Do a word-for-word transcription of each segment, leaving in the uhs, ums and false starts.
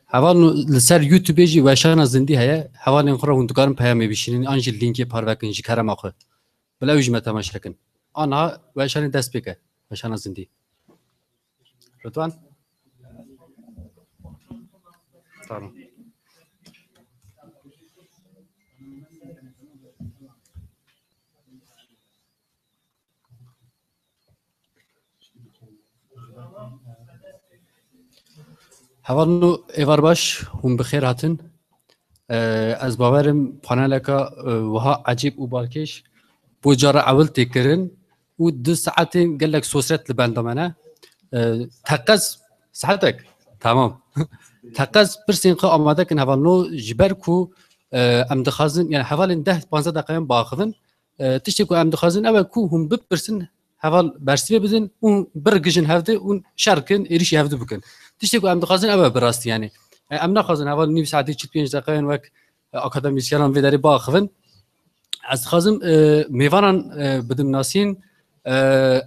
Heval nû li ser YouTubeê jî weşana zindî heye. Hevalên xwe re hûn dikarin peyamê bişînin an jî lînkê parve kin ji kerema xwe. Bila ew jî me temaşe kin. Aniha weşanê dest pê ke. Weşana zindî. Ridwan? Tamam. Hevalno êvar baş, hûn bi xêr hatin. Ee, ez bawerim paneleka, e, wiha ecêb û balkêş bo cara ewil tê kirin û du saetên gelek sosret li benda me ne. Ee, teqez, saetek? Tamam. Teqez pirsên xwe amade kin hevalno ji ber ku, e, em dixwazin, yani hevalên deh panzdeh deqeyan biaxivin. E, tiştê ku em dixwazin ew e ku hûn bipirsin, heval bersivê bidin û birgijin hevdê û şer kin, êrîşî hevdû bikin. Tiştê ku em dixwazin ew e bi rastî, yani. E, em naxwazin heval nîv saetî çil pênc deqeyan wek, e, akademîsyenan vê derê biaxivin. Ez dixwazim, e, mêvanan, e, bidim nasîn, e,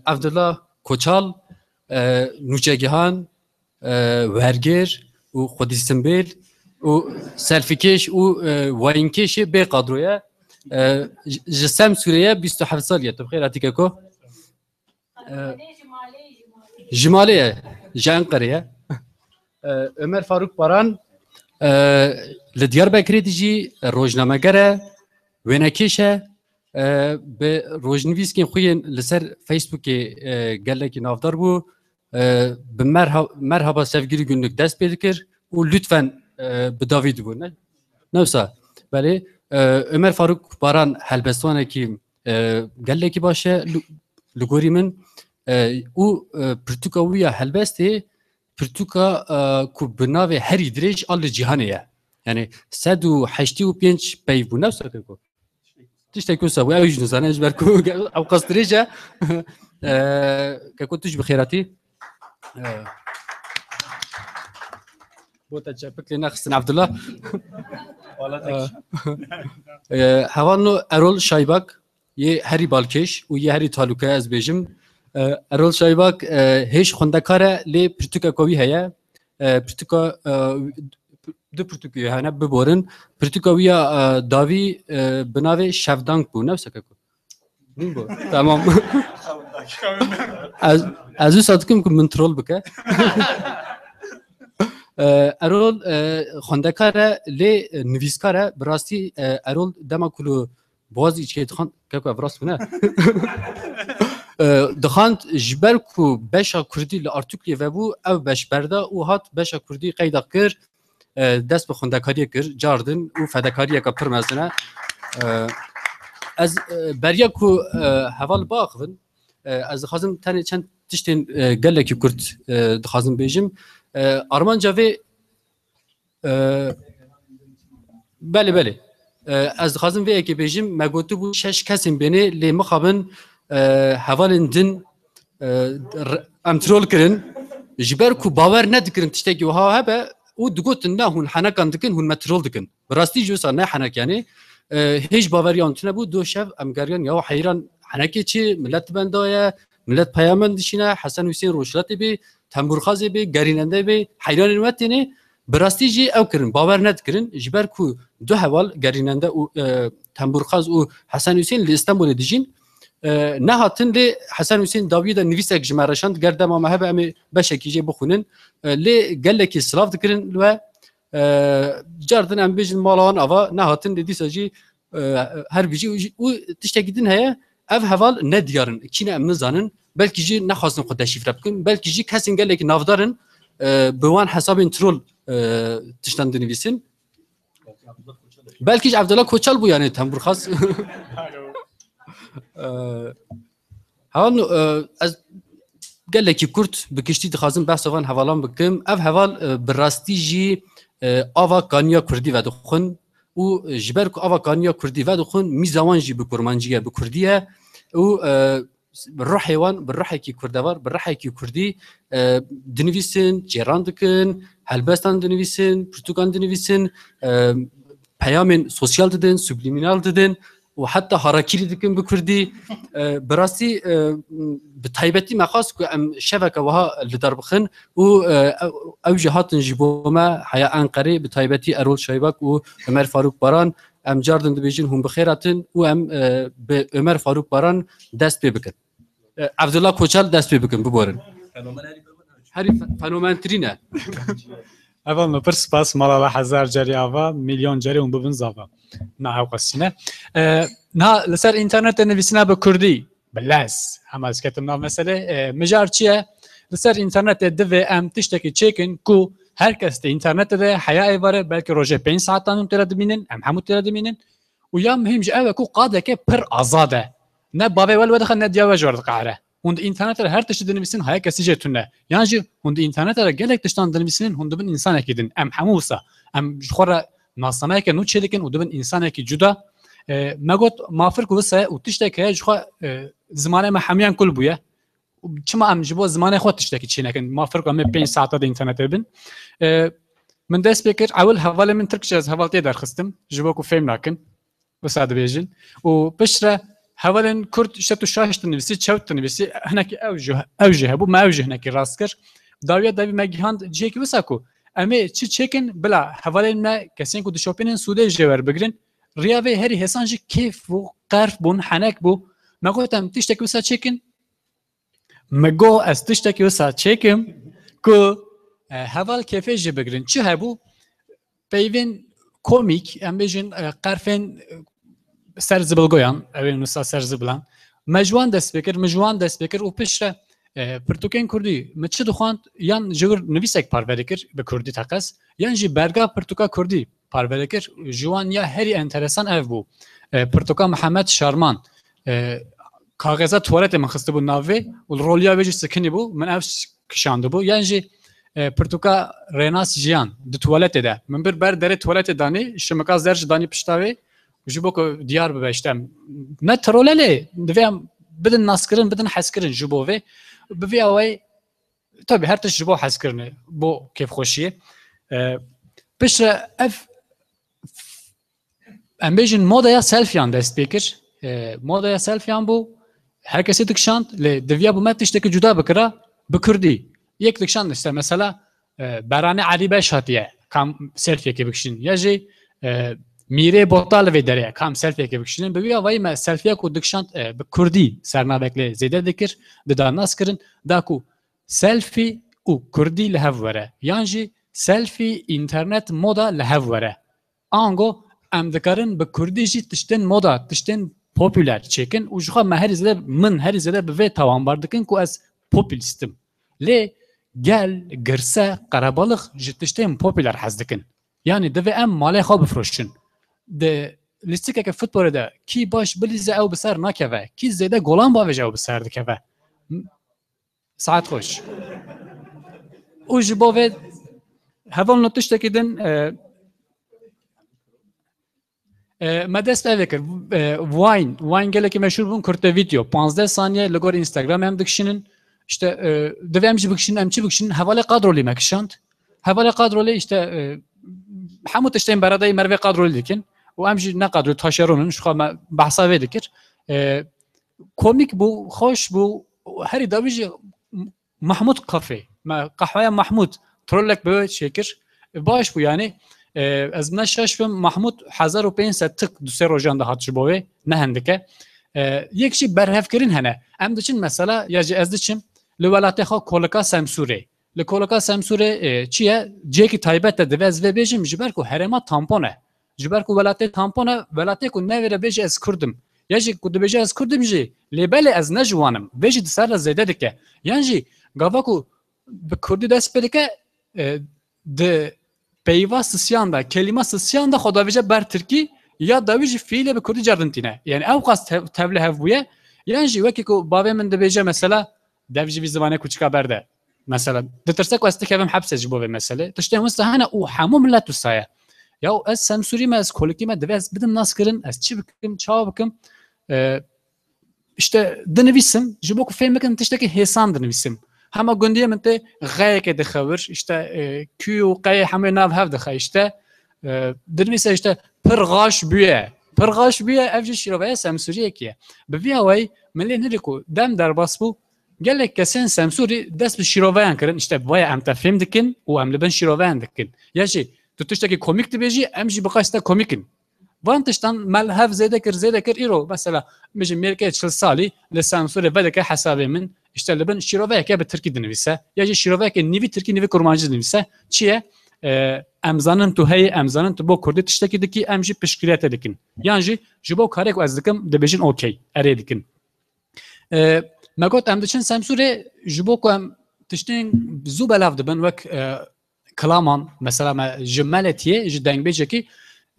Evdullah Koçal, e, nûçegihan, e, wergêr û xwedî simbêl û selfîkêş û, e, wayînkêşê bê qadro ye. E, ji, ji Semsûrê ye, bîst û heft salî ye. Tu bi xêr hatî keko. E, ji malê ye, ji Enqerê ye. E, Ömer Faruk Baran, e, li Diyarbekirê dijî, e, rojnameger e, wênekêş e. E, bi rojnivîskên xwe yên li ser Facebookê, e, gelekî navdar bû. E, bi merha-, merhaba sevgili günlük dest pê dikir û lütfen, e, bi dawî dibû. Ne? Ne wisa? Belê, e, Ömer Faruk Baran helbestvanekî, e, gelekî baş e, li, li gorî min, e, û, e, pirtûka wî ya helbestê, pirtûka, e, ku bi navê Herî Dirêj a li cîhanê ye. Yani sed û heştê û pênc peyv bû, ne wisa keko? Tiştek wisa bû, ew jî nizane, ji ber ku ew qas dirêj e. E, keko tu jî bi xêr hatî. E, bo te çepik lê nexistin Abdullah. Wala tek. E, e, hevalno Erol Şaybak, yê herî balkêş û yê herî talûke ez bêjim. E, Erol Şaybak, e, hêj xwendekar e, lê pirtûkeka wî heye. E, pirtûka, e, du pirtûkê hene, biborin. Pirtûka wî ya, e, dawî, e, bi navê Şevdank bû. Ne wisa keko? Nîn bû. Tamam. Ez, ez wisa dikim ku min troll bike. E, Erol, e, xwendekar e, lê, e, nivîskar e. Bi rastî, e, Erol dema ku li Boğaziçi'ye dixwand, keko ev rast bû ne? E, dixwand ji ber ku beşa kurdî li Artukliyê vebû, ew beş berda û hat beşa kurdî qeyda kir, e, dest bi xwendekariyê kir, cardin û fedekariyeke pir mezin e. E, ez, e, beriya ku, e, heval biaxivin, e, ez dixwazim tenê çend tiştên, e, gelekî kurt, e, dixwazim bêjim. E, armanca vê, e, belê, belê. E, ez dixwazim vê yekê bêjim, me gotibû şeş kesên bênê, lê mixabin, e, hevalên din, e, r-, em trol kirin. Ji ber ku bawer nedikirin tiştekî wiha hebe û digotin, ne, hûn henekan dikin, hûn me trol dikin. Bi rastî jî wisa ne henek, yanî, e, hêj baweriya wan tune bû, do şev em geriyan, ya heyran, henekê çi, millet benda ye, millet peyamen dişîne, Hesen Hüseyin Rojhilatê bê, Tembûrxazê bê, gerînende bê, heyranên we têne, bi rastî jî ew kirin, bawer nedikirin, ji ber ku du heval gerînende û, e, Tembûrxaz û Hesen Hüseyin li Stenbolê dijîn, e, nehatin, lê Hesen Hüseyin dawiyê de nivîsek ji me re şand, ger dema me hebe em ê beşekî jê bixwînin, e, lê gelekî silav dikirin li we, e, cardin em bêjin mala wan ava nehatin, lê dîsa jî, e, her bijî û, û tiştekî din heye, ev heval nediyar in, kî ne em nizanin, belkî jî nexwastin xwe deşîfre bikin, belkî jî kesên gelekî navdar in, e, bi wan hesabên troll, e, tiştan dinivîsin. Belkî ji Evdela Koçal bû, yani tembûrxaz. E, Hevalno, e, ez gelekî kurt bi giştî dixwazim behsa van hevalan bikim. Ev heval, e, bi rastî jî, e, ava kaniya kurdî vedixwin û ji ber ku ava kaniya kurdî vedixwin, mîza wan jî bi kurmancî ye, bi kurdî ye û, e, ruhê wan bi ruhekî kurdevar, bi ruhekî kurdî, e, dinivîsin, çêran dikin, helbestan dinivîsin, pirtûkan dinivîsin, e, peyamên sosyal didin, subliminal didin. û heta harakirî dikin bi kurdî. E, bi rastî, e, bi taybetî me xwest ku em şeveke wiha li dar bixin û, e, ew, ew jî hatin ji bo me, heya Enqerê, bi taybetî Erol Şaybak û Ömer Faruk Baran. Em cardin dibêjin hûn bi xêr hatin û em, e, bi Ömer Faruk Baran dest pê bikin. E, Abdullah Koçal dest pê bikin, biborin. Herî fe-, fenomentirîn e. Evan, pir spas, malala hezar carî ava, milyon carî hûn bibin zava. Na, ew qasî ne. E, na, li ser înternetê nivîsîna bi kurdî, bi lez, hema ez ketim nav meselê, e, mijar çi ye? Li ser înternetê divê em tiştekî çêkin ku her kes di înternetê de heya êvarê belkî rojê pênc saetan hûn tê re dimînin, em hemû tê re dimînin. Û ya muhîm jî ew e ku qadeke pir azad e. Ne bavê we li we dixe, ne diya we ji we re diqehre. Hûn di înternetê de her tiştî dinivîsin, haya kesî jê tune. Yan jî hûn di înternetê de gelek tiştan dinivîsînin, hûn dibin însanekî din. Em hemû wisa. Em ji xwe re nasnameyeke nû çêdikin û dibin însanekî cuda. E, me got, mafir ku wisa ye û tiştek heye ji xwe, e, zimanê me hemûyan kul bûye. Û çima em ji bo zimanê xwe tiştekî çênekin? Mafir ku em ê pênc saeta di înternetê bin. E, min dest pê kir, ewil hevalê min tirkçe ez hevaltiyê derxistim, ji bo ku fêm nakin. Wisa dibêjin. Û piştre hevalên kurd, işte tu şaş dinivîsî, çewt dinivîsî, hinekî ew jî, ew jî hebû, me ew jî hinekî rast kir. Dawiya dawî me gihand cihekî wisa ku em ê çi çêkin, bila hevalên me, kesên ku dişopînin, sûdê jê werbigirin. Riya vê herî hêsan jî kêf bû, qerf bûn, henek bû. Me got em tiştekî wisa çêkin. Me got ez tiştekî wisa çêkim ku, e, heval kêfê jê bigirin. Çi hebû? Peyvên komîk, em bêjin, e, qerfên, e, ser zibilgoyan, ew ên wisa ser zibilan. Me ji wan dest pê kir, min ji wan dest pê kir û piştre, e, pirtûkên kurdî min çi dixwand, yan ji wir nivîsek parve dikir bi kurdî teqez, yan jî berga pirtûka kurdî parve dikir. Ji wan ya herî enteresan ev bû. E, pirtûka Mihemed Şarman, e, kaxeza tuwaletê min xistibû navê û li roliya wê jî sikinî bû, min ev kişandibû. Yan jî, e, pirtûka Rênas Jiyan di tuwaletê de. Min bir ber derê tuwaletê danî, şimika zer jî danî pişta wê, ji bo ku diyar bibe işte. Ne trole lê, divê em bidin naskirin, bidin hezkirin ji bo vê. Bi vî awayî, tabii her tişt ji bo hezkirinê, bo kêfxweşiyê. E, piştre ev, em bêjin, modaya selfieyan dest pê kir. E, modaya selfieyan bû, her kesê dikişand, lê diviya bi me tiştekî cuda bikira, bi kurdî. Yek dikişand işte mesela, e, Beranê Elî Beş hatiye, kam selfieyekê bikişînin. Ya jî, e, Mîrê Botal li vê derê ye, kam selfieyekê bikişînin. Bi vî awayî me selfiya ku dikişand, e, bi kurdî sernavek lê zêde dikir, dida nas kirin, da ku selfie û kurdî li hev were, yan jî selfie, înternet, moda li hev were. Ango em dikarin bi kurdî jî tiştên moda, tiştên popüler çêkin û ji xwe me herî zêde, min herî zêde bi vê tawanbar dikin ku ez populîst im. Lê gel, girse, qerebalix ji tiştên popüler hez dikin. Yanî divê em malê xwe bifroşin. Di lîstikeke futbolê de kî baş bilîze ew bi ser nakeve, kî zêde golan bavêje ew bi ser dikeve. Saet xweş. Û ji bo vê hevalno tiştekî din, e, e, me dest evê kir. E, Vine, Vine gelekî meşhur bûn, kurte video. Panzdeh saniye li gor Instagram em dikişînin. İşte, e, divê em jî bikişînin, em çi bikişînin? Hevalê Qadrolî me kişand. Hevalê Qadrolî işte, e, hemû tiştên beredayî mervê Qadrolî dikin. Û em jî ne Qadrolî, taşeron in, ji xwe me behsa vê dikir. E, komîk bû, xweş bû. Herî dawî jî Mahmud Kafe, me qehweya Mahmud, trolek bi wê çêkir. Baş bû yanî. E, ez ne şaş bim, Mahmud hezar û pênc sed tik du sê rojan de hat ji bo wê, ne hindike. E, yek jî berhevkirin hene. Em diçin mesela, ya jî ez diçim li welatê xwe kolika Semsûrê. Li kolika Semsûrê, e, çi ye? Cihekî taybet e, divê ez vê bêjim, ji ber ku herêma tampon e. Ji ber ku welatê tampon e, welatê ku newêre bêje ez Kurd im. Ya jî ku dibêje ez Kurd im jî, lê belê ez ne ji wan im. Vê jî di ser re zêde dike. Yan jî gava ku bi Kurdî dest pê dike, e, di peyva sisiyan de, kelîma sisiyan de xwe davêje ber Tirkî, ya dawî jî fiîlê bi Kurdî cerdin tîne. Yani ew qas tev-, tevli hev bûye. Yan jî wekî ku bavê min dibêje mesela, dev ji vî zimanê kûçika berde. Mesela, ditirse ku ez dikevim hepsê ji bo vê meselê. Tiştên wisa hene û hemû milet wisa ye. Ya ez Semsûrî me, ez Kolikî me, divê ez bidim naskirin, ez çi bikim, çawa bikim? E, işte dinivîsim, ji bo ku fêm bikin tiştekî hêsan dinivîsim. Hema gundiyê min tê xeyekê dixewir, işte, e, kû û qeyê hemû nav hev dixe, işte, e, dinivîse işte pir xaş bûye, Pir xaş bûye, ev jî şîroveya Semsûriyekî ye. Bi vî awayî min lê nirî ku dem derbas bû, gelek kesên Semsûrî dest bi şîroveyan kirin, işte vaya em te fêm dikin û em li bin şîroveyan dikin. Ya jî tu tiştekî komîk dibêjî, em jî bi qas te komîk in. Van tiştan me li hev zêde kir, zêde kir, îro mesela, bijî mêrkê çil salî li Semsûrê vedike hesabê min, işte li bin şîroveyeke bi tirkî dinivîse, ya jî şîroveyeke nîvî tirkî, nîvî kurmancî dinivîse. Çi ye? E, em zanin tu heyî, em zanin tu bo kurdî tiştekî dikî, em jî piştgiriya te dikin. Yan jî ji bo karê ku ez dikim, dibêjin okey, erê dikin. E, me got em diçin Semsûrê, ji bo ku em tiştên zû belav dibin, wek, e, kilaman, mesela me ji Meletiyê, ji dengbêjekî,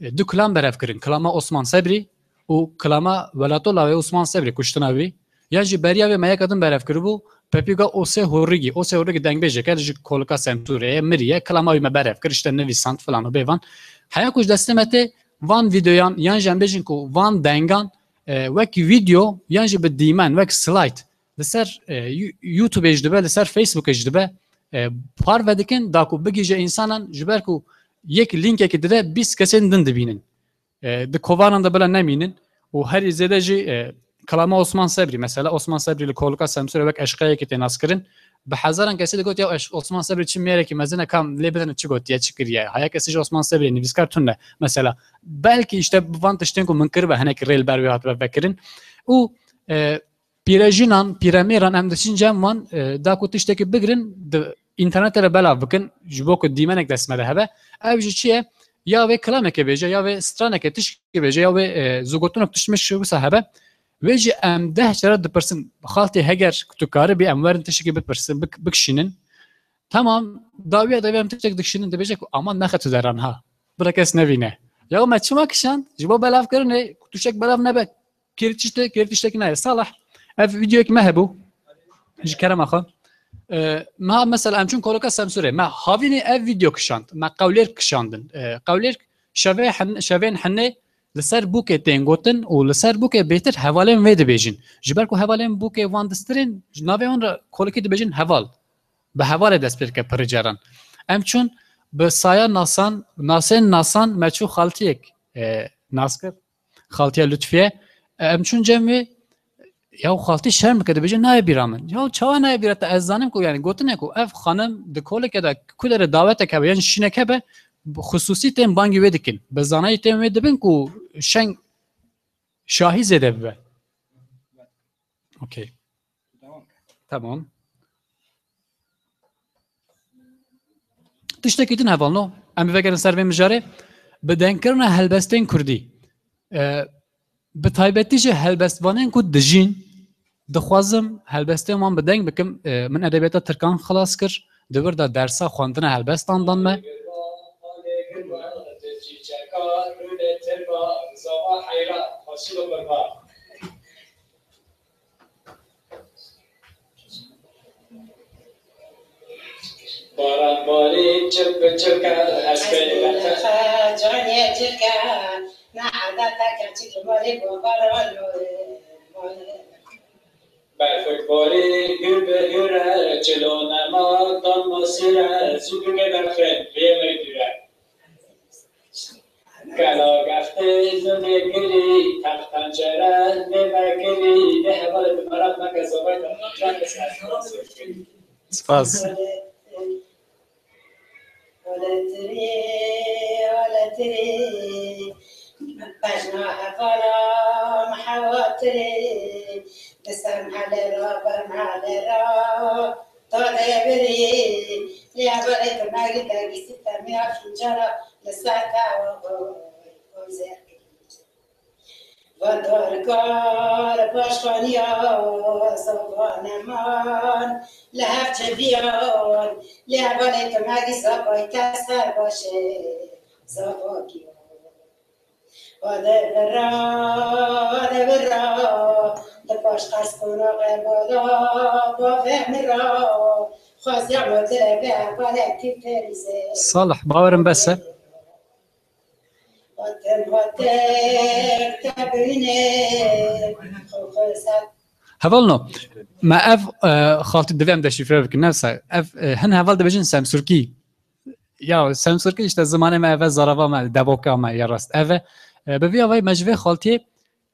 e, du kilam berev kirin. Kilama Osman Sebrî û kilama Welatolawê Osman Sebrî, kuştina wî. Yan jî beriya vê me yeka din berev kiribû, Pepîga Osê Hurrigî. Osê Hurrigî dengbêjek e, ji kolika Semsûrê ye, miriye. Kilama wî me berev kir, işte nivîsand filan û bêvan. Heya ku ji destê me tê van vîdeoyan, yan jî em bêjin ku van dengan, e, wek vîdeo, yan jî bi dîmen, wek slide, li ser, e, You-, YouTubeê jî dibe, li ser Facebookê jî dibe, e, parve dikin, da ku bigihîje însanan, ji ber ku yek lînkekî dide, bîst kesên din dibînin. E, di kovanan de bila nemînin û herî zêde jî, e, kilama Osman Sebrî, mesela Osman Sebrî li kolika Semsûrê wek eşqeyekî tê naskirin, bi hezaran kesê digot, ya eş-, Osman Sebrî çi mêrekî mezin e, kam lê bidin çi gotiye, çi kiriye. Haya kesê ji Osman Sebrî nivîskar tune, mesela. Belkî işte bi van tiştên ku min kiribe, hinek rê li ber wê hatibe vekirin. Û, e, pîrejînan, pîremêran em diçin cem wan, e, da ku tiştekî bigirin, di înternetê re belav bikin, ji bo ku dîmenek dest me de hebe. Ev jî çi ye? Ya wê kilameke bêje, ya wê straneke tişkî bêje, ya wê, e, zûgotinok tişt mişt wisa hebe. Wê jî em deh cara dipirsin, xaltî heger ku tu karibî em werin tiştekî bipirsin, bik-, bikişînin. Tamam, dawiya de em tiştek dikişînin, dibêje ku aman nexe tu deran ha. Bila kes nevîne. Ya me çima kişand? Ji bo belavkirinê, ku tiştek belav nebe. Kêrî tiştek, kêrî tiştek nayê. Salah, ev vîdeoyek me hebû. Ji kerema xwe. E, me mesela em çûn kolika Semsûrê. Me havînî ev vîdeo kişand. Me qewlêrk kişandin. E, qewlêrk şevê hin-, şevên hinê li ser bûkê tên gotin û li ser bûkê bêtir hevalên wê dibêjin. Ji ber ku hevalên bûkê wan distirên, ji navê wan re kolikî dibêjin heval. Bi hevalê dest pê dike pirî caran. Em çûn bi saya nasan, nasên nasan me çû xaltiyek, e, nas kir. Xaltiya Lutfiye. E, em çûn cem wê, ya xaltî şerm bike, dibêje nayê bîra min. Ya çawa nayê bîra te? Ez zanim ku, yani gotine ku ev xanim di koleke de ku derê dawetek hebe, yan şînek hebe, xusûsî tên bangî wê dikin. Bi zanayî tên wê dibin ku şeng şahî zêde bibe. Okey. Tamam. Tiştekî din hevalno, em ê vegerin ser vê mijarê, bi dengkirina helbestên kurdî. E, bi taybetî jî helbestvanên ku dijîn, dixwazim helbestên wan bi deng bikim. E, min edebiyata tirkan xilas kir, di wir de dersa xwendina helbestan dan me. Baran barî çilk bi çilk e, ez pê Canê cilke, ne adeteke çi ki malê babaran. Berfik barî gür bi gür e, çilo nema dan masîr e, zû bike berfê, rê me gure. Kela geftê zûnê girî, teq tencere, mêve girî, lê hevalê tu meraq neke zavay te. Spas. Haletirî, haletirî, bejna hevala me hewatirî, bi ser mehele ra, ber mehele ra, ta devirî, lê hevalê tu merî dergîsî te miya fincara li ser te û zêr. Vadarkar paşxaniya zavaneman li hev çeviyan, lê hevalê tu merî zavay te ser başê zavakiyan. Ade vira, ade vira, di paş qers qonaxê bala bavê min ra, xwaziya me dilê vê hevalekî perîzê. Salih, bawerim bes e. Hevalno, me ev, e, xaltî divê em deşîfre bikin, ne wisa. Ev, e, hin heval dibêjin Semsûrkî. Ya, Semsûrkî işte zimanê me ev e, zarava me, deboka me ya rast ev e. E, bi vî awayî me ji vê xaltiyê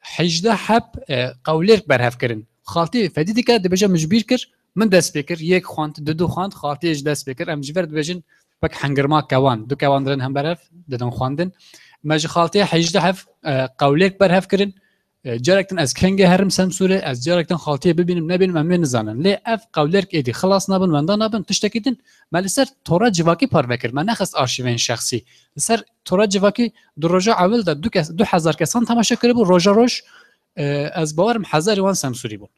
hejdeh heb, e, qewlêrk berhev kirin. Xaltî fedî dike, dibêje min ji bîr kir, min dest pê kir, yek xwend, du du xwend, xaltiyê ji dest pê kir. Em ji vir dibêjin wek hengirma kewan, du kewan dirin hember hev, didin xwendin. Me ji xaltiyê hejdeh heb, e, qewlêrk berhev kirin. E, carek din ez kengê herim Semsûrê, ez carek din xaltiyê bibînim, nebînim, em ê nizanin. Lê ev qewlêrk êdî xilas nabin, wenda nabin, tiştekî din me li ser tora civakî parve kir. Me nexist arşîvên şexsî. Li ser tora civakî du roja ewil de du kes, du hezar kesan temaşe kiribû, roja roj, e, ez bawerim hezarê wan Semsûrî bûn.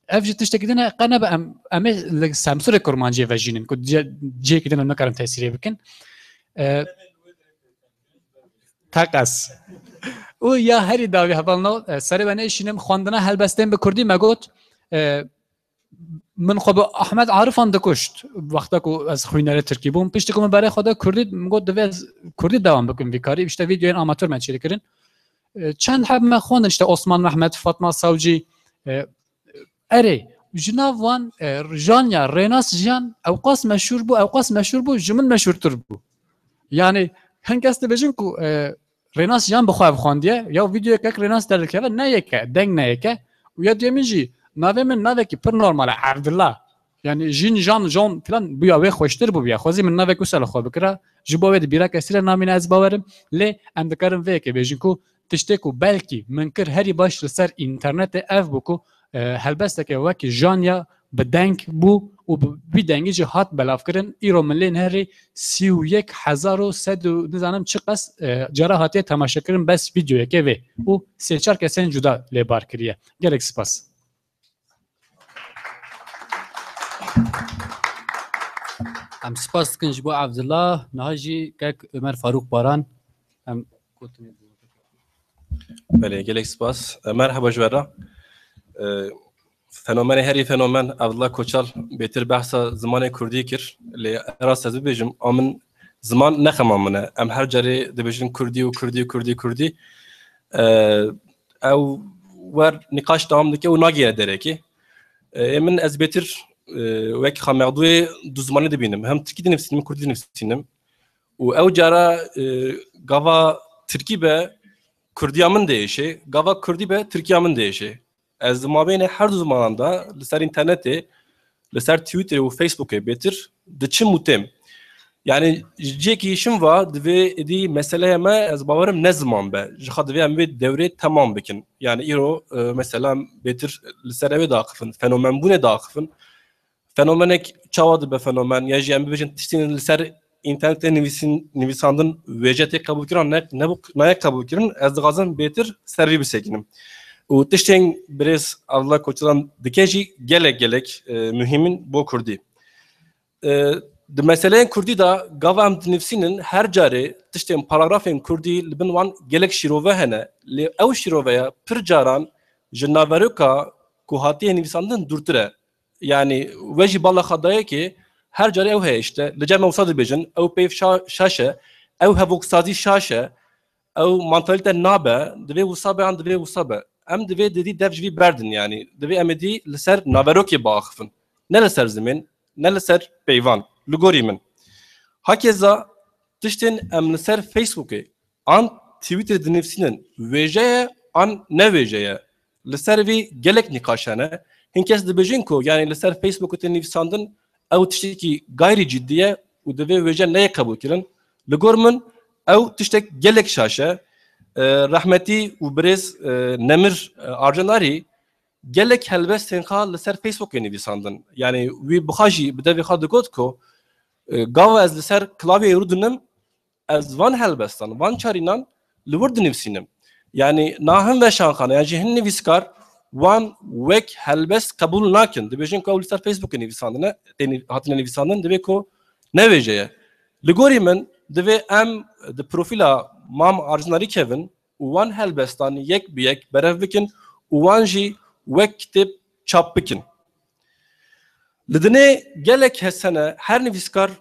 Ev jî tiştekî din e, qe nebe em, em ê li Semsûrê kurmanciyê vejînin, ku cê-, cihekî din em nikarin tesîrê bikin. E, Teqez. Û ya herî dawî hevalno, e, serê we nêşînim, xwendina helbestên bi kurdî me got, e, min xwe bi Ahmet Arifan dikuşt, wexta ku ez xwînerê tirkî bûm. Piştî ku min berê xwe da kurdî, min got, divê ez kurdî dewam bikim vî karî. Îşte vîdeoyên amatör me çêkirin. E, çend heb me xwendin, işte Osman Mehmet, Fatma Savcî, e, erê, ji nav wan, e, Janya, Rênas Jiyan, ewqas meşhûr bû, ewqas meşhûr bû, ji min meşhûrtir bû. Yani, hin kes dibêjin ku, e, Rênas Jiyan bi xwe ev xwendiye, ya vîdeoyek Rênas derdikeve, ne yek e, deng ne yek e. Û ya duyemîn jî, navê min navekî pir normal e, Evdillah. Yani, Jin, Jan, Jon filan bûya wê xweştir bûbûya. Xwezî min navek wisa li xwe bikira. Ji bo wê di bîra kesî re namîne ez bawerim. Lê em dikarin vê yekê bêjin ku tiştê ku belkî min kir herî baş li ser înternetê ev bû ku, e, helbesteke wekî Janya bi deng bû û bi vî dengî jî hat belavkirin. Îro min lê nehêrî sî û yek hezar û sed û nizanim çi qas, e, cara hatiye temaşekirin bes vîdeoyekê vê û sê çar kesên cuda lê bar kiriye. Gelek spas. Em spas dikin ji bo Evdillah, niha jî kek Ömer Faruk Baran. Em gotinê. Belê, gelek spas. E, merheba ji we re. E, fenomenê herî fenomen Evdillah Koçal bêtir behsa zimanê kurdî kir. Lê erast ez bibêjim, a min ziman ne xema min e. Em her carê dibêjin kurdî û kurdî, kurdî, kurdî. E, ew wer nîqaş dewam dike û nagihîne derekê. E, ê min ez bêtir, e, wek Xamexdûyê du zimanî dibînim. Hem tirkî dinivîsînim, kurdî dinivîsînim. Û ew cara, e, gava tirkî be, kurdiya min diêşe, gava kurdî be, tirkiya min diêşe. Ez di mabênê her du zimanan de li ser înternetê, li ser Twitterê û Facebookê bêtir diçim û têm. Yani ji cihekî şim va divê êdî meseleya me, ez bawerim, ne ziman be. Ji xwe divê em vê dewrê temam bikin. Yani îro, e, mesela em bêtir li ser ew ê diaxifin, fenomenbûnê diaxifin. Fenomenek çawa dibe fenomen? Ya jî em bibêjin tiştên li ser înternetê nivîsîn-, nivîsandin wêje tê qebûlkirin, ne, ne, nayê qebûlkirin, ez dixwazim bêtir ser vî bisekînim. Û tiştên birêz Evdillah Koçalan dike jî gelek gelek, e, muhîm in bo kurdî. E, di meseleyên kurdî de gava em dinivîsînin, her carê tiştên paragrafên kurdî li bin wan gelek şîrove hene. Lê ew şîroveya pir caran ji naveroka ku hatiye nivîsandin dûrtir e. Yani we jî bala xwe dayekê her carê ew heye işte. Li cem ew wisa dibêjin, ew peyv şa-, şaş e, ew hevoksazî şaş e, ew mantalîte nabe, divê wisa be yan divê wisa be. Em divê didî dev ji vî berdin yani. Divê em êdî li ser naverokê biaxifin. Ne li ser zimên, ne li ser peyvan. Li gorî min. Hakeza tiştên em li ser Facebookê an Twitter dinivîsînin wêje ye an ne wêje ye. Li ser vî gelek nîqaş hene. Hin kes dibêjin ku yani li ser Facebookê tê nivîsandin ew tiştekî gayrî ciddî ye û divê wêje neyê qebûlkirin. Li gor min ew tiştek gelek şaş e. E, rehmetî û birêz, e, Nemir, e, Arcenarî gelek helbestên xwe li ser Facebookê nivîsandin. Yani wî bi xwe jî bi devê xwe digot ku, e, gava ez li ser klavyeyê rûdinim, ez van helbestan, van çarînan li wir dinivîsînim. Yani na hin veşanxane yan jî hin nivîskar wan wek helbest qebûl nakin. Dibêjin ku ew li ser Facebookê nivîsandine, tê nî-, hatine nivîsandin, divê ku ne wêje ye. Li gorî min divê em di profîla Mam Arzinarî kevin û wan helbestan yek bi yek berev bikin û wan jî wek kitêb çap bikin. Li dinê gelek kes hene, her nivîskar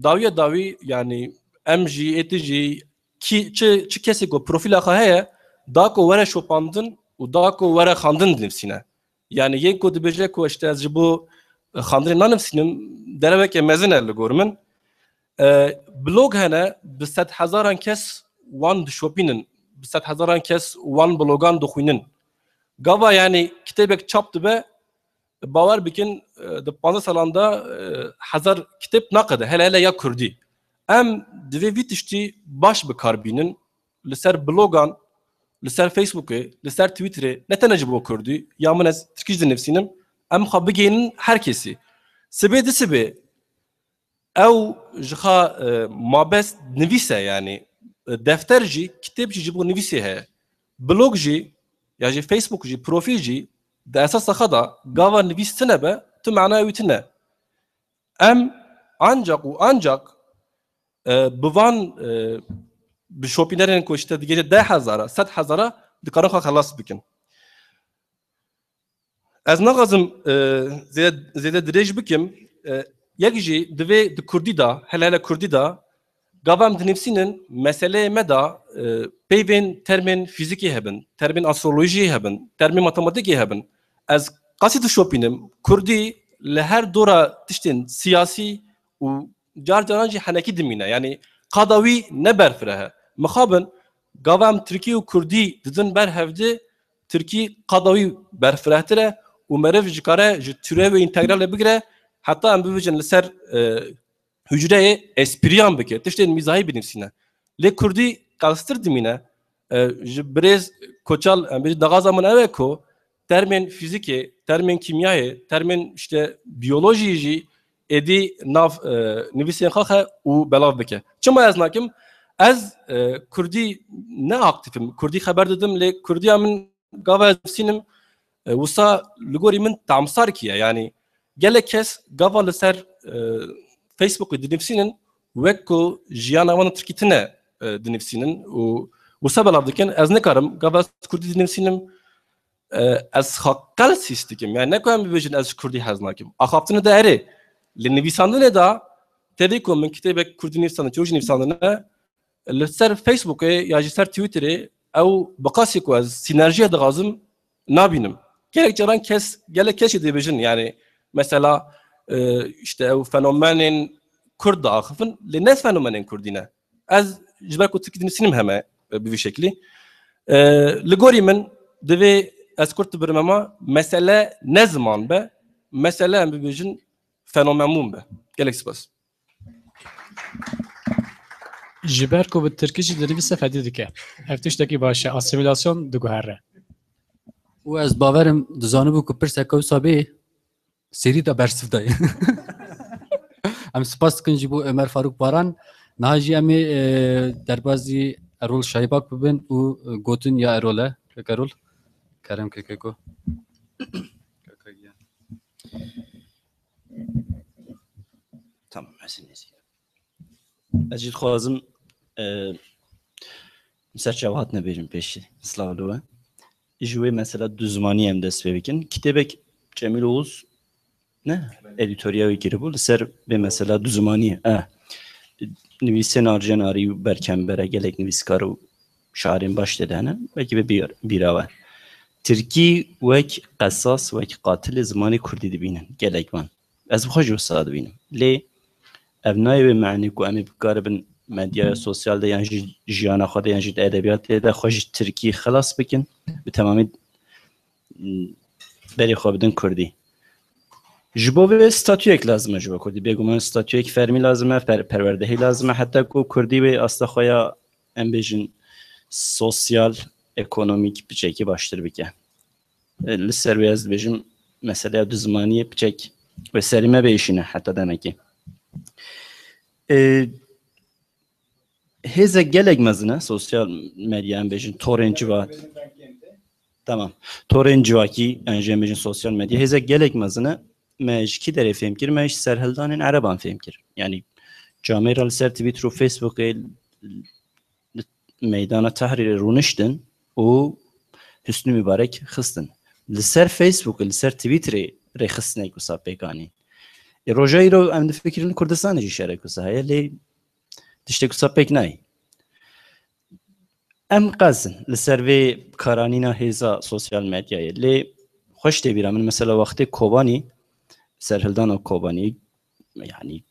dawiya dawî, yanî em jî, ê tu jî, kî, çi, çi kesê ku profîla xwe heye, da ku were şopandin û da ku were xwendin dinivîsîne. Yanî yên ku dibêje ku işte ez ji bo xwendinê nanivîsînim, dereweke mezin e li gor min. E, blog hene, bi sedhezaran kes wan dişopînin. bi sed hezaran kes wan blogan dixwînin. Gava, yanî, kitêbek çap dibe, bawer bikin, e, di panzdeh salan de, e, hezar kitêb naqede, hele hele ya kurdî. Em divê vî tiştî baş bi kar bînin, li ser blogan, li ser Facebookê, li ser Twitterê, ne tenê ji bo kurdî, ya min ez tirkî jî dinivîsînim, em xwe bigihînin her kesî. Sibê di sibê, ew ji xwe, e, mabest nivîs e, yanî, e, defter jî, kitêb jî ji bo nivîsê heye. Blog jî, ya jî Facebook jî, profîl jî, di esasa xwe de gava nivîs tune be, tu manaya wî tune. Em ancak û ancak, e, bi van, e, bi şopînerên ku işte digihîje deh hezara, sed hezara dikarin xwe xelas bikin. Ez naxwazim, e, zêde, zêde dirêj bikim. E, yek jî divê di kurdî de, hele hele kurdî de, gava em dinivîsînin, meseleyê me de, e, peyvên termên fîzîkê hebin, termên astrolojiyê hebin, termên matematîkê hebin. Ez qasî dişopînim, kurdî li her dora tiştên siyasî û car caran jî henekî dimîne. Yanî qada wî ne berfireh e. Mixabin, gava em tirkî û kurdî didin ber hevdî, tirkî qada wî berfirehtir e û meriv ji kare ji türev û întegralê bigire, heta em bibêjin li ser, e, hucreyê espriyan bike, tiştên mîzahî binivîsîne. Lê kurdî qelstir dimîne. E, ji birêz Koçal, em bêjin daxwaza min ew e ku termên fîzîkê, termên kîmyayê, termên işte biyolojiyê jî êdî nav, e, nivîsên xwe xe û belav bike. Çima ez nakim? Ez, e, kurdî ne aktîf im. Kurdî xeber didim, lê kurdiya min gava ez nivîsînim, e, wisa li gorî min tamsarkî ye. Yanî gelek kes gava li ser, e, Facebookê dinivîsînin, wek ku jiyana wan tirkî tune, e, dinivîsînin û wisa belav dikin. Ez nikarim, gava ez kurdî dinivîsînim, e, ez xwe qels hîs dikim. Yani ne ku em bibêjin ez ji kurdî hez nakim. Axaftinê de erê. Li nivîsandinê de tevî ku min kitêbek kurdî nivîsandin, çewjî nivîsandine, li ser Facebookê ya jî ser Twitterê ew bi qasî ku ez sînerjiye dixwazim nabînim. Gelek caran kes, gelek kes jî dibêjin, yani mesela, e, işte ew fenomenên kurd diaxifin, lê ne fenomenên kurdî ne. Ez ji ber ku tirkî dinivîsînim heme, e, bi vî şeklî. E, li gorî min divê ez kurt birim, ema mesele ne ziman be, mesele em bibêjin fenomenbûn be. Gelek spas. Ji ber ku bi tirkî jî dinivîse fedî dike. Ev tiştekî baş e. Asîmîlasyon diguhere. Û ez bawerim dizanibû ku pirseke wisa bê, serî de bersiv dayê. Em spas dikin ji bo Ömer Faruk Baran. Niha jî em ê, e, derbazî Erol Şaybak bibin û, e, gotin ya Erol e. Kek Erol. Kerem kekeko. Tamam, ez nêzî. Ez jî dixwazim, e, ser çav hatine bêjim pêşî. Silav li we. Ji wê mesela du zimanî em dest pê bikin. Kitêbek Cemîl Oğuz ne? Edîtoriya wê kiribû li ser vê mesela du zimanî. E, nivîsên Arjen Arî û Berk Hembere gelek nivîskar û şairên baş tê de hene. Belkî vê bîr, bîra we. Tirkî wek qesas, wek qatilê zimanê kurdî dibînin gelek van. Ez bi xwe jî wisa dibînim. Lê ev nayê wê me'nê ku em ê bikaribin medyaya sosyal de yan jî jiyana xwe de yan jî di edebiyatê de xwe ji tirkî xilas bikin, bi temamî, m, berê xwe bidin kurdî. Ji bo vê statuyek lazim e ji bo kurdî. Bêguman statuyek fermî lazim e, per, perwerdehî lazim e, heta ku kurdî wê asta xwe ya, em bêjin, sosyal, ekonomîk piçekî baştir bike. E, li ser wê ez dibêjim, meseleya du zimaniyê piçek wê serî me biêşîne heta demekê. E, hêzek gelek mezin e sosyal medya, em bêjin, torên civa-, Tamam. Torên civakî, em jê bêjin sosyal medya, hêzek gelek mezin e. Me ji kî derê fêm kir? Me ji serhildanên ereban fêm kir. Yanî camêra li ser Twitter û Facebookê li meydana Tehrîrê rûniştin û Hüsnü Mübarek xistin. Li ser Facebookê, li ser Twitterê rêxistinek wisa pêk anî. Ê roja îro em difikirin li Kurdistanê jî şerek wisa heye, lê tiştek wisa pêk nayê. Em qez in li ser vê karanîna hêza sosyal medyayê. Lê xweş tê bîra min, mesela wextê Kobanî, serhildana Kobanî, yanî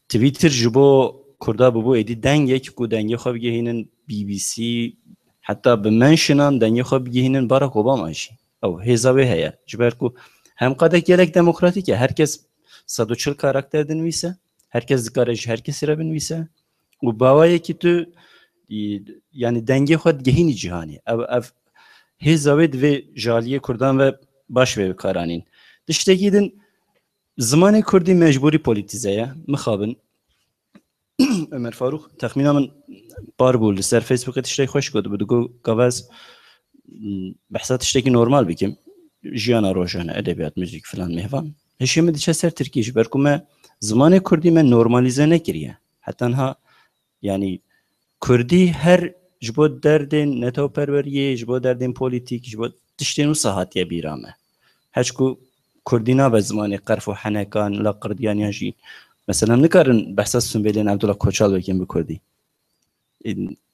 Twitter ji bo Kurda bûbû êdî dengek ku dengê xwe bigihînin B B C, Heta bi mentionan dengê xwe bigihînin Barack Obama jî. Ew hêza wê heye. Ji ber ku hem qadek gelek demokratîk e, her kes sed û çil karakter dinivîse, her kes dikare ji her kesî re binivîse û bi awayekî tu, e, yanî dengê xwe digihînî cîhanê. Ev, ev hêza wê divê ji aliyê Kurdan ve baş ve bikaranîn. Tiştekî din, zimanê Kurdî mecbûrî polîtîze ye. Mixabin. Ömer Faruk, texmîna min par bû, li ser Facebookê tiştek xweş got, bi digo gava ez, m, behsa tiştekî normal bikim. Jiyana rojane, edebiyat, müzik filan, mêvan. Hişê min diçe ser Tirkî, ji ber ku me zimanê Kurdî me normalîze nekiriye. Heta niha, yanî Kurdî her ji bo derdên netewperweriyê, ji bo derdên polîtîk, ji bo tiştên wisa hatiye bîra me. Heçku Kurdî nabe zimanê qerf û henekan, laqirdiyan yan jî, mesela, nikarin behsa Sumbêlên Abdullah Koçal bikin bi Kurdî.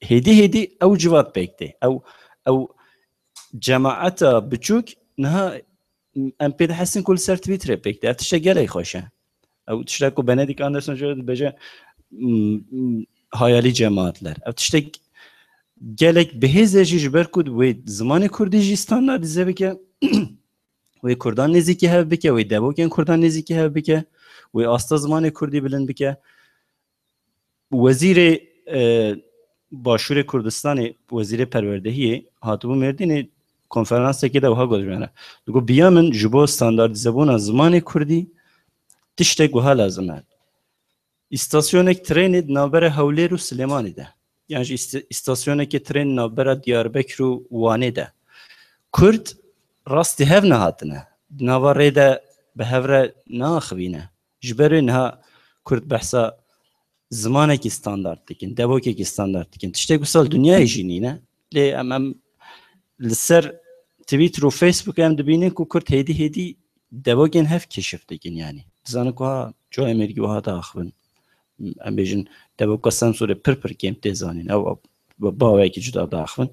Hêdî hêdî ew civat pêk tê. Ew, ew cemaeta biçûk niha em pê dihesin ku li ser Twitterê pêk tê. Ev tiştek gelek xweş e. Ew tiştek ku Benedict Anderson jê re dibêje, m, m, hayalî cemaatler. Ev tiştek gelek bihêz e jî, ji ber ku wê zimanê Kurdî jî standardîze bike, wê Kurdan nêzîkî hev bike, wê devokên Kurdan nêzîkî hev bike, wê asta zimanê Kurdî bilind bike. Wezîrê, e, Başûrê Kurdistanê, Wezîrê Perwerdehiyê hatibû Mêrdînê, konferansekê de wiha got ji me re. Digot, biya min ji bo standardîzebûna zimanê Kurdî tiştek wiha lazim e. Îstasyonek trênê di navbera Hewlêr û Silêmanî de, yan jî îst-, îstasyonekê trên navbera Diyarbekir û Wanê de. Kurd rastî hev nehatine. Di nava rê de bi hev re naaxivîne. Ji ber wê niha Kurd behsa zimanekî standard dikin, devokekî standard dikin. Tiştek wisa li dinyayê jî nîne. Lê em, em li ser Twitter û Facebook em dibînin ku Kurd hêdî hêdî devokên hev keşif dikin, yanî. Dizanin ku ha coyê mêrgî wiha diaxivin. Em bêjin devoka Semsûrê pir pir kêm tê zanîn. Ew, ew bi awayekî cuda diaxivin.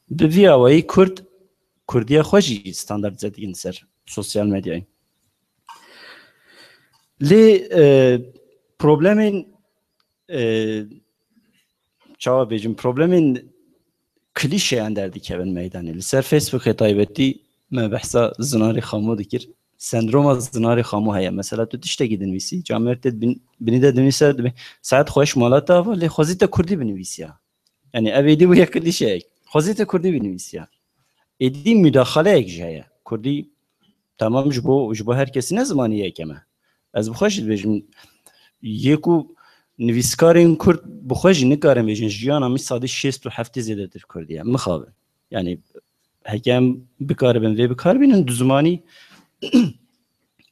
Bi vî awayî Kurd, Kurdiya xwe jî standardîze dikin ser sosyal medyayê. Lê, e, problemên, e, çawa bêjim, problemên klîşeyan derdikevin meydanê. Li ser Facebookê taybetî me behsa Zinarê Xamo dikir. Sendroma Zinarê Xamo heye. Mesela tu tiştekî dinivîsî, camêr tê bin-, binî de dinivîse, dibê, "Saet xweş, mala te ava, lê xwezî te Kurdî binivîsiya." Yanî ev êdî bûye klîşeyek. Xwezî te Kurdî binivîsiya. Êdî mudaxaleyek jî heye. Kurdî Tamam, ji bo, ji bo her kesî ne zimanê yekem e. Ez bi xwe jî dibêjim, yê ku nivîskarên Kurd bi xwe jî nikarin bêjin, jiyana min sedî şêst û heftê zêdetir Kurdî ye. Mixabin. Yanî heke em bikaribin vê bikar bînin, du zimanî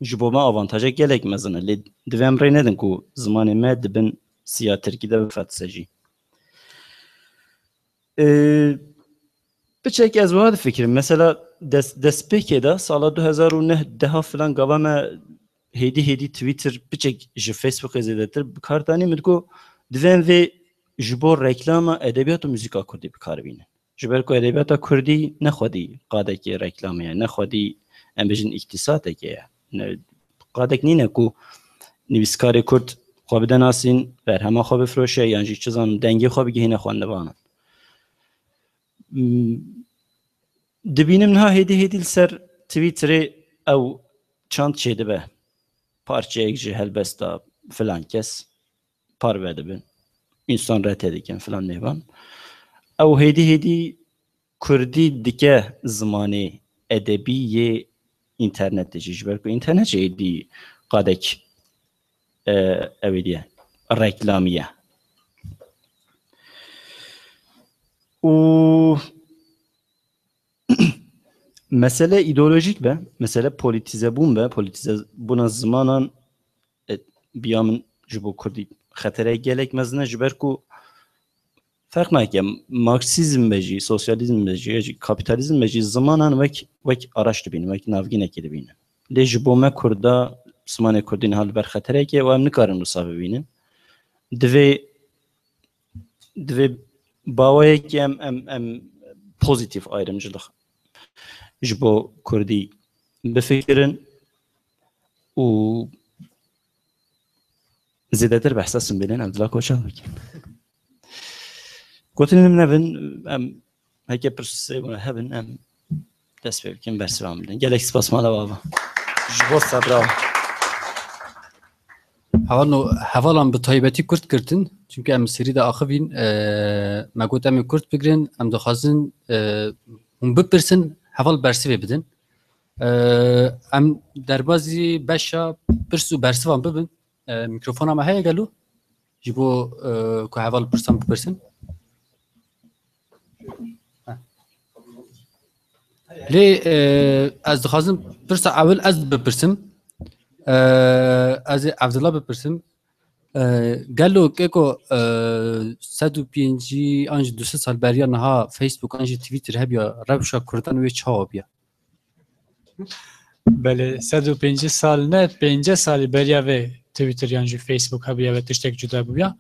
ji bo me avantajek gelek mezin e. Lê divê em rê nedin ku zimanê me di bin siya Tirkî de bifetise jî. Ee, piçek ez wiha difikirim. Mesela des-, destpêkê de sala du hezar û neh deha filan gava me hêdî hêdî Twitter piçek ji Facebookê zêdetir bi kar danî, min digot, divên vê ji bo reklama edebiyat û muzîka Kurdî bi kar bînin. Ji ber ku edebiyata Kurdî ne xwedî qadekê reklamê ye, ne xwedî, em bêjin, îktisatekê ye. Ne, qadek nîne ku nivîskarê Kurd xwe bide nasîn, berhema xwe bifiroşe, yan jî çi zanim dengê xwe bigihîne xwendivanan. M-, dibînim niha hêdî hêdî li ser Twitterê ew çand çêdibe. Parçeyek ji helbesta filan kes parve dibin. Însan rete dikin filan mêvan. Ew hêdî hêdî Kurdî dike zimanê edebî yê înternetê jî. Ji ber ku înternet jî êdî qadek, e, ew êdî ye, reklamî ye. Û mesele îdeolojîk be, mesele polîtîzebûn be, polîtîzebûna zimanan, e, biya min ji bo Kurdî xetereyek gelek mezin e, ji ber ku ferq nake, Marksîzm be jî, sosyalîzm be jî, ya jî kapîtalîzm be jî, zimanan wek, wek araç dibînin, wek navgînekê dibînin. Lê ji bo me Kurda, zimanê Kurdî niha li ber xeterekê û em nikarin wisa bibînin. Divê, divê baweyekî em, em, em pozîtîf ayrımcılık ji bo Kurdî bifikirin û zêdetir behsa Simbêlên Evdila Koçan bikin. Gotinên min ev in, em Heke pirsê hebin em dest pê bikin bersivan bidin. Gelek spas mala baba. Ji bo sebra. Hevalno, hevalan bi taybetî kurt girtin. Çünkü em serî de axivîn, e, me got em ê kurt bigirin, em dixwazin, e, hûn bipirsin, heval bersivê bidin. E, em derbazî beşa pirs û bersivan bibin. E, mikrofona me heye gelo? Ji bo, e, ku heval pirsan bipirsin. Heh. Lê, e, ez dixwazim pirsa ewil ez bipirsim. E, ez ê Evdila bipirsim. E, gelo keko, e, sed û pêncî an jî du sed sal beriya niha Facebook an jî Twitter hebiya, rewşa Kurdan wê çawa biya? Belê, sed û pêncî sal ne, pêncî salî beriya vê Twitter yan jî Facebook hebûya ve tiştek cuda bûya.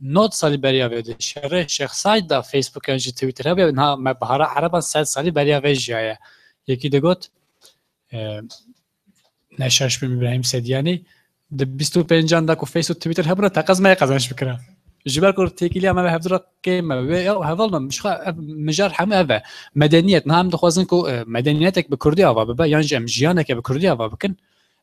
Nod salî beriya vê di şerê Şêx Saîd de Facebook yan jî Twitter hebûya. Niha me bihara Ereban sed salî beriya vê jiyaye. Yekî digot, e, ne şaş bim, Îbrahîm Sedyanî, di bîst û pêncan de ku Face û Twitter hebûna, teqez me yê qezenç bikira. Ji ber ku têkiliya me ve hevdira kêm e. Wê ew heval me, ji xwe ev mijar hemû ev e. Medeniyet, niha em dixwazin ku, e, medeniyetek bi kurdî ava bibe, yan jî em jiyaneke bi kurdî ava bikin.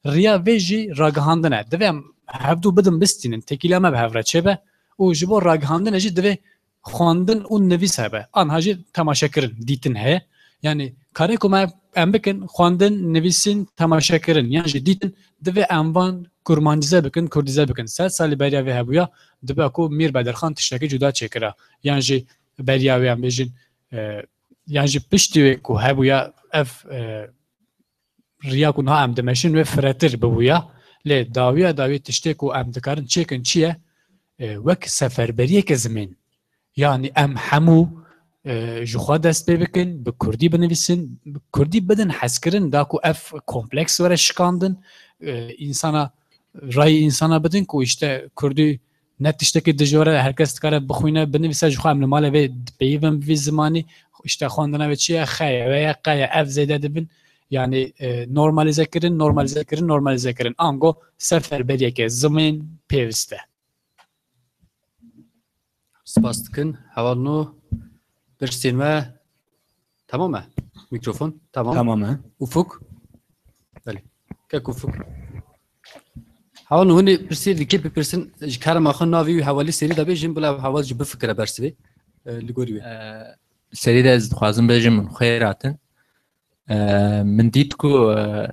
Riya vê jî ragihandin e. Divê em hevdû bidin bistînin, têkiliya me bi hev re çêbe û ji bo ragihandinê jî divê xwendin û nivîs hebe. Anha jî temaşekirin, dîtin heye. Yanî karê ku me em bikin, xwendin, nivîsîn, temaşekirin, yan jî dîtin, divê em van kurmancîze bikin, kurdîze bikin. Sed salî beriya vê hebûya, dibe ku Mîr Bedirxan tiştekî cuda çêkira. Yan jî beriya wê em bêjin, e, yan jî piştî wê ku hebûya ev, e, riya ku niha em dimeşin wê firetir bibûya. Lê dawiya dawî tiştê ku em dikarin çêkin çi ye? E, wek seferberiyeke zimên. Yanî em hemû, e, ji xwe dest pê bikin, bi kurdî binivîsin, bi kurdî bidin hezkirin, da ku ev kompleks were şikandin, e, însana, rayî însana bidin ku îşte kurdî ne tiştekî dijwar e, her kes dikare bixwîne, binivîse, ji xwe em li malê vê dipeyivin bi vî zimanî, îşte xwendina wê çi ye, xe ye, we ye, qe ye, ev zêde dibin. Yanî, e, normalîze kirin, normalîze kirin, normalîze kirin. Ango seferberiyeke zimên pêwist e. Spas dikin. Hevalno, pirsên we temam e? Mikrofon? Tamam. Tamam e. Ufuk? Belê. Kek Ufuk. Hevalno, hûn ê pirsê di kê bipirsin? Ji kerema xwe navê wî hevalî serî de bêjin, bila heval jî bifikire bersivê. E, li gorî wê. E, serî de ez dixwazim bêjim, min xêr hatin. E, min dît ku, e,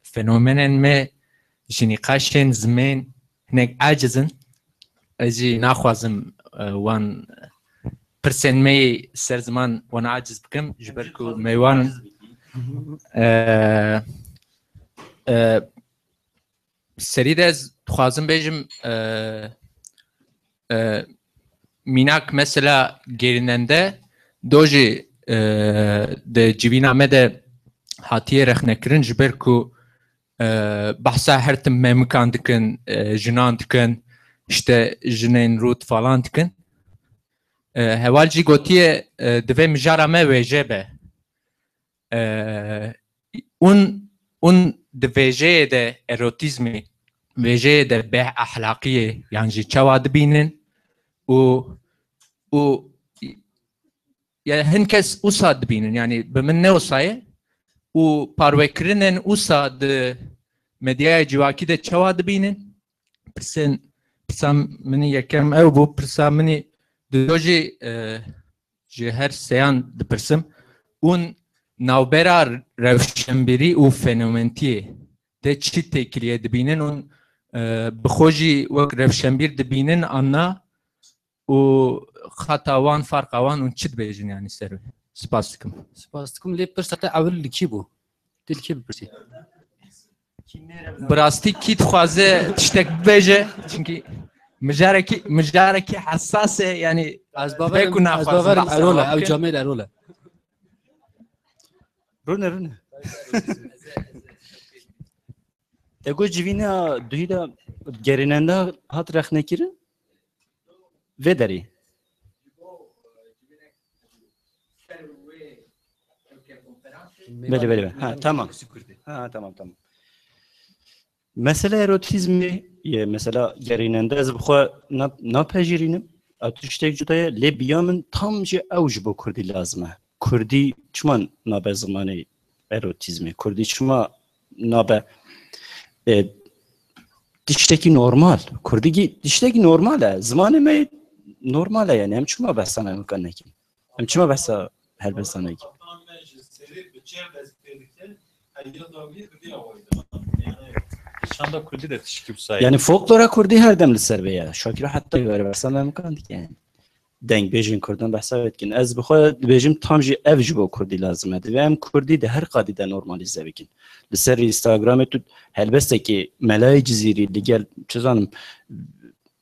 fenomenên me ji nîqaşên zimên hinek aciz in. Ez jî naxwazim, e, wan pirsên me yê ser ziman wan aciz bikim, ji ber ku me wan in. E, e, serî de ez dixwazim bêjim, e, e, mînak mesela gerînende do jî, e, di civîna me de hatiye rexnekirin, ji ber ku, e, behsa her tim memikan dikin, e, jinan dikin, işte jinên rût falan dikin. E, heval jî gotiye, e, divê mijara me wêje be. E, ûn, ûn di vêjeyê de erotîzmê, vêjeyê de bêh ehlaqiyê yan jî çawa dibînin û, û ya hin kes usa dibînin, yanî bi min ne usa ye û parvekirinên usa di medyaya civakî de çawa dibînin? Pirsên, pirsa min ê yekem ew bû, pirsa min ê duyo jî, e, ji her seyan dipirsim. Ûn navbera rewşenbîrî û fenomentiyê de çi têkiliyê dibînin ûn, e, bi xwe jî wek rewşenbîr dibînin an na û xata wan, farqa wan û çi dibêjin yanî ser wê? Spas dikim. Spas dikim, lê pirsa te ewil li kî bû? Dilkî bipirsî. Bi rastî kî dixwaze tiştek bibêje? Çimkî mijarekî, mijarekî hesas e, yanî ez bawer im, ez bawer im Erol e, ew camêr Erol e. Rûne, rûne. Te got civîna duhî de gerînenda hat rexnekirin? Vê derî. Belê, belê, belê. Ha, tamam. Ha, tamam, tamam. Mesela erotîzmê ye, mesela gerînende ez bi xwe na-, napejirînim. Ew tiştek cuda ye, lê biya min tam jî ew ji bo kurdî lazim e. Kurdî çima nabe zimanê erotîzmê? Kurdî çima nabe, e, tiştekî normal? Kurdî tiştekî normal e. Zimanê me normal e yani. Em çima behsa me nekin? Em çima behsa helbestan nekin? Çanda Kurdî de tişkî wisa ye. Yani folklora Kurdî her dem li ser vê ye. Şakiro heta were behsa me nekin yani. Dengbêjên Kurdan behsa wê dikin. Ez bi xwe dibêjim tam jî ev ji bo Kurdî lazim e. Divê em Kurdî di her qadî de normalîze bikin. Li ser Instagramê tu helbestekê Melayê Cizîrî li gel, çi zanim,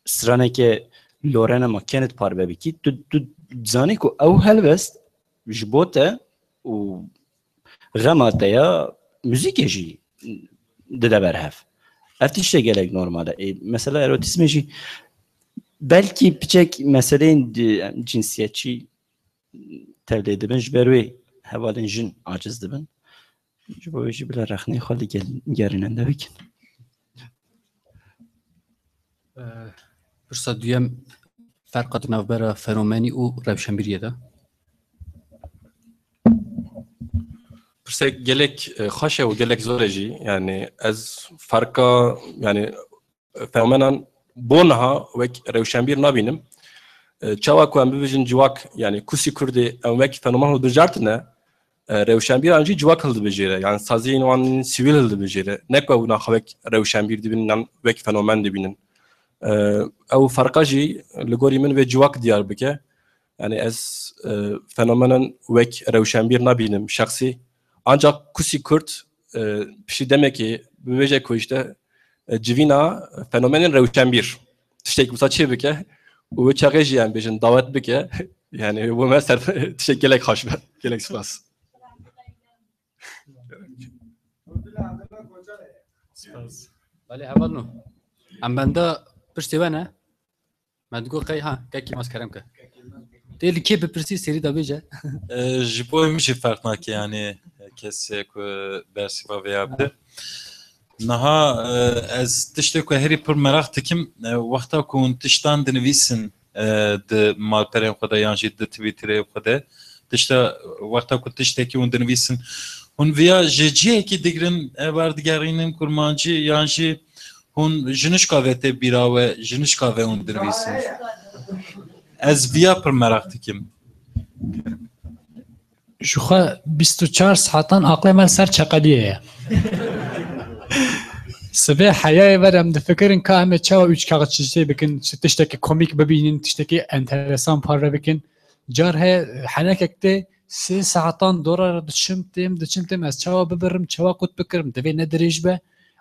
straneke Lorena McKennitt parve bikî. Tu, tu zanî ku ew helbest ji bo te û xema te ya muzîkê jî dide ber hev. Ev tiştê gelek normal e. Ê, mesela erotîzmê jî belkî piçek meseleyên di-, cinsiyetçî tevlê dibin, ji ber wê hevalên jin aciz dibin. Ji bo wê jî bila rexneyê xwe li gel-, gerînende bikin. Ee, pirsa duyem, ferqa di navbera fenomenî û rewşenbîriyê de. Pirsek gelek, e, xweş e û gelek zor e jî. Yani ez ferqa, yani, e, fenomenan bo niha wek rewşenbîr nabînim. E, çawa ku em bibêjin civak, yani kusî Kurdê em wek fenomen hilbijartine, e, rewşenbîran jî civak hildibijêre. Yani saziyên wan sivîl hildibijêre. Ne ku ew naxwe wek rewşenbîr dibînin yan wek fenomen dibînin. E, ew ferqa jî li gorî min vê civak diyar bike. Yani ez, e, fenomenan wek rewşenbîr nabînim şexsî. Ancak kusî Kurd, e, piştî demekê bibêje ku işte, e, civîna fenomenên rewşenbîr tiştek wisa çê bike û wê çaxê jî em bêjin dawet bike. Yani bo me ser tiştek gelek xweş be. Gelek spas. Spas. Belê hevalno. Em benda piştê we ne? Me digot qey ha, kekî maz kerem ke. Tê li kê bipirsî serî de bêje. E, ji bo min jî ferq nake, yani kesê ku bersiva vêya bide. Niha, e, ez tiştê ku herî pir meraq dikim, e, wexta ku hûn tiştan dinivîsin, e, di malperên xwe de yan jî di Twitterê xwe de, tişta, wexta ku tiştekî hûn dinivîsin, hûn viya ji cihekî digirin, e, werdigerînin kurmancî yan jî hûn ji nişka ve tê bîra we, ji nişka ve hûn dinivîsin? Ez viya pir meraq dikim. Ji xwe bîst û çar saetan aqlê me li ser çeqeliyê ye. Sibê heyayê ver em difikirin ka em ê çawa üç kağıtçı tê bikin, tiştekî komîk bibînin, tiştekî enteresan parve bikin. Car heye henekek tê sê saetan dora re diçim têm, diçim têm, ez çawa bibirim, çawa qut bikirim, divê ne dirêj be,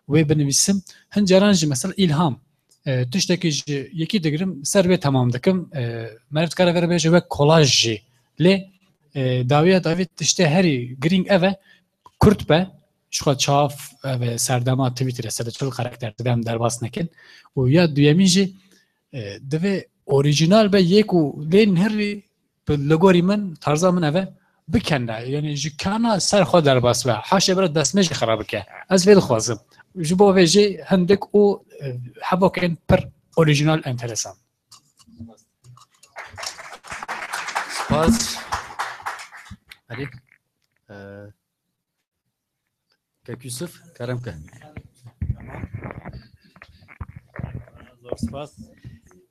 wê binivîsim. Hin caran jî mesela îlham. E, tiştekî ji yekî digirim, ser wê temam dikim. E, meriv dikare vere bêje wek kolaj jî. Lê, e, dawiya dawî tiştê herî girîng ev e, kurt be, ji xwe çav, ev e, serdema Twitterê sed û çil karakter divê em derbas nekin. Û ya duyemîn jî, e, divê orîjînal be, yê ku lê nihirî, bi, li gorî min, tarza min ev e, bikene. Yani ji kana ser xwe derbas be. Haşê bira destmê jî xira bike. Ez vê dixwazim. Ji bo vê jî hindik û, e, hevokên pir orîjînal, enteresan. Spas. Erê. E, Kek Yusuf, kerem ke. Zor spas.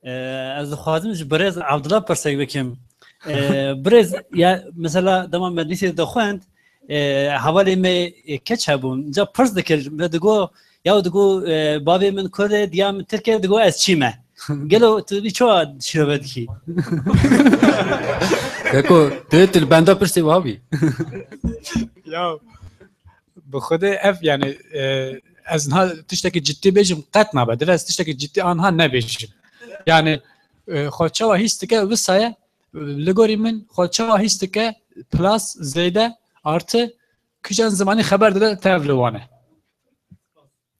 Ee, ez dixwazim ji birêz Abdullah pirsek bikim. Ee, birêz, ya, mesela dema me lîsê dixwend, ee, hevalê me, ee, keç hebûn. Ca pirs dikir, me digo, ya digo, ee, bavê min Kurd e, diya min Tirk e, digo ez çî me. Gelo tu vî çawa şirove dikî? Beko, tu, tu li benda pirsê wiha bî. Ya, bi Xwedê ev, yani, e, ez niha tiştekî ciddî bêjim, qet nabe. Divê ez tiştekî ciddî anha nebêjim. Yani, e, xwe çawa hîs dike, wisa ye, li gorî min xwe çawa hîs dike, plus, zêde, artı, kîjan zimanî xeber dide, tev li wan e.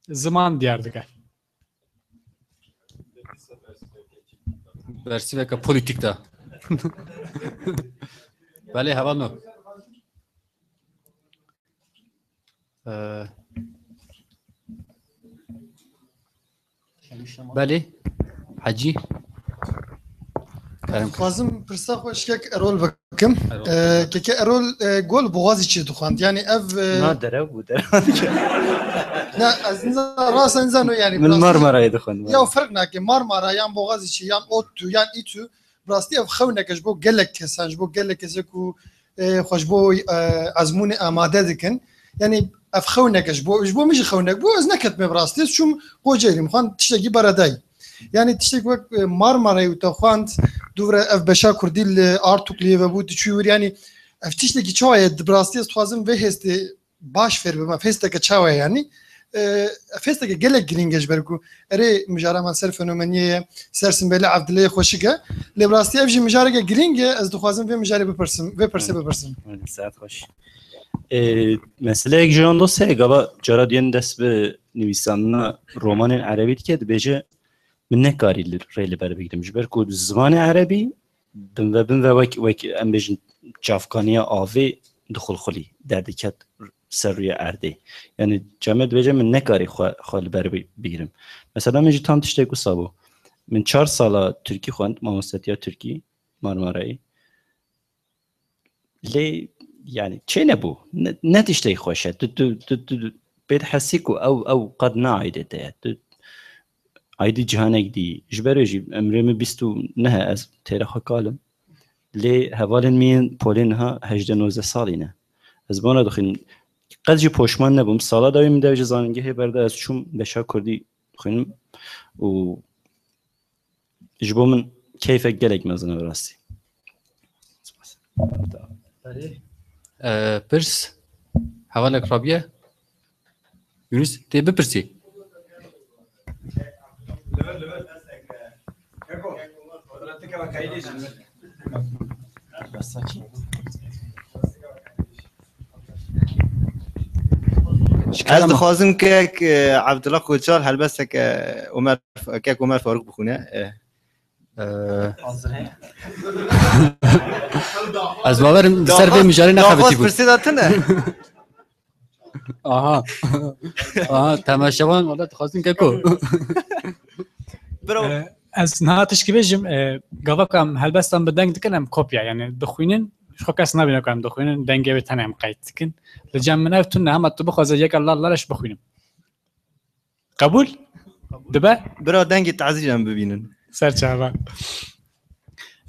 Ziman diyar dike. Bersiveke polîtîk de. Belê, hevalno. Ee, belê, Hecî. Kerem kir. Dixwazim pirsa xwe ji kek Erol Kim? Erol. E, keke Erol, e, gol Boğaziçi dixwend. Yani ev, e, Na, derew bû, derew. Ne, ez nizan, rast ez nizan o yani. Min Marmarayê dixwend. Ya ferq nake. Marmara, yan Boğaziçi, yan ODTÜ, yan İTÜ. Bi rastî ev xewneke ji bo gelek kesan, ji bo gelek kesê ku, e, xwe ji bo, e, ezmûnê amade dikin. Yani ev xewneke ji bo, ji bo min jî xewnek bû. Ez neketime bi rastî. Ez çûm Kocaelî, min xwend tiştekî beredayî. Yani tiştek wek, e, Marmarayê û te xwend, dûvre ev beşa kurdî li Artukliyê ve bû, diçû wir. Yani ev tiştekî çawa ye? Di bi rastî ez dixwazim vê hêstê baş fêr bibim. Ev hêsteke çawa ye yani? E, ev hêsteke gelek girîng e ji ber ku erê mijara me ser fenomeniyê ye, ser Simbêlê Evdileyê xweşik e. Lê bi rastî ev jî mijareke girîng e. Ez dixwazim vê mijarê bipirsim, vê pirsê bipirsim. Saet xweş. E, meseleyek ji wan dost heye, gava cara diyen dest bi nivîsandina romanên erebî dike, dibêje, min nekarî li, rê li ber bigrim. Ji ber ku zimanê erebî bin ve bin ve wek, wek em bêjin çavkaniya avê dixulxulî, derdiket ser rûyê erdê. Yani came dibêje min nekarî xwe, xwe li ber bi-, bigrim. Mesela min jî tam tiştek wisa bû. Min çar sala Tirkî xwend, mamostetiya Tirkî, Marmarayê. Lê yani çê nebû. Ne, ne tiştekî xweş e. Tu, tu, tu, tu pê dihesî ku ew, ew qet ne aîdê te ye. Tu aîdî cihanek dî. Ji ber wê jî emrê min bîst û neh e, ez têra xwe kalim. Lê hevalên min yên polê niha hejdeh nozdeh salî ne. Ez bona dixwînim. Qet jî poşman nebûm. Sala dawî min dev ji zanîngehê berda, ez çûm beşa kurdî dixwînim û ji bo min keyfek gelek mezin e bi rastî. Ee, pirs, hevalek Rabiye. Yunus, tê bipirsî. Ez dixwazim kek, e, Abdullah Koçal helbesteke Omer, kek Omer Faruk bixwîne. E. Ee, ez bawerim ser vê mijarê nexebitî bû. Pirsê de tune. Aha. Aha, temaşevan, wala dixwazin keko. Bro. Ee, ez niha tişkî bêjim, e, gava ku em helbestan bi deng dikin, em kopya, yani dixwînin, ji xwe kes nabîne ku em dixwînin, dengê wê tenê em qeyd dikin. Li cem min ev tune, hema tu bixwaze yeka lal laleş bixwînim. Qebûl? Dibe? Bira dengê tazî em bibînin. Ser çava.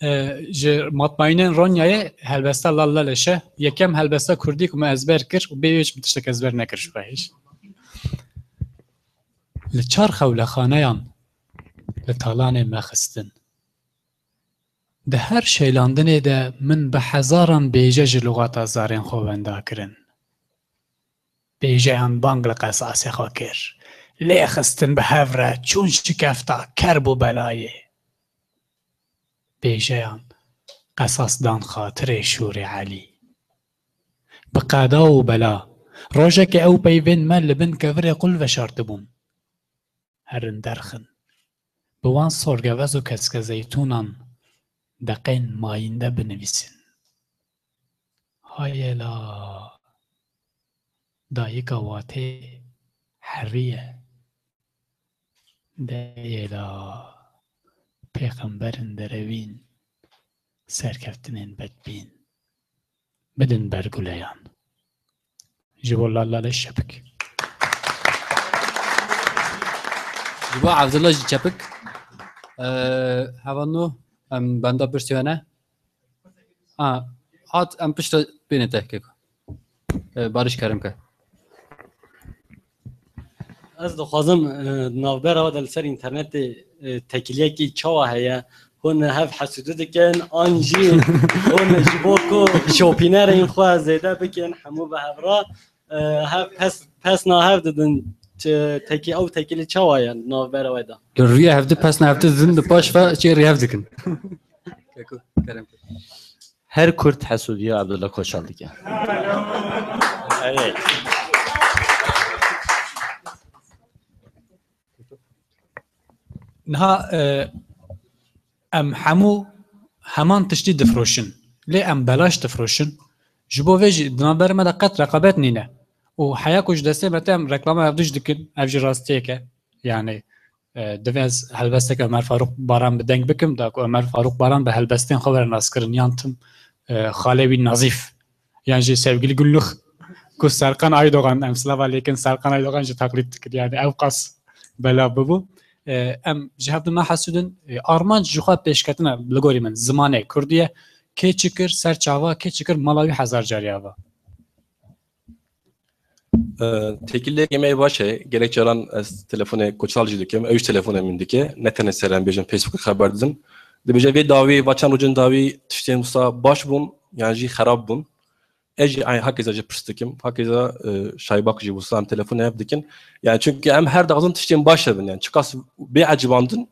Ee, ji matmayînên Ronyayê helbesta Lal Laleş e. Yekem helbesta kurdî ku me ezber kir û bê wê hiç min tiştek ezber nekir ji xwe hêj. Li çar xewlexaneyan li talanê me xistin. Di her şêlandinê de min bi hezaran bêje ji lûgata zarên xwe wenda kirin. Bêjeyan bang li qesasê xwe kir. Lê xistin bi hev re çûn şikefta kerb û belayê. Bêjeyan qesas dan xatirê şûrê Elî. Bi qeda û bela, rojekê ew peyvên me li bin kevirê qul veşartibûn. Herin derxin. Bi wan sorgevez û keske zeytûnan deqên mayînde binivîsin. Hayê la dayika watê herî ye. Deyê la pêxemberin derewîn, serkeftinên bedbîn. Bidin ber guleyan. Ji bo Lal Laleş çepik. Ji bo Evdullah jî çepik. Ee, hevalno, em benda pirsê we ne? Ha, hat em pişta bêne te keko. Ee, Barış Kerem ke. Ez dixwazim, e, navbera we de li ser înternetê, e, tekiliyekî çawa heye? Hûn hev hesûdî dikin, an jî hûn ji bo ku şopînerên xwe zêde bikin, hemû bi hev re, e, hev pes, pesna hev didin, çi tekî, ew tekilî çawa ye navbera we de? Li rûyê hevdî pesna hevdî didin, di paş ve çê rê hev dikin. Keko, kerem. Her Kurd hesûdiya Abdullah Koçal dike. Evet. Niha, e, em hemû heman tiştî difroşin. Lê em belaş difroşin. Ji bo vê jî di navberê me de qet reqabet nîne. Û heya ku ji destê me tê em reklama hevdû jî dikin, ev jî rastiyek e. Yani, e, divê ez helbesteke Ömer Faruk Baran bi deng bikim, da ku Ömer Faruk Baran bi helbestên xwe were naskirin, yan tim e, xalê wî Nazîf. Yan jî Sevgili Günlük. Ku Serkan Aydoğan, em silava lêkin Serkan Aydoğan jî taklîd dikir. Yani ew qas belav bibû. E, em ji hev du nahesûdin, e, armanc ji xwe pêşketina li gorî min zimanê kurdî ye. Kê çi kir, ser çava, kê çi kir, mala wî hezar carî ava. E, têkiliyekê me yê baş e. Gelek caran ez telefonê Koçal jî dikim. Ew jî telefonê min dike. Ne tenê ser em bêjin Facebookê xeber didin. Dibêje vê dawî, va çend rojên dawî tiştên wisa baş bûn, yan jî xerab bûn. Ez jî ay hakeza jî pirs dikim. Hakeza, e, Şaybak jî wisa em telefonê hev dikin. Yani çünkü em her daxizin tiştên baş hebin. Yani çiqas bê ecibandin,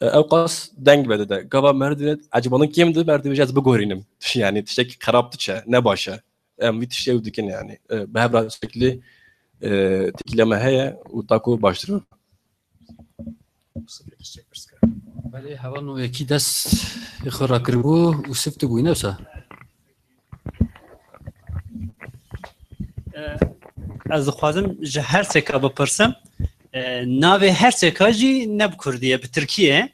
e, ew qas deng vedide. Gava merdê ecibandin kêm di, merdê bêje ez biguherînim. Yani tiştekî xerab diçe, ne baş e. Em vî tiştê ew dikin yani. E, bi hev re şeklî, e, têkiliya me heye û taku baştir be. Belê, heval nû yekî dest xwe rakiribû û sift bûyî, ne wisa? E, ez dixwazim ji her sêka bipirsim. E, navê her sêka jî ne bi kurdî ye, bi tirkî ye.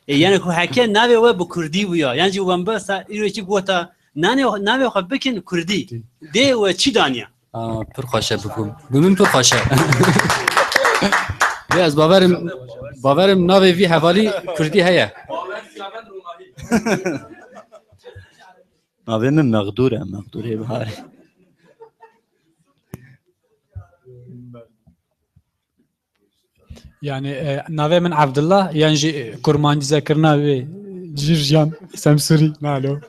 E, yani ku heke navê we bi kurdî bûya, yan jî we besa îro kî gota nanê, navê xwe bikin kurdî. Dê we çi daniya? Aa, pir xweş e, bikum. Bi min pir xweş e. Lê ez baverim, baverim navê vî hevalî kurdî heye. Navê min Mexdûr e, Mexdûrê Biharê. Yani, e, navê min Abdullah, yan jî, e, kurmancî zekirina wê Jirjan Semsûrî, nalo.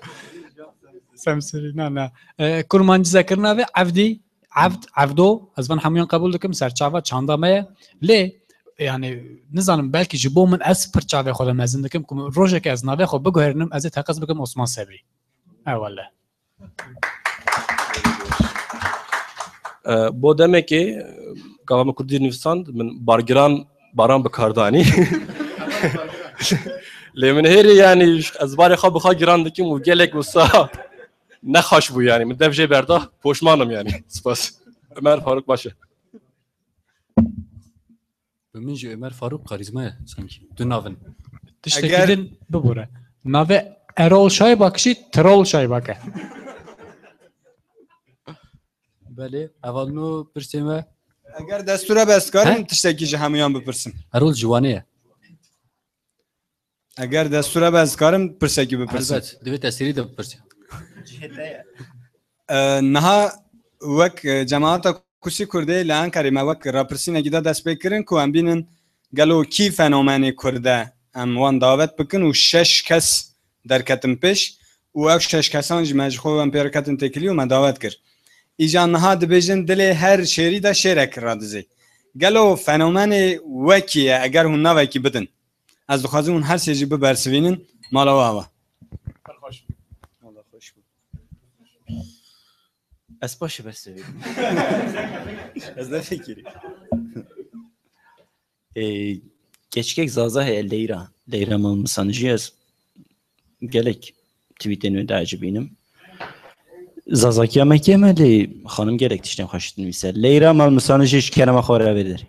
Semsûrî, na, na. E, kurmancî zekirina wê Evdî, Evd, Evdo, ez van hemûyan qebûl dikim, serçava çanda me ye. Lê, yani, nizanim, belkî ji bo min ez pir çavê xwe de mezin dikim, ku rojekê ez navê xwe biguherînim, ez ê teqez bikim Osman Sebrî. Ewele. E, bo demekê, e, gava min kurdî nivîsand, min bargiran, baran bi kar danî. Lê min hêrî, yani, ez barê xwe bi xwe giran dikim û gelek wisa nexweş bû, yani. Min dev jê berda, poşman im, yani. Spas. Ömer Faruk baş e. Bi min jî Ömer Faruk karîzma ye sankî. Du nav in. Tiştekî Eger din bibûre. Navê Erol Şaybak jî Troll Şaybak e. Belê, hevalno pirsê me. Eger destûre be, ez dikarim He? tiştekî ji hemûyan bipirsim. Erol ciwanê ye. Eger destûre be, ez dikarim pirsekî bipirsim. Elbet, divê te serî de bipirse. E, niha wek, e, cemaata Kusî Kurdê li Enqerê me wek rapirsînekî de dest pê kirin ku em bînin gelo kî fenomenê Kurd e, em wan davet bikin û şeş kes derketin pêş û ew şeş kesan jî me ji xwe em pê re ketin têkilî û me davet kir. Îca niha dibêjin dilê her şêrî de şêrek radizê. Gelo fenomenê we kî ye eger hûn navekî bidin? Ez dixwazim hûn her sê jî bibersivînin, mala we ava. Pir xweş bû. Wala xweş bû. Ez paşê bersivînim. Ez nefikirî. Ê, keçikek Zaza heye, Leyra. Leyra Malmisanijî, ez gelek tweetên wê diecibînim. Zazakiya me kêm e, lê xanim gelek tiştên xweş dinivîse. Leyra Malmisanijî ji kerema xwe re vê derê.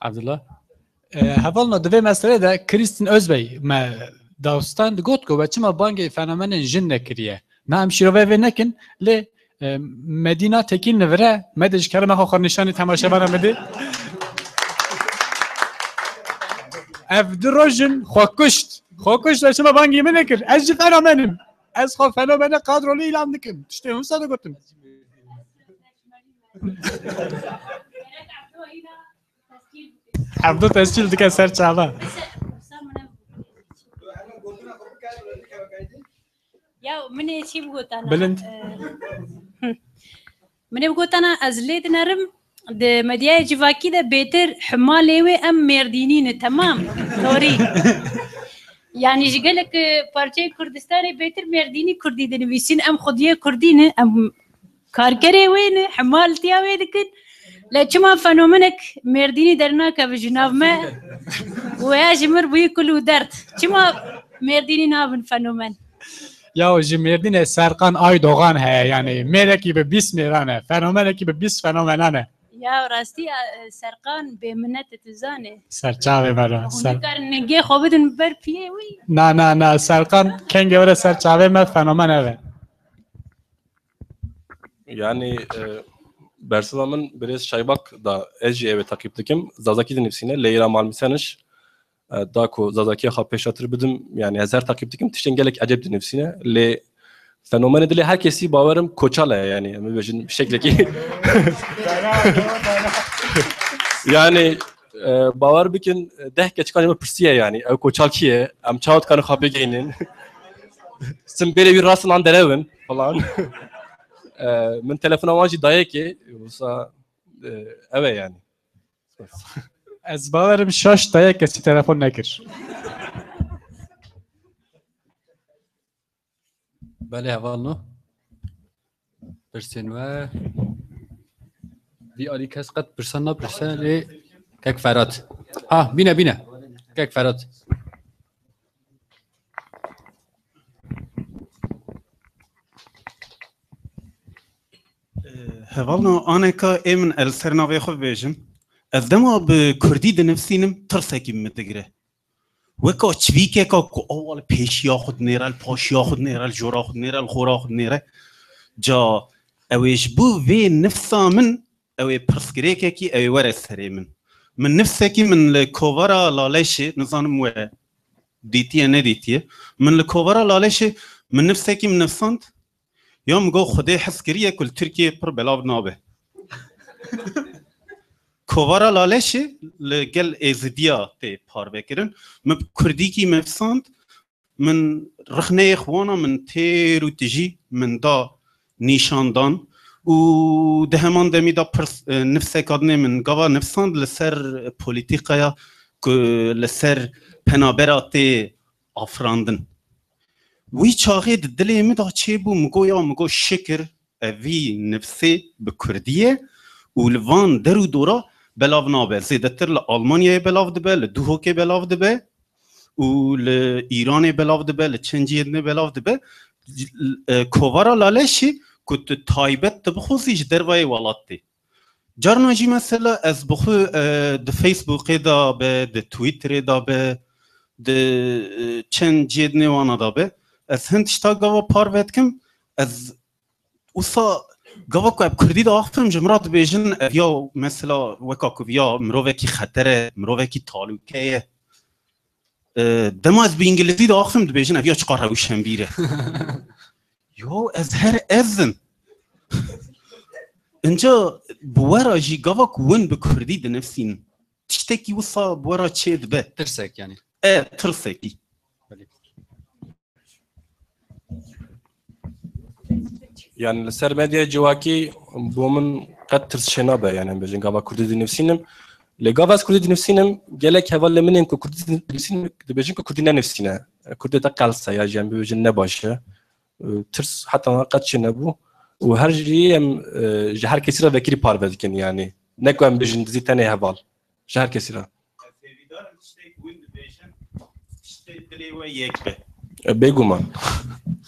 Abdullah. E, hevalno, di vê meselê de Kristin Özbey me dawstand got ku we çima bangê fenomenên jin nekiriye. Na em şîrovê vê nekin, lê, e, Medîna Tekîn li vir e, me de ji kerema xwe xwe nîşanî temaşevana bidî. Ev du roj in xwe kuşt. Xwe kuşt, we çima bangî min nekir? Ez jî fenomen im. Ez xwe fenomene kadrolî îlan dikim. Tiştê wisa digotim. Evdo tescîl dike ser çava. Ya, min ê çî bigotana. Bilind. Eh, min ê bigotana ez lê dinerim, di medyaya civakî de bêtir himalê wê em Mêrdînî ne, temam. Sorry. Yani ji gelek, eh, parçeyê Kurdistanê bêtir Mêrdînî Kurdî dinivîsîn, em xwediyê Kurdî ne, em karkerê wê ne, hemaltiya wê dikin. Le çima fenomenek Mêrdînî dernakeve ji nav me? Wêya ji mir bûyî kul û derd. Çima Mêrdînî nabin fenomen? Ya ji Mêrdînê Serkan Aydoğan heye, yani mêrekî bi bîst mêran e, fenomenekî bi bîst fenomenan e. Ya rastî, e, Serqan bêminet e, tu zanî. Ser çavê me re. Hûn nikarin ningê xwe bidin ber piyê wî. Na, na, na. Serqan kengê were ser çavê me, fenomen ev e. Yani e, bersiva min birêz Şaybak da, ez jî ew ê teqîb dikim. Zazakî dinivîsîne, lê îra mal miseniş. E, da ku Zazakiya xwe pêşatir bidim, yani ez her teqîb dikim, tiştên gelek ecêb dinivîsîne. Lê fenomenê dilê her kesî bawerim koçal e, yani em bibêjin şeklekî. Yani e, bawer bikin, deh keçikan ji me pirsiye, yani ew koçal kî ye? Em çawa dikarin xwe pê geynin? Sim bêrê wî rastin an derewin falan. E, min telefona wan jî dayê kê, wisa e, ev e yani. Ez bawerim şaş dayê kesî telefon nekir. Belê hevalno. Pirsên we. Vî alî kes qet pirsan napirse lê kek Ferhat. Ha, bîne, bîne. Kek Ferhat. Hevalno, aneka ê min el ser navê xwe bibêjim. Ez dema bi kurdî dinivîsînim, tirsekî min digire. Weka çivîkeka ku ew li pêşiya xwe dinêre, li paşiya xwe dinêre, li jora xwe dinêre, li xora xwe dinêre. Ca ew ê ji bo vê nifsa min, ew ê pirsgirêkekî, ew ê were serê min. Min nifsekî min li kovara Laleşê, nizanim we dîtiye nedîtiye, min li kovara Laleşê min nifsekî min nifsand, ya min got Xwedê hez kiriye ku li Tirkiyeyê pir belav nabe. Kovara Laleşê li gel Êzidiya tê parve kirin. Min bi kurdîkî nifsand, min rixneyê xwana min têr û tijî min da nîşan dan û di heman demî de pirs, e, nifseka dinê min gava nifsand li ser polîtîkaya ku li ser penabera tê afirandin. Wî çaxê di dilê min de çêbû, min got ya, min got şikir, evî nifsê bi kurdî ye û li van der û dora belav nabe. Zêdetir li Almanyayê belav dibe, li Duhokê belav dibe û li Îranê belav dibe, li çend cihê dinê belav dibe. E, kovara Laleşê ku tu taybet tu bixwazî ji dervayê welat tê. Carna jî mesela ez bi xwe, e, di Facebookê de be, di Twitterê de be, di, e, çend cihê dinê wana de be, ez hin tişta gava parve dikim, ez wisa gava ku em kurdî diaxivim ji min re dibêjin, ev ya mesela weka ku ya mirovekî xeter e, mirovekî talûke ye. E, dema ez bi îngilîzî diaxivim dibêjin ev ya çiqas rewşenbîr e. Yo, ez her ezim. Inca bi we re jî gava ku win bi kurdî dinivîsînin, tiştekî wisa bi we re çêdibe. Tirsek yani. E, tirsekî. Yani li ser medyaya civakî bo min qet tirs çênabe, yani em bêjin gava kurdî dinivîsînim. Lê gava ez kurdî dinivîsînim, gelek hevalê min ên ku kurdî dinivîsînim dibêjin ku kurdî nenivîsîne. Kurdê te qels e ya jî em bibêjin ne baş e. E, tirs heta niha qet çênebû û her jî em, e, ji her kesî re vekirî parve dikin, yani ne ku em bêjin dizî tenê heval, ji her kesî re. Hêvîdarim tiştek win dibêjin, tiştê dilê we yek be. E, bêguman.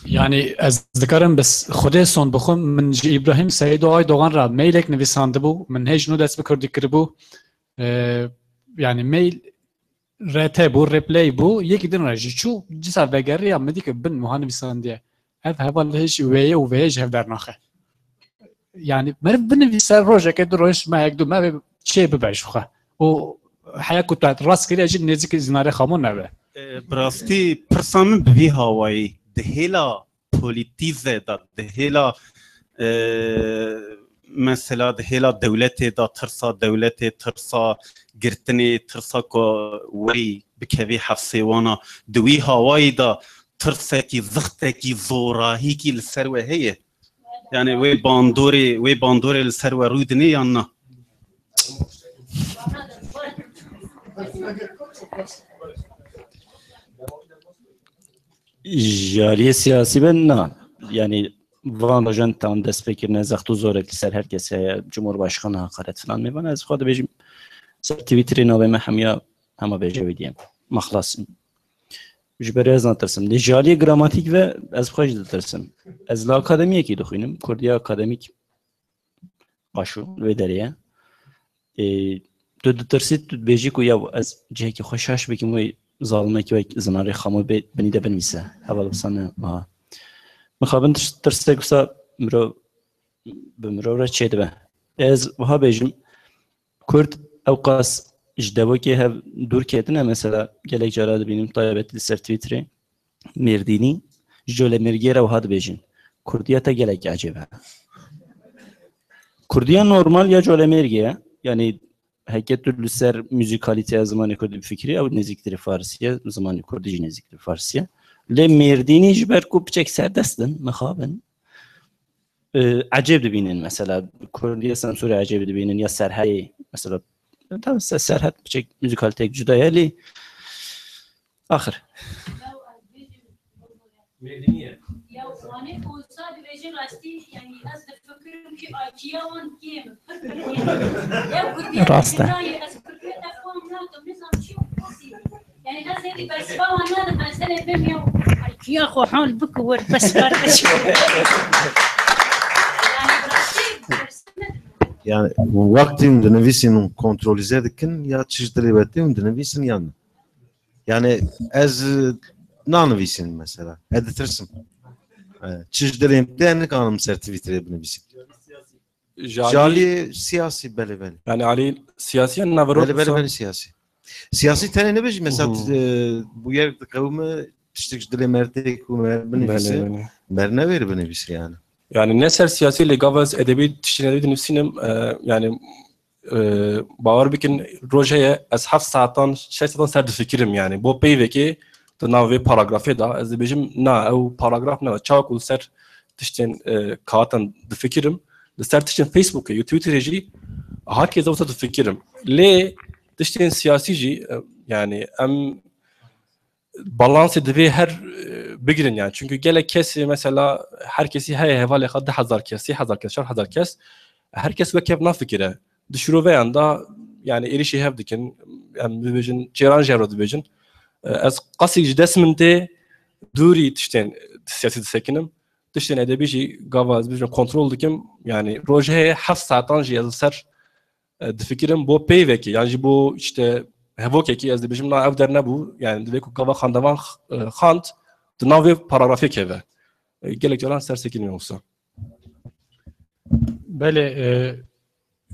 Yani ez dikarim bes Xwedê son bixwim, min ji Îbrahîm Seîdo Aydogan re mailek nivîsandibû, min hê ji nû dest bi kurdî kiribû. E, yani mail R T bû, reply bû, yekî din re jî çû, dîsa vegeriya min dî ke bin wiha nivîsandiye. Ev heval hê jî wê ye û vê yê ji hev dernaxe. Yani meriv binivîse rojekê du roj me yek du me vê çê bibe ji xwe. Û heya ku tu rast kiriye jî nêzîkî Zînarê Xamo nebe. E, bi rastî pirsa min bi vî hawayî di hêla polîtîze de, di hêla, e, mesela di hêla dewletê de, tirsa dewletê, tirsa girtinê, tirsa ku werî bikevî hefsê wana, di wî hawayî de tirsekî, zixtekî, zorahîkî li ser we heye? Yani wê bandorê, wê bandorê li ser we rûdinê yan na? Ji aliyê siyasî ve na. Yani van rojan tam dest pê kirine, zext û zorek li ser her kes heye, Cumhurbaşkanı hakaret filan. Mêvan ez xwe dibêjim ser Twitterê navê me hemiya hema bêje wê diye. Me xilas. Ji ber ez natirsim. Lê ji aliyê gramatîk ve ez xwe jî ditirsim. Ez li akademiyekî dixwînim. Kurdiya akademîk qaşo li vê derê ye. Ê, tu ditirsî, tu dibêjî ku ya ez cihekî xwe şaş bikim wê zalimekî wek zinarê xamo bê binî de binivîse. Heval wisa ne wiha. Mixabin tirs-, tirsek wisa mirov, bi mirov re çêdibe. Ez wiha bêjim, Kurd ewqas ji devokê hev dûr ketine, mesela gelek cara dibînim taybetî li ser Twitterê, Mêrdînî, ji colemêrgiyê re wiha dibêjin, Kurdiya te gelek ecêb e. Kurdiya normal ya colemêrgê ye. Yanî heke tu li ser muzîkalîteya zimanê kurdî bifikirî, ew nêzîktir ê farsî ye, zimanê kurdî jî nêzîktir ê farsî ye. Lê Mêrdînî ji ber ku piçek serdest in, mixabin, e, ecêb dibînin mesela. Kurdiya Semsûrê ecêb dibînin ya Serhedê mesela. Tabii Se-, Serhed piçek muzîkalîtek cuda ye lê axir. Mêrdînî ye. Ya Wanê olsa dibêjin rastî, yani ez difikirim ki I Q'ya wan kêm. Ya Kurdiya Rast e. Nayê, ez Kurdiya te fam nakim, nizam çi û qasî. Yani ez hêdî bersiva wan nadim, ez hêdî bim ya I Q'ya xwe hal biku wer bes kardeşim. Yani rastî bersiva nedim. Yani wextê hûn dinivîsîn hûn kontrolîze dikin ya çi ji dilê we tê hûn dinivîsin yan ne? Yani ez, e, nanivîsim mesela. Ez ditirsim. E, çi ji dilê min tê nikarim ser Twitterê binivîsim. Ji alî Ji alî siyasî, belê, belê. Yani alî siyasî yan naverok Belê, belê, wisa? Belê, siyasî. Siyasî tenê nebêjî mesela, Hı hı. e, bûyer diqewime tiştek ji dilê me tê ku me binivîse. Belê, belê. Me newêr binivîse yani. Yani ne ser siyasî lê gava ez edebî tiştên edebî dinivîsînim, e, yani e, bawer bikin, roj heye ez heft saetan, şeş saetan ser difikirim yani. Bo peyvekê di nav vê paragrafê de ez dibêjim, na, ew paragraf ne, çawa ku li ser tiştên, e, kağıtan difikirim, li ser tiştên Facebookê û Twitterê jî her kes wisa difikirim. Lê tiştên siyasî jî, e, yani em balansê divê her, e, bigirin yani. Çünkü gelek kesê mesela her kesî heye hevalê xwe du hezar kes, sê hezar kes, çar hezar kes. Her kes wek hev nafikire. Di şiroveyan da yani êrişî hev dikin. Em dibêjin, çêran jî hev re dibêjin. E, ez qasî ji dest min tê dûrî tiştên siyasî disekinim. Tiştên edebî jî gava ez bêjim kontrol dikim. Yani roj heye heft saetan jî ez li ser e, difikirim bo peyvekî, yan jî bo işte hevokekî ez dibêjim, na ev der nebû, yani divê ku gava xandevan x-, e, xand di nav vê paragrafê keve. E, gelek caran ser sekiniyor olsa. Belê, e,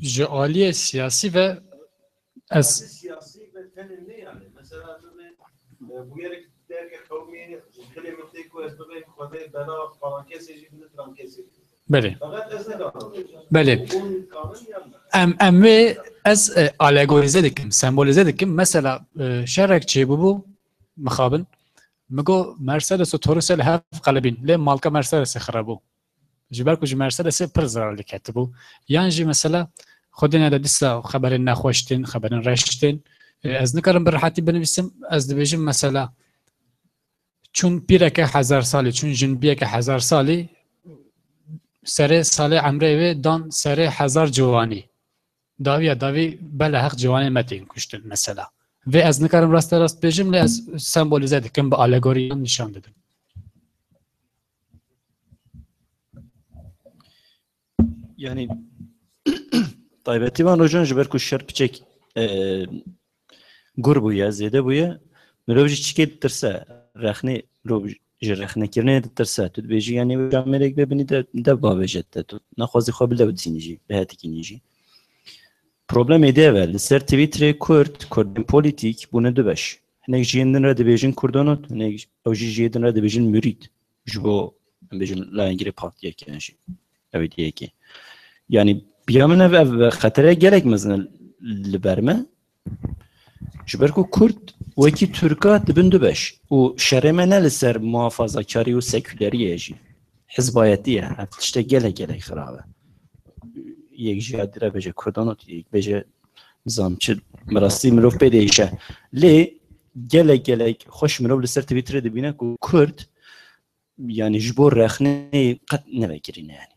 ji aliyê siyasî ve ez Siyasî ve tenê ne yani? Mesela, e, bûyerek derke qewmî, dilê min tê ku ez bibêm xwedê bela falan kesê jî bide filan kesê. Belê. Belê. Em, em wê ez, e, alegorize dikim, sembolize dikim. Mesela, e, şerek çêbûbû, mixabin, min got Mercedes û Taurusê li hev qelibîn, lê malka Mercedesê xirab bû. Ji ber ku ji Mercedesê pir zirar lê ketibû. Yan jî mesela, xwedê nede dîsa xeberên nexweş tên, xeberên reş tên. E, ez nikarim bi rehetî binivîsim, ez dibêjim mesela, Çûn pîreke hezar salî, çûn jinbiyeke hezar salî, serê salê emrê wê dan serê hezar ciwanî. Dawiya dawî beleheq ciwanê me tên kuştin mesela. Vê ez nikarim raste rast bêjim, lê ez sembolize dikim, bi alegoriyan nîşan didim. Yanî, taybetî van rojan ji ber ku şer piçek, e, gur bûye, zêde bûye, mirov ji çikê ditirse, rexnê, mirov ji rexnekirinê ditirse. Tu dibêjî, yanî, wê camêrek bê binî de, dev bavêje te. Tu naxwazî xwe bile bidizînî jî, bihetikînî jî. Problemê dê ev e, li ser Twitterê Kurd, Kurdên polîtîk bûne du beş. Hinek ji yên din re dibêjin Kurdonot, hinek ew jî ji yê din re dibêjin murîd. Ji bo, em bêjin, layengirê partiyeke yan jî. Ew ê diyekê. Yanî, piya min ev, ev xetere gelek mezin e li ber me. Ji ber ku Kurd wekî Tirka dibin du beş. Û şerê me ne li ser muhafazakarî û sekulerî ye jî. Hizbayetî ye. Ev tiştek gelek, gelek xirab e. Yek ji ya dire bêje Kurdanot, yek bêje nizam çi, bi rastî mirov pê diêşe. Lê gelek, gelek xweş mirov li ser Twitterê dibîne ku Kurd, yanî ji bo rexnê qet nevekirîne yanî.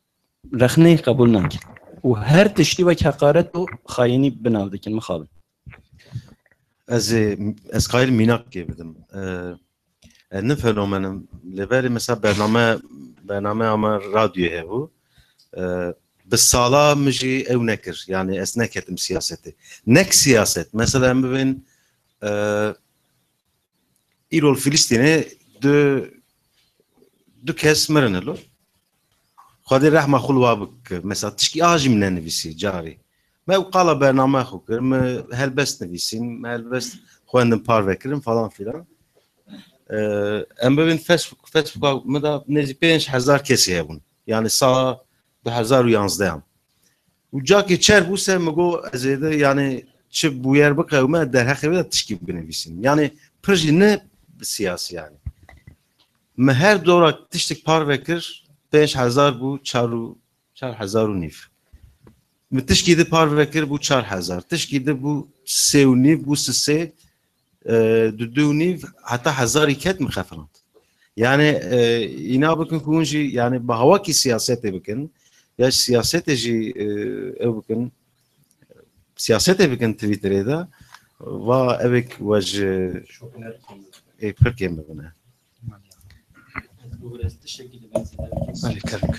Rexnê qebûl nakin. Û her tiştî wek heqaret û xayînî bi nav dikin, mixabin. Ez ê, ez qayil mînakê bidim. E, e, ne fenomenim. Lê belê mesela bername, bername ama radyoyê hebû. E, bi sala min jî ew nekir. Yani ez neketim siyasetê. Nek siyaset. Mesela em bibên, e, îro li Filistînê du, du kes mirin lo. Xwedê rehma xwe li wa bike. Mesela tişkî a jî min nenivîsî carî. Me ew qala bername xwe kir, me helbest nivîsîn, me helbest xwendin parve kirin falan filan. Ee, em bibin Facebook, Facebooka me de nêzî pênc hezar kesî hebûn. Yani sala du hezar û yanzdehan. Û cakê çer bû se min got ez êde yani çi bûyer biqewime derheqê wê de tişkî binivîsîn. Yani pir jî ne siyasî yani. Me her dora tiştik parve kir, pênc hezar bû çar û, çar hezar û nîv. Min tişkî di parve kir bû çar hezar. Tişkî di bû sê û nîv, bû sisê, e, du, du û nîv, heta hezarî ket min xefinand. Yani, e, îna bikin ku hûn jî, yani, bi hawakî siyasetê bikin, ya siyasetê jî, e, ew bikin, siyasetê bikin Twitterê de, va evek we ji, ê, pir kêm bibine. Belê, kerem.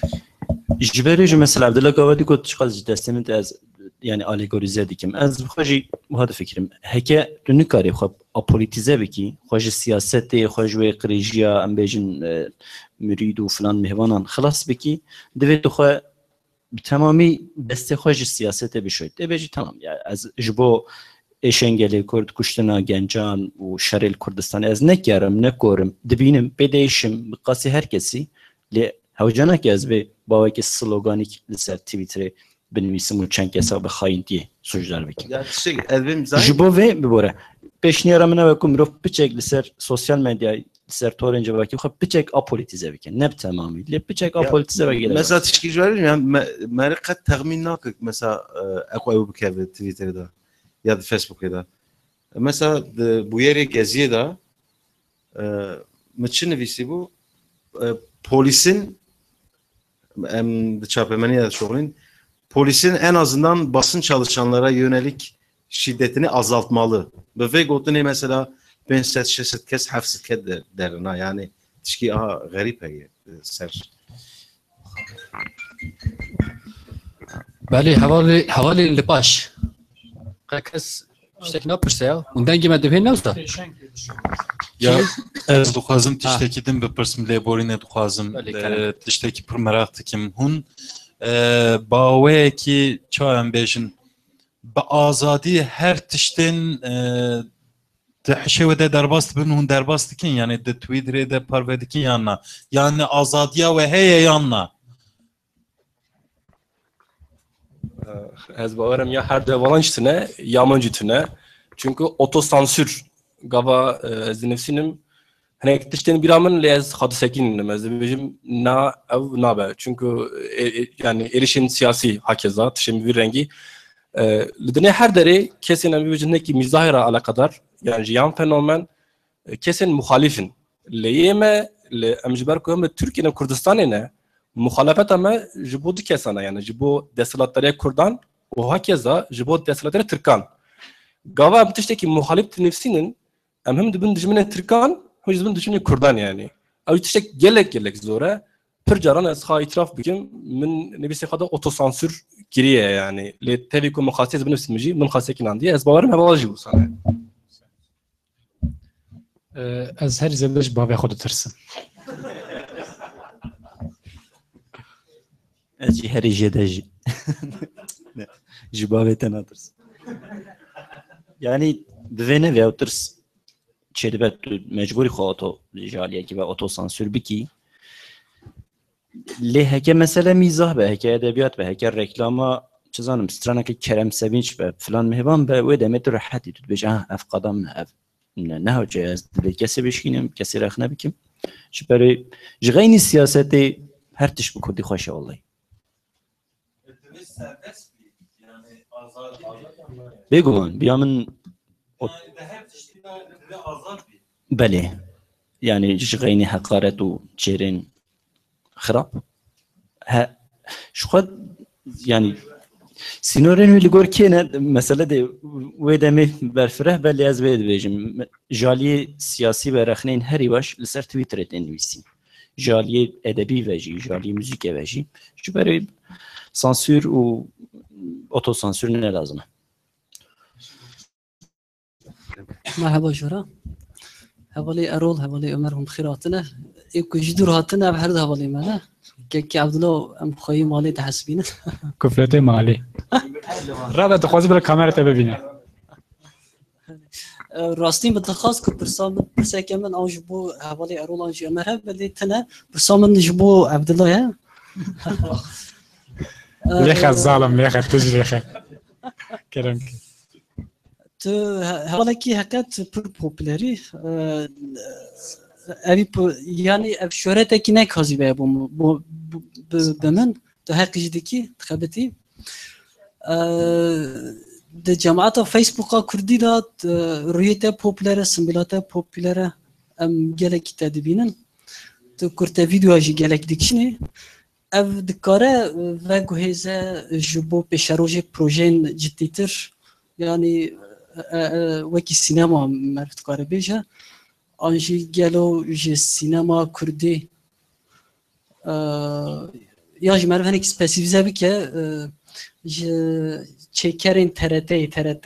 Ji ber jî mesela Abdullah Gavadî got, çiqas ji destê min de ez, yani, alegorize dikim. Ez bi xwe jî wiha difikirim. Heke tu nikarî xwe apolitize bikî, xwe ji siyasetê, xwe ji wê qirêjiya, em bêjin, e, mirîd û filan mêvanan xilas bikî, divê tu xwe bi temamî destê xwe ji siyasetê bişoyî. Tê bêjî, tamam, ya ez ji bo êşên gelê Kurd, kuştina gencan û şerê li Kurdistanê ez nekerim, nekorim, dibînim, pê de êşim, bi qasî her kesî, lê hewce nake ez vê bawekî sloganîk li ser Twitterê binivîsim û çend kesa bi xayîntiyê sûcdar bikim. Ya tiştek, ez bêm zanî. Ji bo vê bibore. Pêşniyara min ew e ku mirov piçek li ser sosyal medya, li ser torên civakî xwe piçek apolitize bikin. Ne bi temamî. Lê piçek Ya, apolitize ve gelek. Mesela tişkî ji ber ya me, me qet texmîn nake. Mesela, e, ew ew bikeve Twitterê de ya di Facebookê de. Mesela di bûyerê Geziyê de, e, min çi nivîsî bû? E, polîsin, em di çapemeniya de şoxlîn, polîsin en azından basın çalışanlara yönelik şiddetini azaltmalı. Bi vê gotinê mesela pênc sed şeş sed kes, heft sed kes de derina. Yani tişkî aha xerîb heye, e, ser. Belê, hevalê, hevalên li paş. Qe kes tiştekî napirse ya. Hûn dengê me dibihên ne wisa? Ya, ez dixwazim Ha. tiştekî din bipirsim, lêborînê dixwazim, Belê, e, kerem. tiştekî pir meraq dikim. Hûn, e, baweyekî, ça em bêjin, bi azadî her tiştên, e, di hişê we de derbas dibin, hûn derbas dikin, yani di Twitterê de parve dikin yan na? Yani azadiya we heye yan na? Ez bawerim ya her du hevalan jî tune, ya min jî tune. Çünkü otosansür gava, e, ez dinivîsînim. Hinek tiştên bîra min lê ez xwe disekînim. Ez dibêjim na ew nabe. Çünkü, e, e, yani êrişên siyasî hakeza, tiştên bi vî rengî. E, li dinê her derê kesên em bibêjin hinekî mîzahê re eleqedar, yani ji yan fenomen, e, kesên muxalîf in. Lê yê me, li, em ji ber ku em li Tirkiye ne, Kurdistanê ne, muxalefeta me ji bo du kesan e, yani ji bo desthilatdariya Kurdan û hakeza ji bo desthilatdariya Tirkan. Gava em tiştekî muxalîf dinivîsînin, em him dibin dijminê Tirkan, him jî dibin dijminê Kurdan yani. Ew tiştek gelek gelek zor e. Pir caran ez xwe îtiraf bikim, min nivîsê xwe de otosansür kiriye yani. Lê tevî ku min xwestiye ez binivîsim jî, min xwestiye kî nandiye. Ez bawerim heval jî wisa ne. Ee, ez herî zêde ji bavê xwe ditirsim. Ez jî herî jêde jî. Ne, ji bavê te natirsim. Yani, divê nevê ew tirs çêdibe, tu mecbûrî xwe oto, ji aliyekî ve otosansür bikî. Lê heke mesele mîzah be, heke edebiyat be, heke reklama, çi zanim, straneke Kerem Sevinç be, filan mêvan be, wê demê tu rehetî, tu dibêjî, "Ah, ev qada min e, ev ne, ne hewce ye, ez dilê kesê bişkînim, kesê rexne bikim." Ji berê, ji xeynî siyasetê her tişt bi kurdî xweş e wellahî. Bêguman, biya min o- Belê. Yani ji xeynî heqaret û çêrên xirab. He, ji xwe, yani, sînorên wî li gor kê ne? Mesele de wê demê berfireh be, lê ez vê dibêjim. Ji aliyê siyasî ve rexneyên herî baş li ser Twitterê tên nivîsîn. ji aliyê edebî ve jî, ji aliyê muzîkê ve jî, ji ber sansûr û otosansûr ne lazim e. Merheba jora. Hevalê Erol, hevalê Ömer hûn bi xêr hatine. Ê ku ji dûr hatine, ev her du hevalê me ne. Kekî Abdullah, em xweyî malê dihesibînin. Kufletê malê. Rabe, dixwazî bila kamera te bibîne. E, rastî min dixwast ku pirsa min, pirseke min an ji bo hevalê Erol an jî Ömer hebe, lê tine pirsa min ji bo Abdullah ye. Lêxe zalim, lêxe, tu jî lêxe. Kerem ki. Tu he-, hevalekî heqet pir popûlerî, e, evî po-, yanî ev şohretekî ne kazî be bo, bo, bo, bi, bi min. Tu heqî jî dikî, dixebitî. E, di cemaeta Facebooka Kurdî de, e, rûyê te popûler e, simbêla te popûler e, em gelekî te dibînin. Tu kurte vîdyoya jî gelek dikişînî. Ev dikare veguhêze ji bo pêşerojê projeyên cidîtir, yanî, e, e, wekî sînema meriv dikare bêje, an jî gelo ji sînema kurdî, e, ya jî meriv hinek spesîfîze bike, e, ji çêkerên T R T'yê, T R T,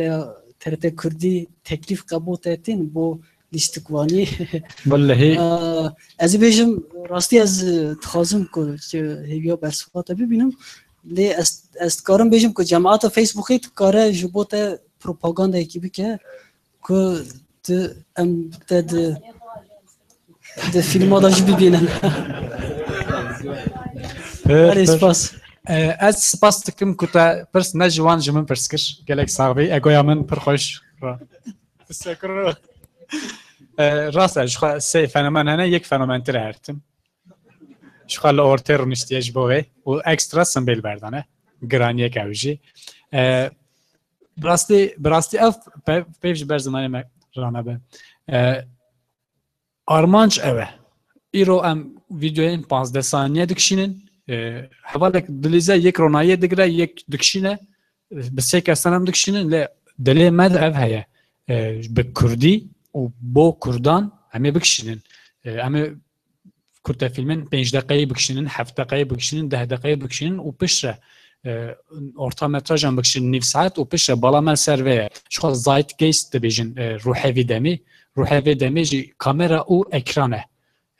T R T Kurdî teklîf qebûl te tên bo lîstikvanî. Wellehî. Aa, ez ê bêjim, rastî ez, e, dixwazim ku, ku hêviya bersiva te bibînim. Lê ez, ez dikarim bêjim ku cemaeta Facebookê dikare ji bo te propagandayekî bike ku tu, em te di, di fîlma de jî bibînin. Pir, Erê, pir. Spas. E, ez spas dikim ku te pirs ne ji wan ji min pirs kir. Gelek sax bî. Egoya min pir xweş. Teşekkür. E, rast e, ji xwe sê fenomen hene, yek fenomentir e her tim. Ji xwe li ortê rûniştiye ji bo wê û ekstra simbêl berdane. Giraniyek ew jî. E, bi rastî, bi rastî ev pe-, peyv ji ber zimanê me rane be. E, armanc ew e. Îro em vîdeoyên pazdeh saniye dikişînin. E, hevalek dilîze yek ronahiyê digire, yek dikişîne. Bi sê kesan em dikişînin, lê dilê me de ev heye. E, bi kurdî û bo kurdan em ê bikişînin. E, em ê kurtefîlmên pênc deqeyî bikişînin, heft deqeyî bikişînin, deh deqeyî bikişînin û piştre, e, orta metrajan bikişînin nîv saet û piştre bala me ser vê ye. Ji xwe zeitgeist dibêjin, e, ruhê vî demî. Ruhê vê demê jî kamera û ekran e.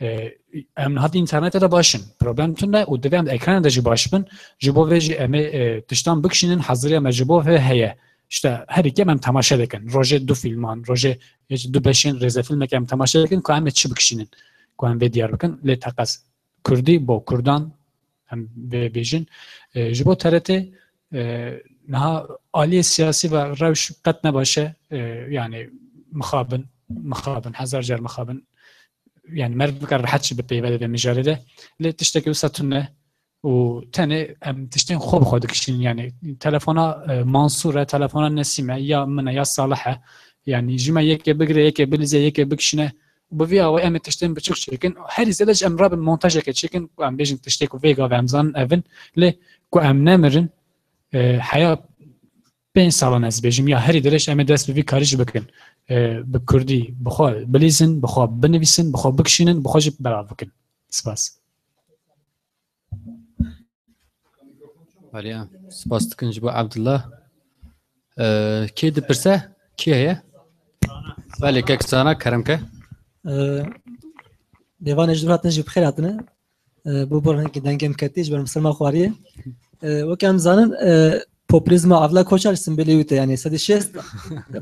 E, em niha di înternetê de baş in. Problem tune û divê em di ekranê de jî baş bin. Ji bo vê jî em ê, e, tiştan bikişînin, haziriya me ji bo vê heye. İşte herî kêm em temaşe dikin. Rojê du fîlman, rojê hiç du beşên rêzefîlmeke em temaşe dikin ku em ê çi bikişînin, ku em vê diyar bikin. Lê teqez kurdî bo kurdan em vê bêjin. E, ji bo T R T, e, niha aliyê siyasî ve rewş qet ne baş e. E, yani mixabin, mixabin, hezar car mixabin. Yani meriv bikare rehet jî bipeyve di vê mijarê de. Lê tiştekî wisa tune û tenê em tiştên xwe bi xwe dikişînin. Yani telefona, e, Mansûr e, telefona Nesîm e, ya min e, ya Salih e. Yani ji me yekê bigire, yekê bilîze, yekê bikişîne. Bi vî awayî em ê tiştên biçûk çêkin. Herî zêde jî em rabin montajeke çêkin, ku em bêjin tiştê ku vê gavê em zanin ev in. Lê ku em nemirin, e, heya pênc salan ez bêjim, ya herî dirêj em ê dest bi vî karî jî bikin. E, bi kurdî, bi xwe bilîzin, bi xwe binivîsin, bi xwe bikişînin, bi xwe jî belav bikin. Spas. Belê, spas dikin ji bo Abdullah. E, kê dipirse? Kê heye? Belê, kek Zana, kerem ke. E, mêvanê ji dûr hatine jî bi xêr hatine. E, bo bor hinkî dengê min ketî ji ber min ser me xwariyê. E, weke em zanin, e, populîzma Avla Koçar simbêlê wî te, yanî sedî şêst,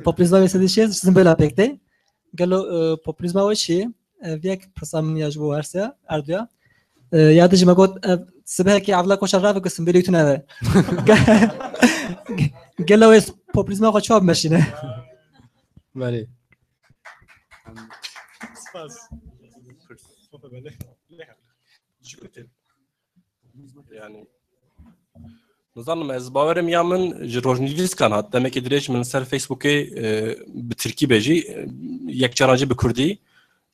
populîzma wê sedî şêst simbêla pêk tê. Gelo, e, populîzma we çi ye? E, vê yek pirsa min ya ji bo her se, erduya. E, ya dijî me got, e, sibehekî Avla Koçar rave ku simbêlê wî tune be. Ge-, gelo wê populîzma xwe çawa bimeşîne? Belê. Spas. Yani, nizanim, ez bawerim ya min ji rojnivîskan hat. Demekê dirêj min ser Facebookê, e, bi tirkî be jî, e, yek caran jî bi kurdî,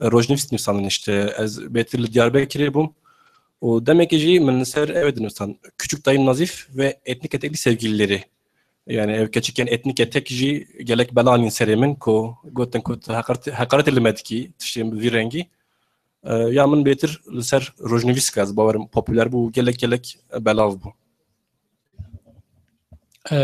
e, rojnivîs nivîsandin işte. Ez bêtir li Diyarbekirê bûm. Û demekê jî min li ser ew ê dinivîsan. Küçük Dayım Nazif ve Etnik Etekli Sevgilileri. Yani ev keçikên etnîk etek jî gelek bela anîn serê min ku gotin ku tu heqaret-, heqaretê li me dikî, tiştên bi vî rengî. E, ya min bêtir li ser rojnivîsî ke ez bawerim popûler bû û gelek gelek belav bû. E,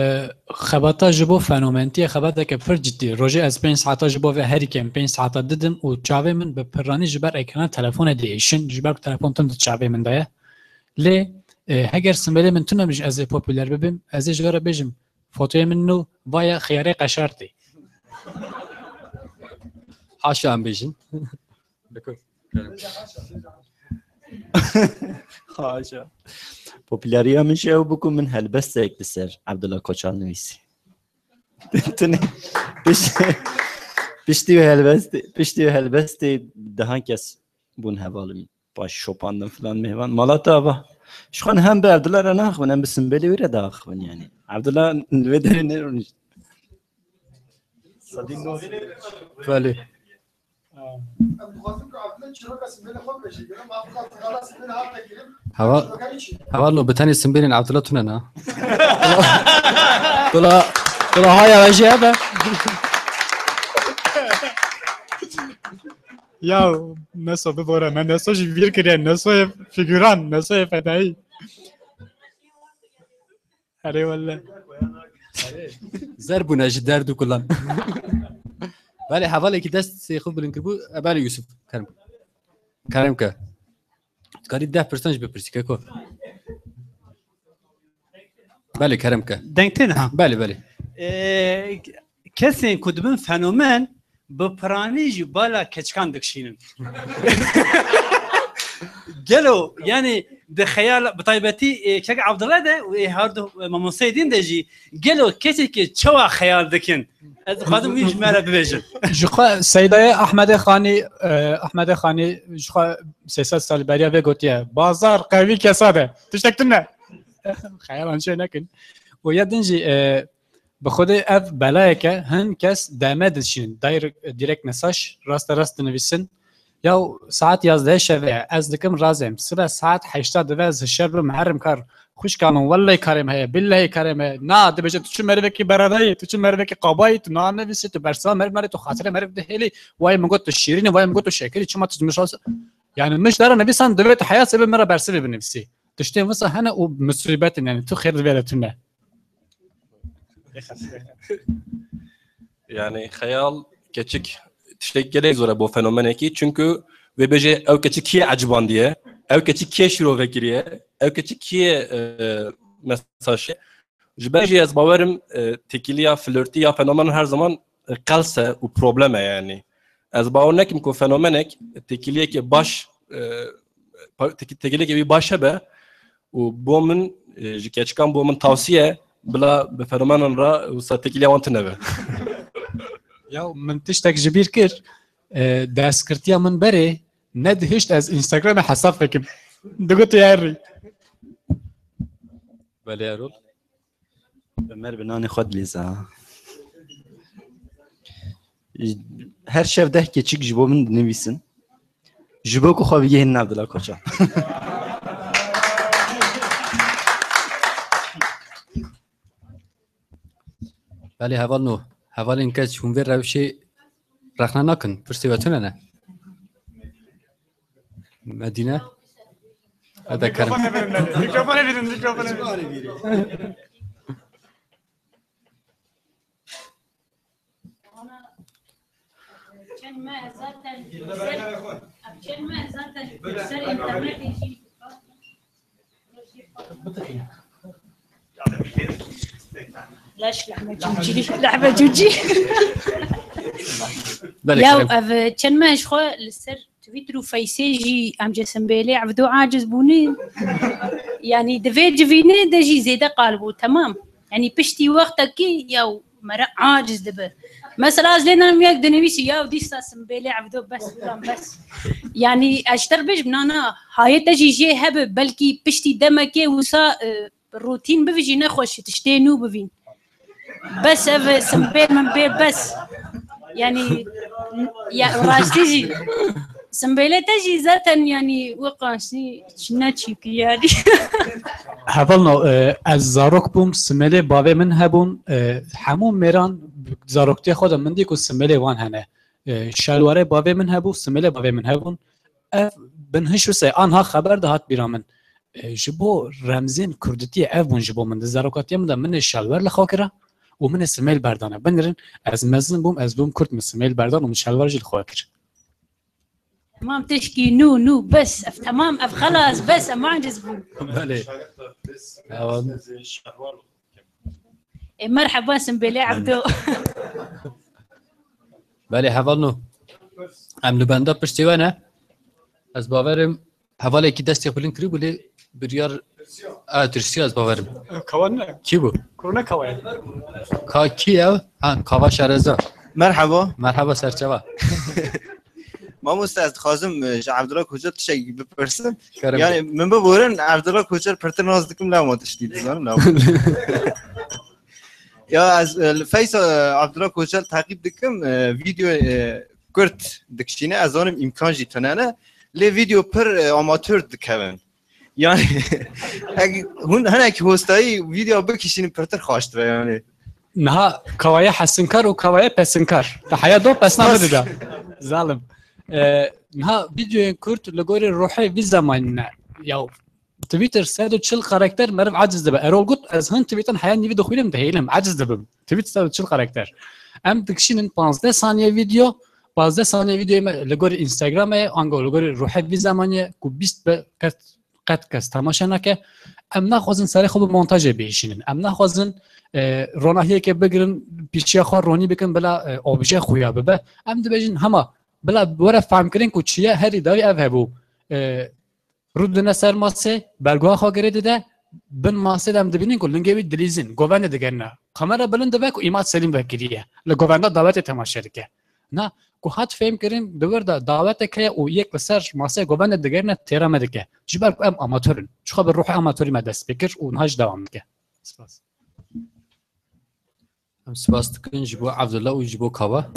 xebata ji bo fenomentiyê xebateke pir cidî. Rojê ez pênc saeta ji bo vê herî kêm pênc saeta didim û çavê min bi piranî ji ber ekrana telefonê diêşin, ji ber ku telefon tim di çavê min de ye. Lê, e, heger simbêlê min tune min ji ez ê popûler bibim, ez ê ji we re bêjim, fotoyê min nû, va ye xiyarê qeşartî. Haşa em bêjin. Haşa. Populariya min jî ew bû ku min helbestek li ser Abdullah Koçal nivîsî. Tune piş-, piştî wê helbestê, piştî wê helbestê dehan kes bûn hevalin. Paş şopandin filan mêvan. Mala te ava. Ji xwe hem bi Abdullah re naxivin, hem bi simbêlê wî re daxivin yani. Abdullah li vê derê ne rûnişt. Belê. Hava, hava lo bi tenê simbêlên Abdullah tune na. Tula, tula haya ve jê be. Ya, Neso bibore me, Neso jî vîr kiriye, Nesoyê figuran, Nesoyê fedayî. Erê welle. Zer bûne ji derd û kulan. Belê hevalekî destê xwe bilind kiribû. E, belê Yusuf, kerem. Kerem ke. Dikarî deh pirsan jî bipirsî keko. Belê kerem ke. Deng tê niha. Belê, belê. Ee, kesên ku dibin fenomen, bi piranî jî bala keçikan dikişînin. Gelo, yani di xeyal, bi taybetî, e, kek Abdullah de û ê her du mamosteyê din de jî, gelo kesê ki çawa xeyal dikin? Ez dixwazim wî ji me re bibêjin. Ji xwe Seydayê Ahmedê Xanî, e, Ahmedê Xanî ji xwe sê sed sal beriya vê gotiye, bazar qewî kesa de. Tiştek tune. Xeyalan çê nekin. Û ya din jî, e, Bi Xwedê ev belayeke hin kes D M dişînin. Direk, direkt mesaj, raste rast dinivîsin. Yaw saet yazdehê şevê ye. Ez dikim razêm. Sibe saet heşta dibe ez hişyar bim, herim kar. Xwişka min, wellehî karê me heye, billehî karê me heye. Na, dibêje tu çi merivekî beredayî, tu çi merivekî qabayî, tu nanivîsî, tu bersiva meriv narî, tu xatirê meriv dihêlî. Wayê min got tu şîrîn î, wayê min got tu şekirî, çima tu ji min şas-, yani min ji te re nivîsan divê tu heya sibê min re bersivê binivîsî. Tiştên wisa hene û misûbet in, yani tu xêr divê re tune. Yani xeyal keçik tiştek gelek zor e bo fenomenekî, çünkü wê bêje ew keçik kiyê ecibandiye, ew keçik kiyê şîrove kiriye, ew keçik kiyê, e, mesaj e. Ji ber jî ez bawerim, e, têkiliya flörtî ya fenomen her zaman, e, qels e û problem e yani. Ez bawer nekim ku fenomenek têkiliyekê baş, e, pa-, têki-, têkiliyekê wî baş hebe, û bo min, e, ji keçikan bo min tavsiye, bila bi fenomenan re wisa têkiliya wan tune be. Ya min tiştek ji bîr kir, e, destgirtiya min berê nedihişt ez Instagramê hesab vekim. Digot tu herî. Belê Erol. Ömer bi nanê xwe dilîze. Her şev deh keçik ji bo min dinivîsin. Ji bo ku xwe bigihînin Abdullah Koçan. Belê hevalno, hevalên keç hûn vê rewşê rexne nakin, pirsê we tune ne? Medîne? Hadi kerem. Mikrofonu verin, mikrofonu verin, mikrofonu verin. Çend me zaten ser, çend me zaten ser internetê jî. Leş lehme cûcî, lehme cûcî. Belê, Ya kerem. Ev çend me ji xwe li ser Twitter û Faceê jî em ji Simbêlê Evdo aciz bûne. Yanî di vê civînê de jî zêde qal bû, temam. Yanî piştî wextekî ya mere aciz dibe. Mesela ez lê nam yek dinivîsî ya dîsa Simbêlê Evdo bes, filan bes. Yanî ez ji te re bêjim, na, na, hayê te jî jê hebe, belkî piştî demekê wisa, e, Rûtîn bivî jî nexweş e, tiştê nû bivîn. Bes ev e, simbêl min bê bes. Yanî, ya, rastî jî. Simbêlê te jî zaten yanî wek rastî ne çîkî yanî. Hevalno, e, ez zarok bûm, simêlê bavê min hebûn, e, hemû mêran zaroktiya xwe de min dî ku simêlê wan hene. E, şelwarê bavê min hebû, simêlê bavê min hebûn. Ev bin hiş û sey anha xeber de hat bîra min. E, ji bo remzên kurditiyê ev bûn ji bo min. Di zarokatiya min de min ê şelwer li xwe kira û min ê simêl berdane. Binirin, ez mezin bûm, ez bûm kurd, min simêl berdan û min şelwer jî li xwe kir. Tamam, tişkî nû, nû, bes. Ev temam, ev xelas, bes, em aciz bûn. Belê. Ewan. Ê, merheba, Simbêlê Ebdo. Belê, heval nû. Em li benda piştî we ne. Ez bawerim hevalekî destê xwe bilind kirî bû lê biryar, a, tirsiya ez bawerim. Kawa ne? Kî bû? Korona kawa ye? Ka kî ew? Ha, Kava Şereza. Merhaba. Merhaba serçava. Mamoste, ez dixwazim, e, ji Evdila Koçer tiştekî bipirsim. Kerem. Yani, min biborin, Evdila Koçer pirtir nas dikim, lewma tiştî dizanim, lewma. Ya, ez, e, li Feysa, e, Evdila Koçer teqîb dikim, e, video, e, kurt dikişîne, ez zanim îmkan jî tune ne. Lê video pir, e, amatör dikevin. Yani, ek-, hûn hinek hostayî video bikişînin pirtir xweş dibe yani. Niha kawaya hesinkar û kawaya pesinkar. Te heya do pesna min dida. Zalim. Ee, niha videoyên kurt li gorî ruhê vî zemanî ne. Ya Twitter sed û çil karakter meriv aciz dibe. Erol got, ez hin tweetan heya nîvî dixwînim, dihêlim, aciz dibim. Tweet sed û çil karakter. Em dikişînin panzdeh saniye video, panzdeh saniye videoyê me li gorî Instagramê ye, ango li gorî ruhê vî zemanî ye ku bîst be qet qet kes temaşe nake. Em naxwazin serê xwe bi montajê bihişînin. Em naxwazin, e, ronahiyeke bigirin, pîşiya xwe ronî bikin, bila, e, obje xuya bibe. Em dibêjin hema, bila were fehmkirin ku çi ye, herî dawî ev hebû. E, rû didine ser masê, belguha xwe girê dide, bin masê de em dibînin ku lingê wî dilîzin, govendê digerine. Kamera bilind dibe ku Îmad Selîm vekiriye. Li govenda dawetê temaşe dike. Na, ku hat fêhm kirin, di wir de dawetek heye û yek li ser maseyê govendê digerine têra me dike. Ji ber ku em amator in. Çixa bi ruhê amatorî me dest pê kir û niha jî dewam dike. Spas. Em spas dikin ji bo Evdullah û ji bo Kawa.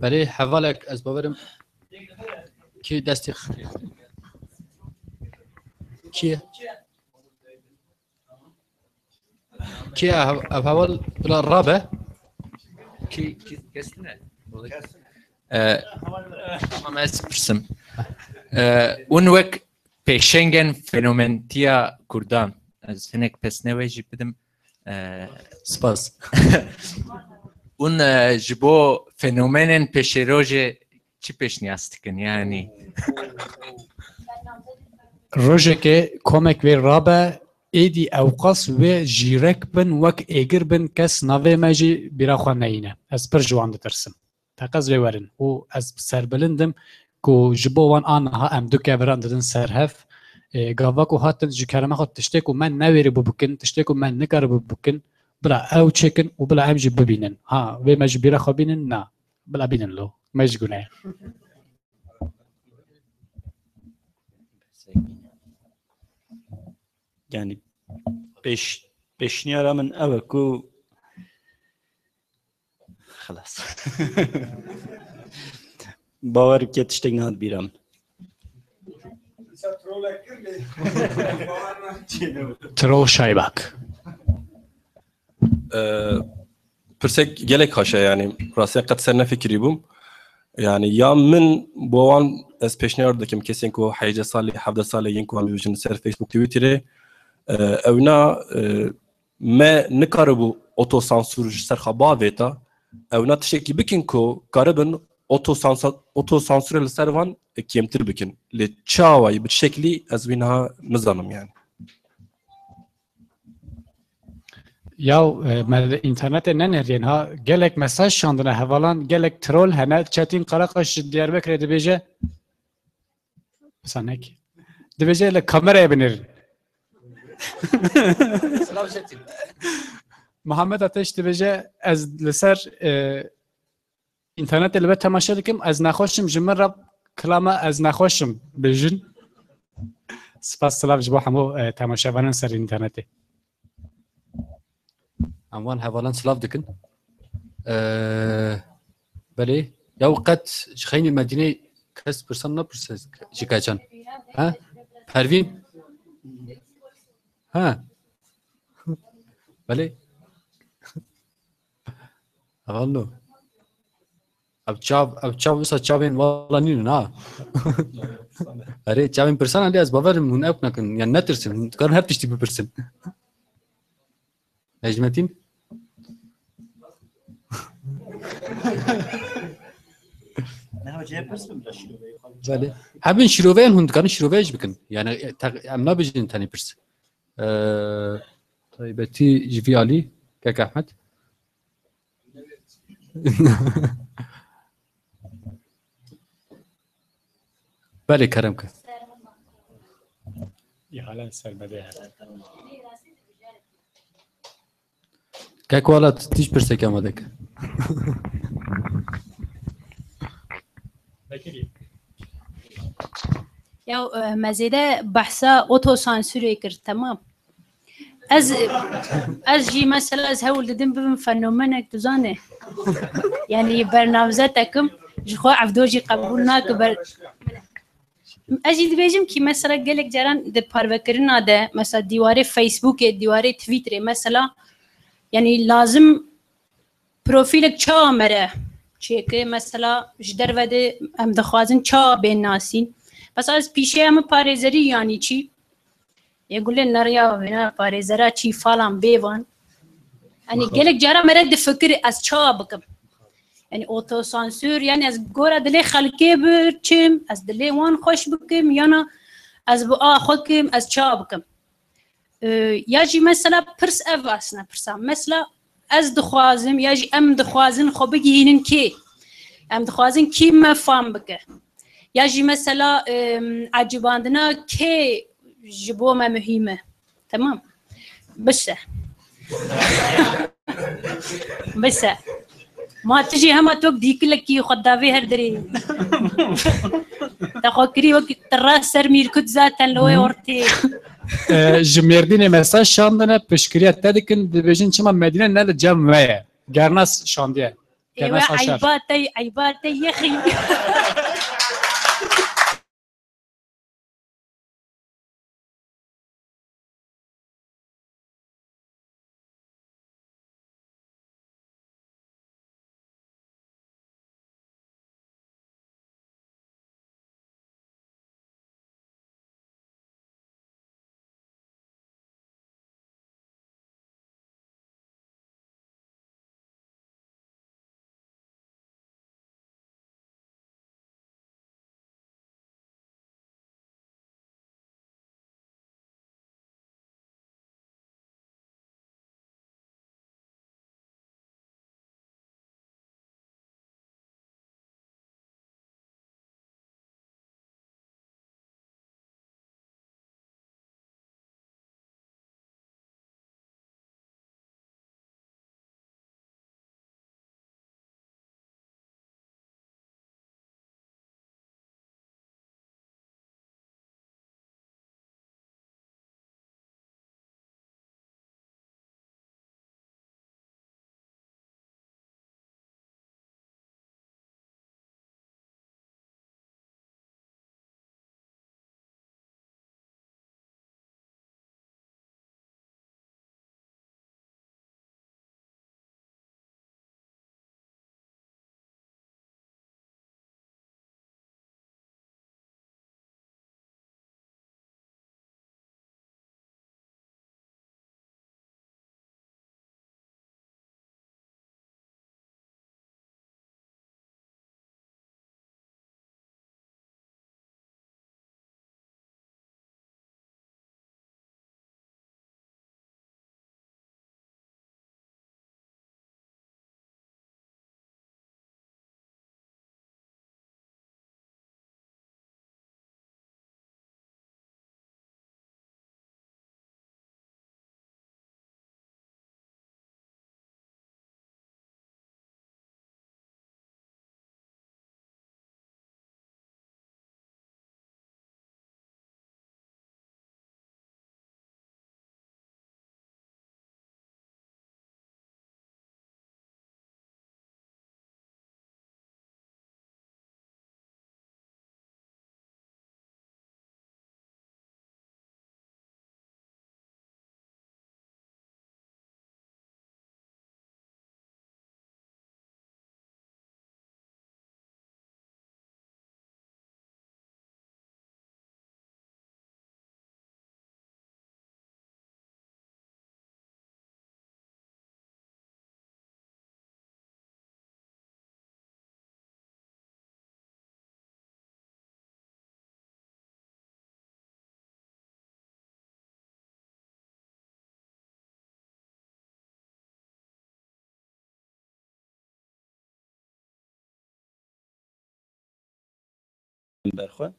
Belê hevalek ez bawerim kî destê kî ye? Kê ev, ev heval bila rabe? Kê, kê, kes ne? E, tamam, ez pirsim. E, un wek pêşengên fenomentiya Kurdan. Ez hinek pesne we jî bidim. E, spas. Un, e, ji bo fenomenên pêşerojê çi pêşniyaz dikin? Yani. Rojekê komek wê rabe, êdî ewqas wê jîrek bin, wek êgir bin, kes navê me jî bîra xwe neyîne. Ez pir ji wan ditirsim. Teqez wê werin. Û ez serbilind im ku ji bo wan a niha em du keviran didin ser hev. Ê, gava ku hatin ji kerema xwe tiştê ku me newêribû bikin, tiştê ku me nikaribû bikin, bila ew çêkin û bila em jî bibînin. Ha, wê me ji bîra xwe bînin? Na. Bila bînin lo. Me ji gune ye. Yani pêş, pêşniyara min ew e ku xelas. Bawer bike tiştek nehat bîra min. Troll Şaybak. Ee, pirsek gelek xweş e, yani rastî qet ser nefikirî bûm. Yani ya min bo wan ez pêşniyar dikim kesên ku hejdeh salî, hevdeh salî yên ku em bibêjin ser Facebook, Twitterê, e, ewna, e, me nikaribû otosansûr ji ser xwe bavêta. Ewna tiştekî bikin ku karibin otosansa-, otosansûrê li ser van kêmtir bikin. Lê çawayî, bi çi şeklî, ez wî niha nizanim yani. Ya, e, me li înternetê nenêriyên ha, gelek mesaj şandine hevalan, gelek troll hene. Çetîn Karakaş ji Diyarbekirê dibêje, Sanek. Dibêje li kamerayê binêrin. Silav Çetîn. Muhammed Ateş dibêje, ez li ser, e, înternetê li we temaşe dikim, ez nexweş im, ji min re kilama ez nexweş im bêjin. Spas, silav ji bo hemû, e, temaşevanên ser înternetê. Em wan hevalan silav dikin. Ee, belê. Ya qet ji xeynî Medînê kes pirsan napirse ji keçan. Ha? Pervîn? Ha? Belê. Heval no. Ev çav, ev çav wisa çavên wala nînin ha. Erê, çavên pirsan, erê, ez bawer im hûn ew nakin. Yani netirsin. Hûn dikarin her tiştî bipirsin. Necmettin? Ne hocaya pirs bim da şiroveyê xwe. Belê. Hebin şîroveyên hûn dikarin şîroveyê jî bikin. Yani, e, te-, em nabêjin tenê pirs. Ee, taybetî ji vî alî, kek Ehmed. Belê, kerem ke. Îhale ser me de ye. Kek Welat, tu tîj pirseke me dike. Bekirî. Ya, e, me zêde behsa otosansûrê kir, temam. Ez, ez jî mesela ez hewl didim bibim fenomenek, tu zanî. Yani bernamze tekim, ji xwe evdo jî qebûl nake ber-, ez jî dibêjim ki mesela gelek caran di parvekirina de, mesela dîwarê Facebookê, dîwarê Twitterê mesela, yani lazim profîlek çawa me re çêke, mesela ji derve de em dixwazin çawa bên nasîn. Bes ez pîşeya min parêzerî yanî çî? Yê gulê neriya wêna parêzera çî falan bêvan. Yanî gelek cara me re difikir ez çawa bikim? Yanî otosansûr, yanî ez gora dilê xelkê biçim, ez dilê wan xweş bikim, yana ez bi a xwe kim, ez çawa bikim? Ee, ya jî mesela pirs ev aslında pirsa. Mesela ez dixwazim, ya jî em dixwazin xwe bigihînin kê? Em dixwazin kî me fam bike? Ya jî mesela, em, ecibandina kê ji bo me muhîm e? Temam. Bişe. Bişe. Ma tu jî hema tok dîkilekî xwe davê her derê. Te xwe kirî wekî tira ser mîrkut zaten li wê ortê. E, ji Mêrdînê mesaj şandine, piştgiriya te dikin, dibêjin çima Medîne ne li cem me ye. Gernas şandiye. Gernas Ewe Aşar. Eyba te, eyba te yexî. ber xwe.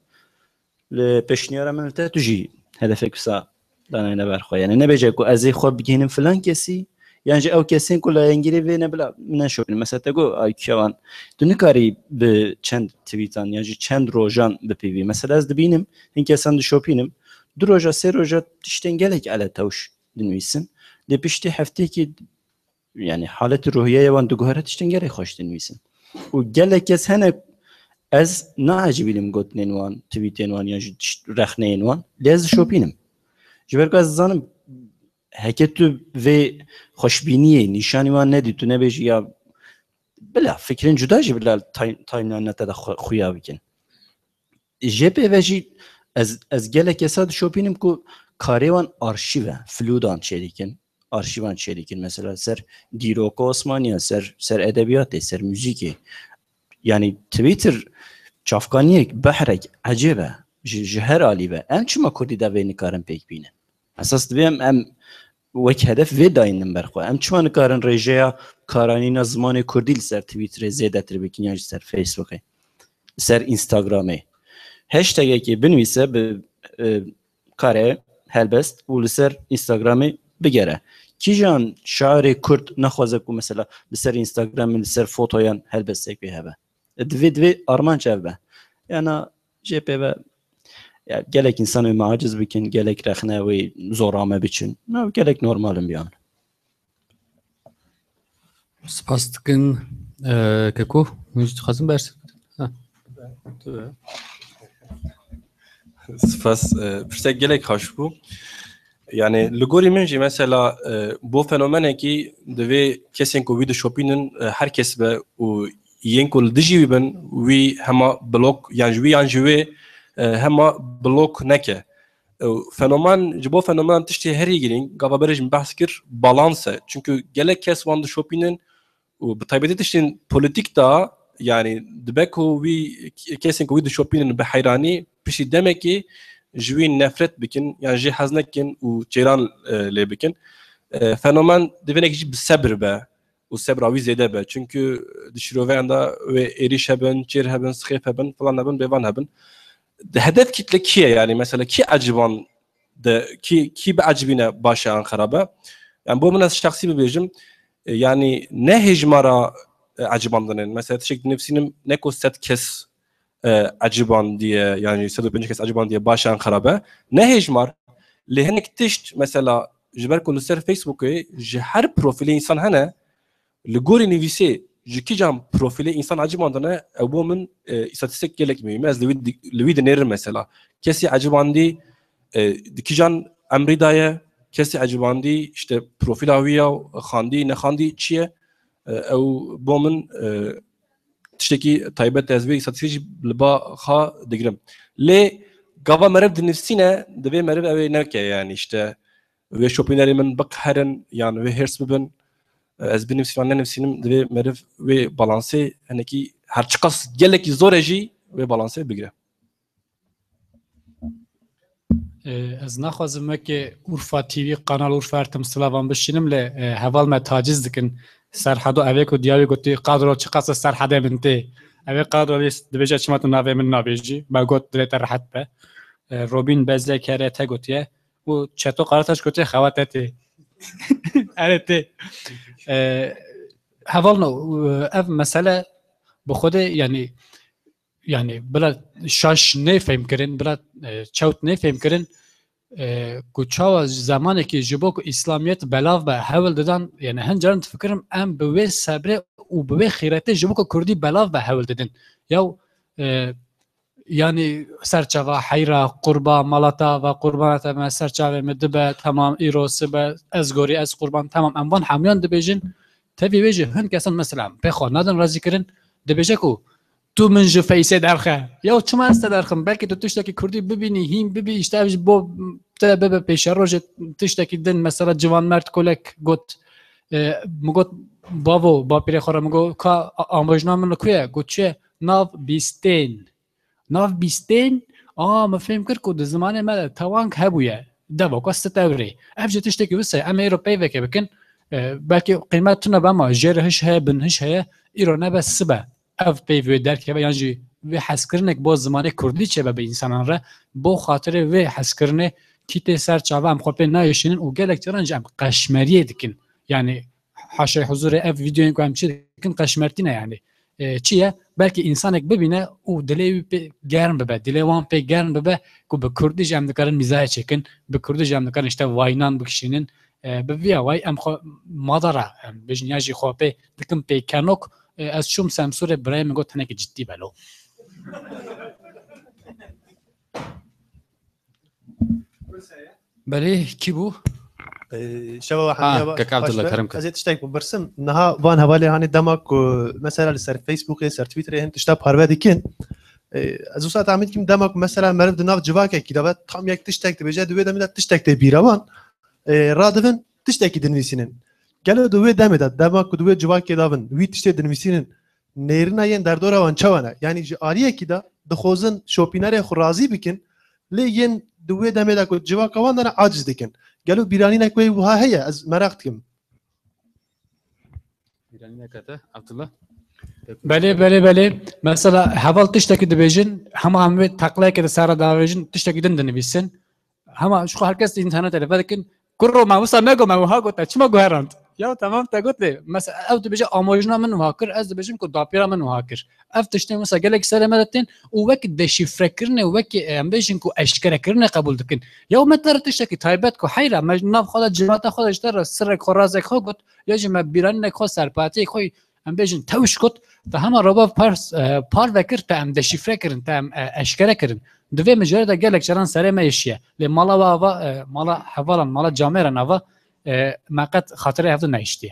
Li pêşniyara min li te tu jî hedefek wisa danayne ber xwe. Yani nebêje ku ez ê xwe bigihînim filan kesî, yan jî ew kesên ku layengirê vê ne bila min neşopînin. Mesela te got, ay, kevan, tu nikarî bi çend tweetan yan jî çend rojan bipîvî. Mesela ez dibînim, hin kesan dişopînim, du roja, sê roja tiştên gelek eletewş dinivîsin. Lê piştî hefteyekî, yani, haletî ruhiyeya wan diguhere tiştên gelek xweş dinivîsin. Û gelek kes hene, ez naecibînim gotinên wan, tweetên wan yan jî tişt-, rexneyên wan. Lê ez dişopînim. Ji ber ku ez dizanim, heke tu vê xweşbîniyê nîşanî wan nedî, tu nebêjî ya, bila fikrên cuda jî bila time-, timeline te de xwe-, xuya bikin. Jê pê ve jî ez, ez gelek kesa dişopînim ku karê wan arşîv e, flûdan çêdikin, arşîvan çêdikin, mesela ser dîroka Osmaniya, ser, ser edebiyatê, ser muzîkê. Yani Twitter çavkaniyek, behrek ecêb e, ji, ji her alî ve. Em çima Kurdî de vê nikarin pêk bînin? Esas divê em, em wek hedef vê dayînin ber xwe. Em çima nikarin rêjeya karanîna zimanê Kurdî li ser Twitterê zêdetir bikin yan jî ser Facebookê, li ser Instagramê? Hashtagekê binivîse bi, e, kare helbest û li ser Instagramê bigere. Kîjan şairê Kurd naxwaze ku mesela li ser Instagramê, li ser fotoyan helbestek pê hebe? Divê, divê armanc ev be. Yana jê pê ve, ya, gelek însan wê me aciz bikin, gelek rexne wê zora me biçin. Ev gelek normal in biyan. Spas dikin, e, Keko. Hûn jî dixwazin bersiv bidin? Ha. Spas, e, pirsek gelek xweş bû. Yani li gorî min jî mesela, e, bo fenomenekî divê kesên ku wî dişopînin, e, her kes be û yên ku li dijî wî bin, wî hema blok, yan ji wî yan ji wê, e, hema blok neke. E, fenomen, ji bo fenomenan tiştê herî girîng, gava berê jî min behs kir, balans e. Çunku gelek kes wan dişopînin û bi taybetî tiştên polîtîk de, yani dibe ku wî kesên ku wî dişopînin bi heyranî, piştî demekê ji wî nefret bikin, yan jê hez nekin û çêran, e, lê bikin. E, fenomen divê hinekî jî bi sebir be û sebra wî zêde be. Çunku di şîroveyan de wê êrîş hebin, çêr hebin, sixêf hebin, filan hebin, bêvan hebin. Di hedef kitle kî ye, yani mesela kî eciban de, kî, kî biecibîne baş e an xerab e? Yani bo min, ez şexsî bibêjim, e, yani ne hêjmara, e, ecibandinên. Mesela tiştek dinivîsînim, ne ku sed kes, e, ecibandiye, yani sed û pêncî kes ecibandiye baş e an xerab e. Ne hêjmar, lê hinek tişt mesela ji ber ku li ser Facebookê ji her profîlê însan hene, li gorî nivîsê ji kîjan profîlê însan ecibandine, ew bo min, e, îstatîstik gelek muhîm e. Ez li wî di-, li wî dinêrim mesela. Kesî ecibandî, e, di kîjan emrî de ye, kesî ecibandî, işte, profîla wî ya, xandî, nexandî çi ye? E, ew bo min, e, tiştekî taybet e, ez vê îstatîstikê jî li ba xwe digirim. Lê gava meriv dinivîsîne, divê meriv ew ê neke, yani, işte, wê şopînerê min biqeherin yan wê hêrs bibin. Ez binivîsim yan nenivîsînim, divê meriv wê balansê, hinekî her çiqas gelekî zor e jî wê balansê bigire. E, ez naxwazim weke Urfa T V, Kanal Urfa, her tim silavan bişînim, lê, e, heval me taciz dikin. Serhedo evê ku diya wê gotî, "Kadro, çiqas serhedê min tê." Evê kadro dibêje, "Çima tu navê min nabêjî?" Me got, "Dilê te rehet be." E, Robîn Bezlek here te gotiye. û Çeto Karataş gotiye, "Xewa te tê." Erê tê. E, hevalno, e, ev mesele bi xwedê, yani, yani bila şaş nê fêm kirin, bila, e, çewt nê fêm kirin, e, ku çawa zemanekî ji bo ku îslamiyet belav be hewl didan, yani hin caran difikirim em bi wê sebrê û bi wê xîretê ji bo ku kurdî belav be hewl didin. Yaw, e, yani serçava heyra, qurba, malata va qurbana te me, serçavê me dibe, tamam, îro sibe, ez gorî, ez qurban, tamam, em van hemûyan dibêjin. Tevî wê jî hin kesan mesela pê xwe nadin razîkirin, dibêje ku tu min ji Feysê derxe. Ya çima ez te derxim? Belkî tu tiştekî kurdî bibînî, hîn bibî, işte ev ji bo te bibe pêşerojê tiştekî din, mesela ciwanmerd kolek got, e, min got, "Bavo, bapîrê xwe re min got, ka a-, ambojna min li ku ye?" Got, "Çi ye?" "Nav bîstên." Nav bîstên, a, min fêm kir ku di zimanê me de tewang hebûye. Devoka sitewrê. Ev jî tiştekî wisa ye. Em ê îro peyveke bikin. E, belkî qîmet tune be ama jêr hiş heye, bin hiş heye. Îro nebe sibe ev peyv wê derkeve yan jî vê hezkirinek bo zimanê kurdî çêbe bi însanan re, bo xatirê vê hezkirinê kî tê ser çava em xwe pê nayêşînin û gelek caran jî em qeşmeriyê dikin. Yanî haşê huzurê ev vîdeoyên ku em çê dikin qeşmertî ne yanî. E, çi ye? Belkî însanek bibîne û dilê wî pê germ bibe, dilê wan pê germ bibe ku bi kurdî jî em dikarin mîzahê çêkin, bi kurdî jî em dikarin işte waynan bikişînin. E, bi vî awayî em xwe madara, em bêjin ya jî xwe pê dikin pêkenok. E, ez çûm Semsûrê, birayê min got hinekî ciddî be lo. Belê, kî bû? Ee, şeva we Ha, hemiya kek Abdullah, baş be. Kerem ke. Ez ê tiştek bipirsim. Niha van hevalê hanê dema ku mesela li ser Facebookê, ser Twitterê hin tişta parve dikin. Ee, ez wisa tahmîn dikim dema ku mesela meriv di nav civakekî de be, tam yek tiştek dibêje, di wê demê de tiştek tê bîra wan. Ee, radivin tiştekî dinivîsînin. Gelo di wê demê de, dema ku di wê civakê de bin, wî tiştê dinivîsînin, nêrina yên derdora wan çawa ne? Yanî ji aliyekî de dixwazin şopînerê xwe razî bikin, lê yên di wê demê de ku civaka wan de ne aciz dikin. Gelo bîranînek wê wiha heye? Ez meraq dikim. Bîranîneke te, Abdullah? Belê, belê, belê. Mesela heval tiştekî dibêjin, hema em wê teqleyeke di ser re davêjin, tiştekî din dinivîsin. Hema ji xwe herkes internetê li vedikin. Kuro me wisa me got, me wiha got, te çima guherand? Ya tamam te got lê. Mesela ew dibêje amojina min wiha kir, ez dibêjim ku dapîra min wiha kir. Ev tiştên wisa gelek serê me de tên û wek deşîfrekirinê, wek, e, em bêjin ku eşkerekirinê qebûl dikin. Ya me te re tiştekî taybet ku heyra, me ji nav xwe de civata xwe de ji te re sirrek xwe razek xwe got, ya jî me bîranînek xwe serpatiyek xwe em bêjin tewş got, te hema roba pars, e, parve kir, te em deşîfre kirin, te em, e, eşkere kirin. Di vê mijarê de gelek caran serê me êşiye. Lê mala we ava, e, mala hevalan, mala camêran ava, e, me qet xatirê hev de neiştiye.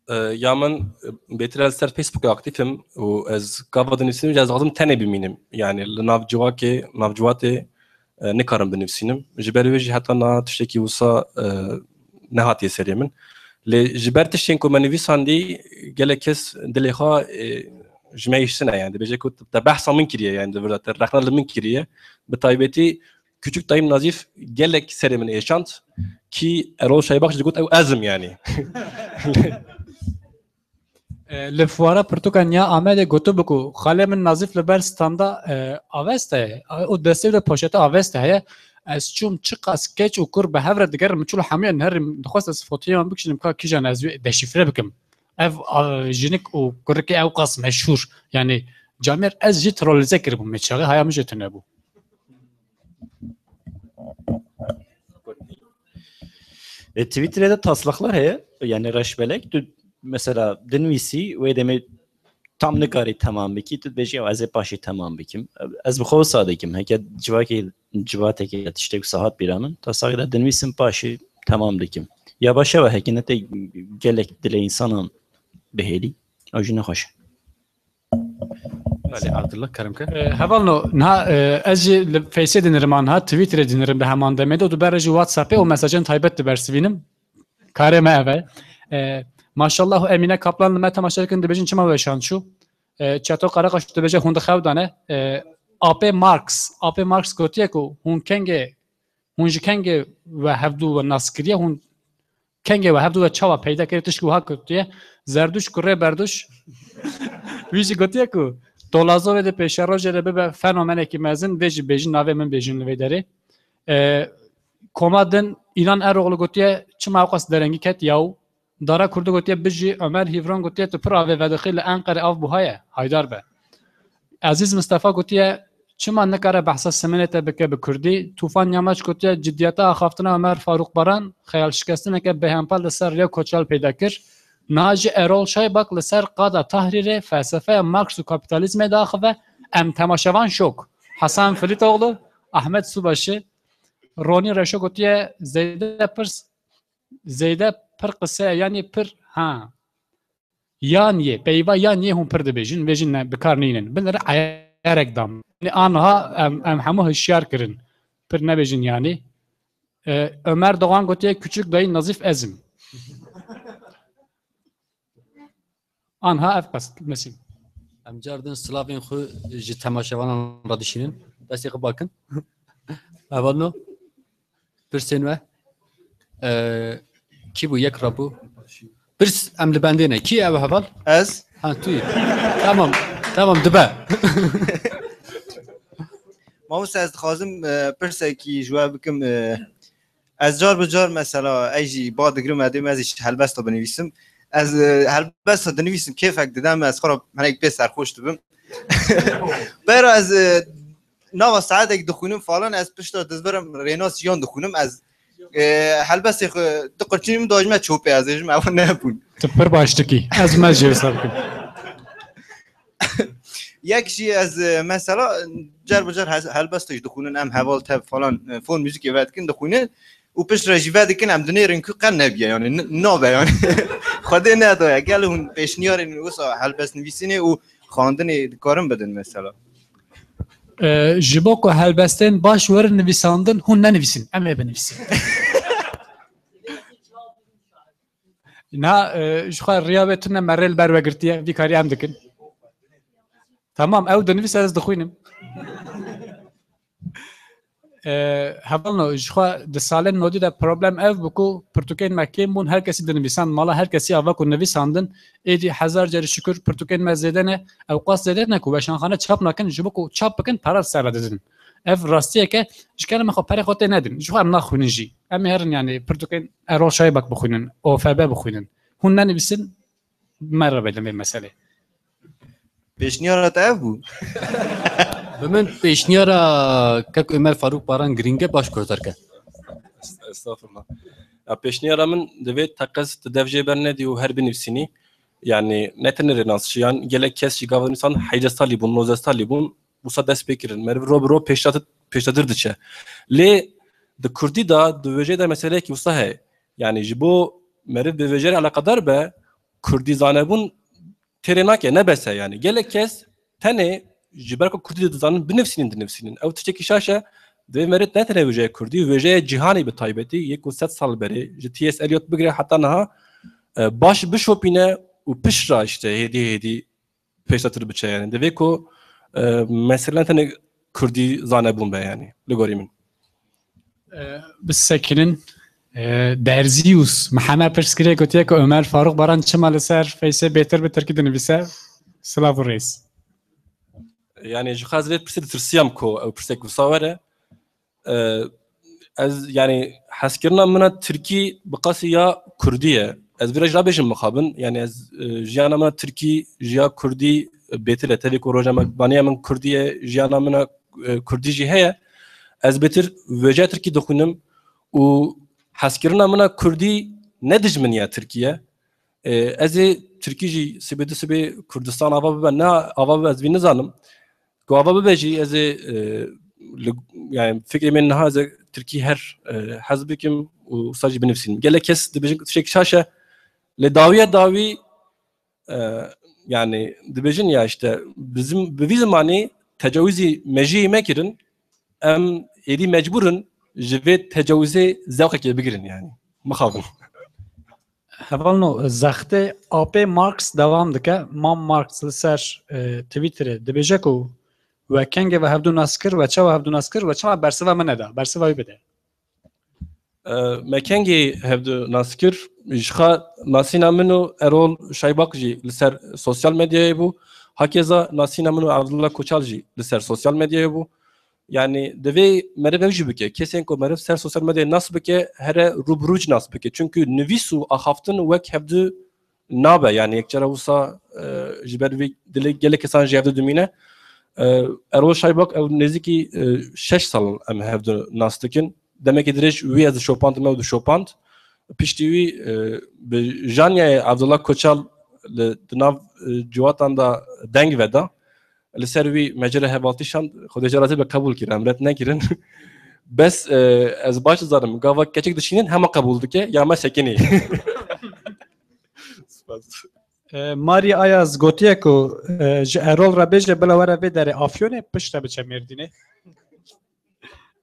E, ya min, e, bêtir ez ser Facebookê aktîf im û ez gava dinivîsim jî ez dixwazim tenê bimînim. Yanî li nav civakê, nav civatê, e, nikarim binivîsînim. Ji ber wê jî heta niha tiştekî wisa, e, nehatiye serê min. Lê ji ber tiştên ku me nivîsandî gelek kes dilê xwe, e, ji me hiştine, yani dibêje ku te behsa min kiriye, yani di vir de te rexne li min kiriye. Bi taybetî Küçük Dayım Nazif gelek serê min êşand ki Erol Şaybax jî digot ew ez im yani. E, li fuara pirtûka niya Amedê gotibû ku xalê min Nazîf li ber standa, e, Avesta ye. Û destê de poşeta Avesta heye. Ez çûm çiqas keç û kur bi hev re digerin, min çû li hemûyan herîm, dixwest ez fotoyê wan bikişînim, ka kîjan ez wê deşîfre bikim. Ev, a, jinik û kurikê ew qas meşhûr. Yanî camêr ez jî trolîze kiribûm, me çaxê haya min jê tune bû. E, Twitterê de taslaklar heye, yani reşbelek. Tu mesela dinivîsî, wê demê tam nikarî temam bikî, tu dibêjî, "Ew, ez ê paşê temam bikim." Ez bi xwe wisa dikim. Heke civakê, civatekê tiştek wisa hat bîra min, taslakê de dinivîsim paşê temam dikim. Ya baş e, heke ne tê gelek dilê însanan bihêlî, ew jî nexweş e. Belê, Abdullah, kerem ke. E, hevalno, niha, e, ez jî li Faceê dinirim anha, Twitterê dinirim di heman demê de û dibe re jî WhatsAppê û mesajên taybet dibersivînim. Karê me ev e. E, maşallah û Emîne Kaplan li me temaşe dikin, dibêjin çima weşan çû. E, Çeto Karakaş dibêje hûn di xew de ne. E, Apê Marx, Apê Marx gotiye ku hûn kengê, hûn ji kengê we hevdû we nas kiriye, hûn kengê we hevdû we çawa peyda kiriye, tişkî wiha gotiye, Zerdûş kurê Berdûş. Wî jî gotiye ku Tolazovê di pêşerojê de bibe fenomenekî mezin, vê jî bêjin, navê min bêjin li vê derê. E, Koma din Îlan Eroglu gotiye, çima ew qas derengî ket yaw? Dara Kurdu gotiye, bijî Ömer Hîvron gotiye, tu pir avê vedixî, li Enqerê av buha ye, haydar be. Ezîz Mistefa gotiye, çima nikare behsa Siminê te bike bi Kurdî? Tufan Yamaç gotiye, ciddiyeta axaftina Ömer Faruk Baran, xeyalşikestineke bêhempa li ser rêya Koçal peyda kir. Niha jî Erol Şaybak li ser qada Tahrirê felsefeya Marx û kapîtalîzmê diaxive, em temaşevan şok. Hasan Filîtoğlu, Ahmet Subaşı, Ronî Reşo gotiye, Zeyde pirs, Zeyde pir qise, yanî pir, ha. Yan yê, peyva yan yê hûn pir dibêjin, vê jî ne, bi kar nînin. Binêre eyarek dam. Yanî anha em, em hemû hişyar kirin. Pir nebêjin yanî. E, Ömer Doğan gotiye, küçük dayı Nazif ez im. Anha ev qas, mesela. Em car din silavên xwe ji temaşevanan re dişînin. Destê xwe bakin. Hevalno. Pirsên we. Ee, kî bû? Yek rabû. Pirs em li bendê ne. Kî ew heval? Ez. Ha, tu yî. Tamam. Tamam, dibe. Mamoste, ez dixwazim e, pirsekî ji we bikim. E, ez car bi car mesela ez jî ba digirim, ez dêm ez jî helbesta binivîsim. Ez e, helbesta dinivîsim, kêfek dide min, ez xwe re hinek pê serxweş dibim. Bera ez e, nava saetek dixwînim falan, ez pişta dizbirim Rênas Jiyan dixwînim. Ez e, helbestê xwe tu qirçînî min dajime çopê, ez êjim ew nebûn. Tu pir baş dikî. Ez me jê wisa bikim. Yek jî ez e, mesela car bi car hes- helbesta jî dixwînin, em heval tev falan e, fon muzîkê vedikin dixwînin û piştre jî vedikin, em dinêrin ku qe nebiye, yani n- nabe yani. Xwedê nedaye. Gel hûn pêşniyarên wisa helbest nivîsînê û xandinê dikarin bidin mesela. Ee, ji bo ku helbestên baş werin nivîsandin, hûn nenivîsin. Em ê binivîsin. Na, e, ji xwe riya wê tune me rê li ber we girtiye, vî karî em dikin. Tamam, ew dinivîse, ez dixwînim. E, hevalno, ji xwe di salên nodî de problem ev bû ku pirtûkên me kêm bûn, her kesî dinivîsand mala, her kesî ava ku nivîsandin, êdî hezar carî şikir pirtûkên me zêde ne, ew qas zêde ne ku weşanxane çap nakin, ji bo ku çap bikin, pere li ser re didin. Ev rastiyeke ji kerema xwe perê xwe tê nedin. Ji xwe em naxwînin jî. Em ê herin, yani, pirtûkên Erol Şaybak bixwînin, O F B bixwînin. Hûn nenivîsin, me re bidin vê meselê. Pêşniyara te ev bû? Bi min pêşniyara kek Ömer Faruk Baran girîng e, baş guhdar ke. Estağfurullah. Ya pêşniyara min divê teqez tu dev jê bernedî û her binivîsînî. Yani ne tenê Rênas Jiyan, gelek kes jî gava nivîsan heyde salî bûn, nozdeh salî bûn, wisa dest pê kirin. Meriv ro bi ro pêşdatir, pêşdatir diçe. Lê di kurdî de, di wêjeyê de meseleyekî wisa heye. Yani ji bo meriv bi wêjeyê re eleqedar be, kurdî zanebûn têrê nake, ne bes e yani. Gelek kes tenê ji ber ku kurdî dizanin, binivîsînin, dinivîsînin. Ew tiştekî şaş e. Divê meriv ne tenê wêjeyê kurdî, wêjeyê cîhanî bi taybetî, yê ku sed sal berê, ji T S Eliot bigire heta niha, e, baş bişopîne û piştre işte hêdî hêdî pêşdatir biçe yani. Divê ku e, mesele ne tenê kurdî zanebûn be yani, li gorî min. E, bisekinin. E, Derzius Mihemed pirs kiriye, gotiye ku Ömer Faruk Baran çima li ser Face'ê bêtir bi tirkî dinivîse? Silav û rêz. Yani ji xwe ez vê pirsê ditirsiyam ku ew pirsek wisa were. E, ez yani hezkirina min a tirkî bi qasî ya kurdî ye. Ez vê re jî nabêjim mixabin. Yani ez e, jiyana min a tirkî ji ya kurdî bêtir e. Tevî ku rojnamevanîya min kurdî ye, jiyana min a e, kurdî jî heye. Ez bêtir wêjeya tirkî dixwînim û hezkirina min a kurdî ne dijmin ya tirkî ye. E, ez ê tirkî jî sibê du sibê Kurdistan ava bibe, ne ava bibe ez vî nizanim. Ku ava bibe jî ez ê e, li, yani fikrê min niha ez ê tirkî her e, hez bikim û wisa jî binivîsînim. Gelek kes dibêjin ku tiştek şaş e. Lê dawiya dawî e, yani dibêjin ya işte bizim bi vî zimanî tecawizî mejiyê me kirin, em êdî mecbûr in ji vê tecawizê zewqekê bigirin yani. Mixabin. Hevalno, zextê apê Marx dewam dike. Mam Marx li ser e, Twitterê dibêje ku we kengê ve hevdû nas kir, we çawa hevdû nas kir, we çima bersiva min neda? Bersiva wî bide. E, me kengê hevdû nas kir, ji xwe nasîna min û Erol Şaybak jî li ser sosyal medyayê bû. Hakeza nasîna min û Abdullah Koçal jî li ser sosyal medyayê bû. Yani divê meriv ew jî bike. Kesên ku meriv ser sosyal medyayê nas bike, here rû bi rû jî nas bike. Çünkü nivîs û axaftin wek hevdû nabe. Yani yek cara wisa e, ji ber vê dilê gelek kesan jî hevdû dimîne. E, Erol Şaybak ew nêzîkî e, şeş sal em hevdû nas dikin. Demekî dirêj wî ez dişopandim, ew dişopand. Piştî wî e, bi Janyayê Abdullah Koçal li di nav e, ciwatan de deng veda. Li ser wî me ci re hevaltî şand, Xwedê ji razî be qebûl kir, em red nekirin. Bes e, ez baş dizanim, gava keçik dişînin hema qebûl dike, ya me sekinî. Spas. E, Marî Ayaz gotiye ku e, ji Erol re bêje bila were vê derê Afyonê, piştre biçe Mêrdînê.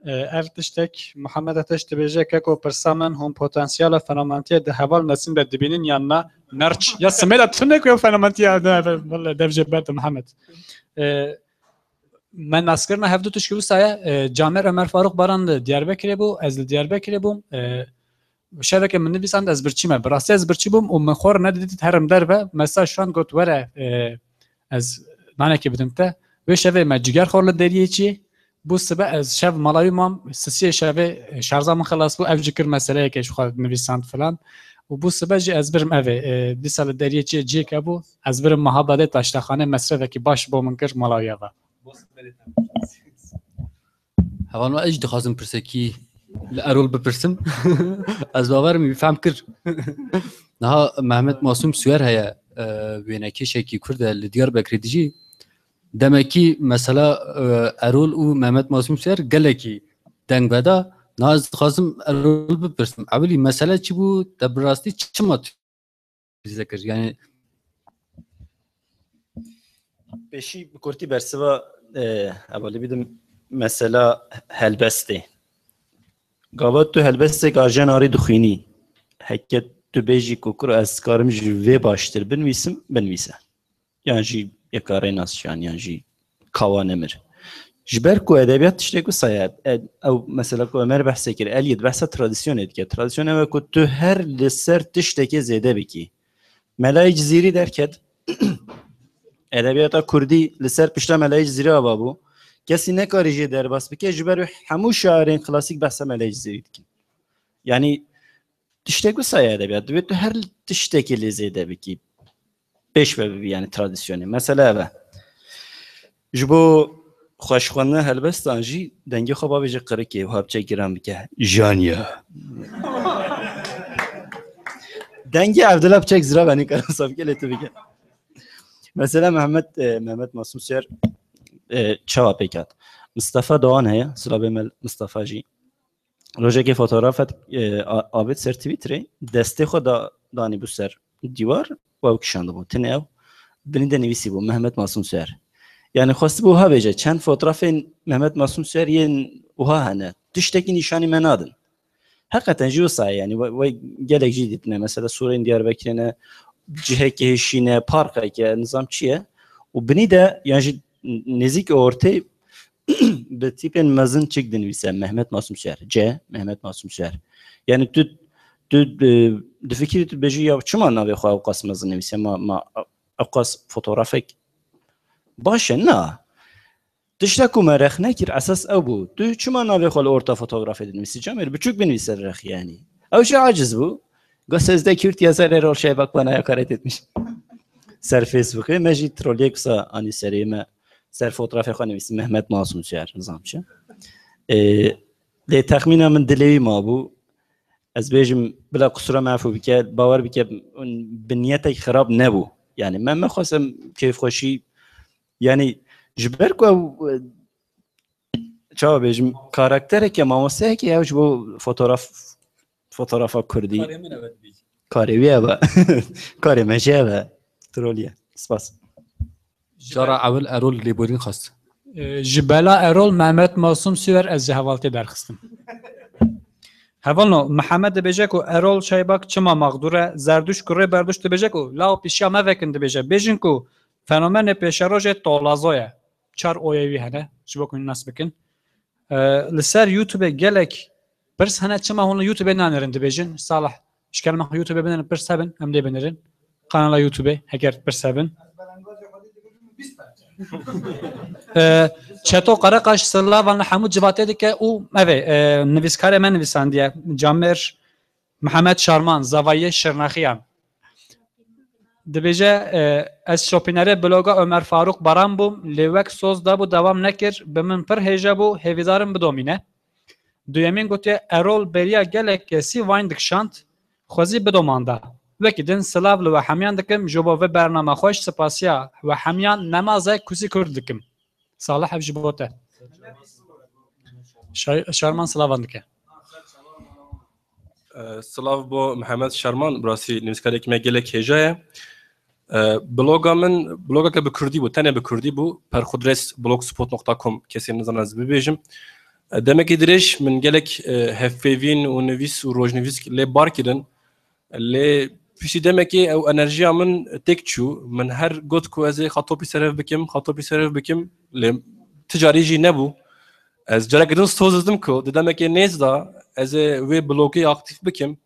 E, ev tiştek Mihemed Ateş dibêje, keko pirsa min, hûn potansiyela fenomantiyê di heval Nesîm de dibînin yan na? Nerç. Ya simêla tune ku ew fenomantiya de, wele dev jê berde Mihemed. E, me naskirina hevdu tişkî wisa ye. E, Camer Ömer Faruk Baran li Diyarbekirê bû, ez li Diyarbekirê bûm. E, şeveke min nivîsand ez birçî me. Bi rastî ez birçî bûm û min xwe re nedidît herim derve. Mesela şu an got were e, ez Nanekê bidim te. Wê şevê me ciger xor li deriyê çiyê. Bû sibe ez şev mala wî mam, sisiyê şevê, e, şarja min xilas bû, ev jî kir meseleyeke ji xwe nivîsand filan. Û bû sibe jî ez birim evê, e, dîsa li deriyê çiyê ciyêke bû, ez birim Mehabadê taştexanê mesrefekî baş bo min kir mala wî eva. Hevalno, ez jî dixwazim pirsekî li Erol bipirsim. Ez bawerim wî fehm kir. Niha Mehmet Masum Suyer heye, e, wênekêşekî Kurd e, li Diyarbekirê dijî. Demekî mesela, e, Erol û Mehmet Masum Suyer gelekî deng veda. Niha ez dixwazim Erol bipirsim. Ewilî mesele çi bû? Te bi rastî çima tu zî kir? Yani Pêşî bi kurtî bersiva, e, hevalî bidim mesela helbestê. Gava tu helbestek Arjen Arî dixwînî, heke tu bêjî ku kuro ez karim ji vê baştir binivîsim, binivîse. Yan jî yeka Rênas Şiyan, yan jî Kawa Nemir. Ji ber ku edebiyat tiştek wisa ye, e, ew mesela ku Ömer behsê kir, Elîd behsa tradisyonê dike. Tradisyon ew e ku tu her li ser tiştekê zêde bikî. Melayê Cizîrî derket, edebiyata kurdî li ser pişta Melayê Cizîrî ava bû. Kesî nekarî jê derbas bike, ji ber wê hemû şairên klasîk behsa Melayê Cizîrî dikin. Yanî tiştek wisa ye edebiyat. Divê tu her tiştekê lê zêde bikî. Pêş ve bibî, yanî tradisyonê. Mesele ev e. Ji bo xweşxwendina helbestan jî dengê xwe bavêje qirikê û hapçe giran bike. Janya. Dengê Evdila biçek zira benî kara sabke lê tu bike. Mesela Mehmet, e, Mehmet Masum Suyer, e, çawa pêk hat? Mistefa Doğan heye, silavê me Mistefa jî. Rojekê fotografek, e, a-, avêt ser Twitterê, destê xwe da, danîbû ser dîwar û ew kişandibû. Tenê ew binî de nivîsîbû Mehmet Masum Suyer. Yani xwestibû wiha bêje, çend fotografên Mehmet Masum Suyer yên wiha hene. Tiştekî nîşanî me nadin. Heqeten jî wisa ye, yani we, we gelek jî dîtine. Mesela sûrên Diyarbekirê ne, cihekê hişîne, parkeke, nizam çi ye. Û binî de, yan jî nêzîk ortê bi tîpên mezin çik dinivîse, Mehmet Masum Suyer. C, Mehmet Masum Suyer. Yani tu, tu, e, difikirî tu bêjî ya çima navê xwe ewqas mezin nivîse, ma, ma ewqas fotografek baş e? Na. Tişta ku me rex nekir, esas ew bû. Tu çima navê xwe li orta fotografê dinivîsî? Camêr biçûk binivîse rex yani. Ew jî aciz bû. Got, ez de Kürt yazar Erol Şevak bana hakaret etmiş. Ser Facebookê me jî trolliyek wisa anî serê me. Ser fotografê xwe nivîsî Mehmet Masum Suyer, nizam çi. Ê, lê texmîna min dilê wî mabû. Ez bêjim, bila qusura me efû bike, bawer bike, bi niyetek xirab nebû. Yani me, me xwestim kêfxweşî, yani ji ber ku ew, e, çawa bêjim, karaktereke, mamosteyekê ew ji bo fotograf, fotografa kurdî. Karê min ev e dibî. Karê wî ev e. Karê me jî ev e. Trolî ye. Spas. Cara ewil Erol lêborîn xwest. E, ji bela Erol Mehmet Masum Süver ez ji hevaltê derxistim. Hevalno, Mihemed dibêje ku Erol Şaybak çima mexdûr e, Zerdûş kurê Berdûş dibêje ku law pişiya me vekin dibêje. Bêjin ku fenomenê pêşerojê Tolazo ye. Çar oyê wî hene, ji bo ku nas bikin. E, li ser YouTubeê gelek pirs hene, çima hûn li YouTubeê nanerin dibêjin? Salih, ji ker me xwe YouTubeê binerin, pirs hebin, em lê binerin. Kanala YouTubeê, heger pirs hebin. E, Çeto Karakaş silavan li hemû civatê dike û evê, e, nivîskarê me nivîsandiye. Camêr Mihemed Şarman, Zavayê Şirnexiyan. Dibêje, e, ez şopînerê bloga Ömer Faruk Baran bûm, lê wek soz dabû dewam nekir, bi min pir hêja bû, hêvîdarim bidomîne. Duyemîn gotiye, Erol beriya gelek kesî Vine dikişand, xwezî bidomanda. Wekî din silav li we hemiyan dikim, ji bo vê bername xweş sipasiya we hemiyan nemaze kusî kurd dikim. Salih ev ji bo te. Şay-, Şarman silavan dike. E, silav bo Mihemed Şerman, bi rastî nivîskarekî me gelek hêja ye. E, bloga min, blogeke bi kurdî bû, tenê bi kurdî bû. Perxudres blogspot nokta com, kesê nizane ez bibêjim. E, demekî dirêj min gelek, e, hevpeyvîn û nivîs û rojnivîsk lê bar kirin. Lê piştî demekê ew enerjiya min têk çû. Min her got ku ez ê xatopî serhev bikim, xatopî serhev bikim. Lê ti carî jî nebû. Ez careke din soz didim ku di demekê nêz de ez ê wê blogê aktîf bikim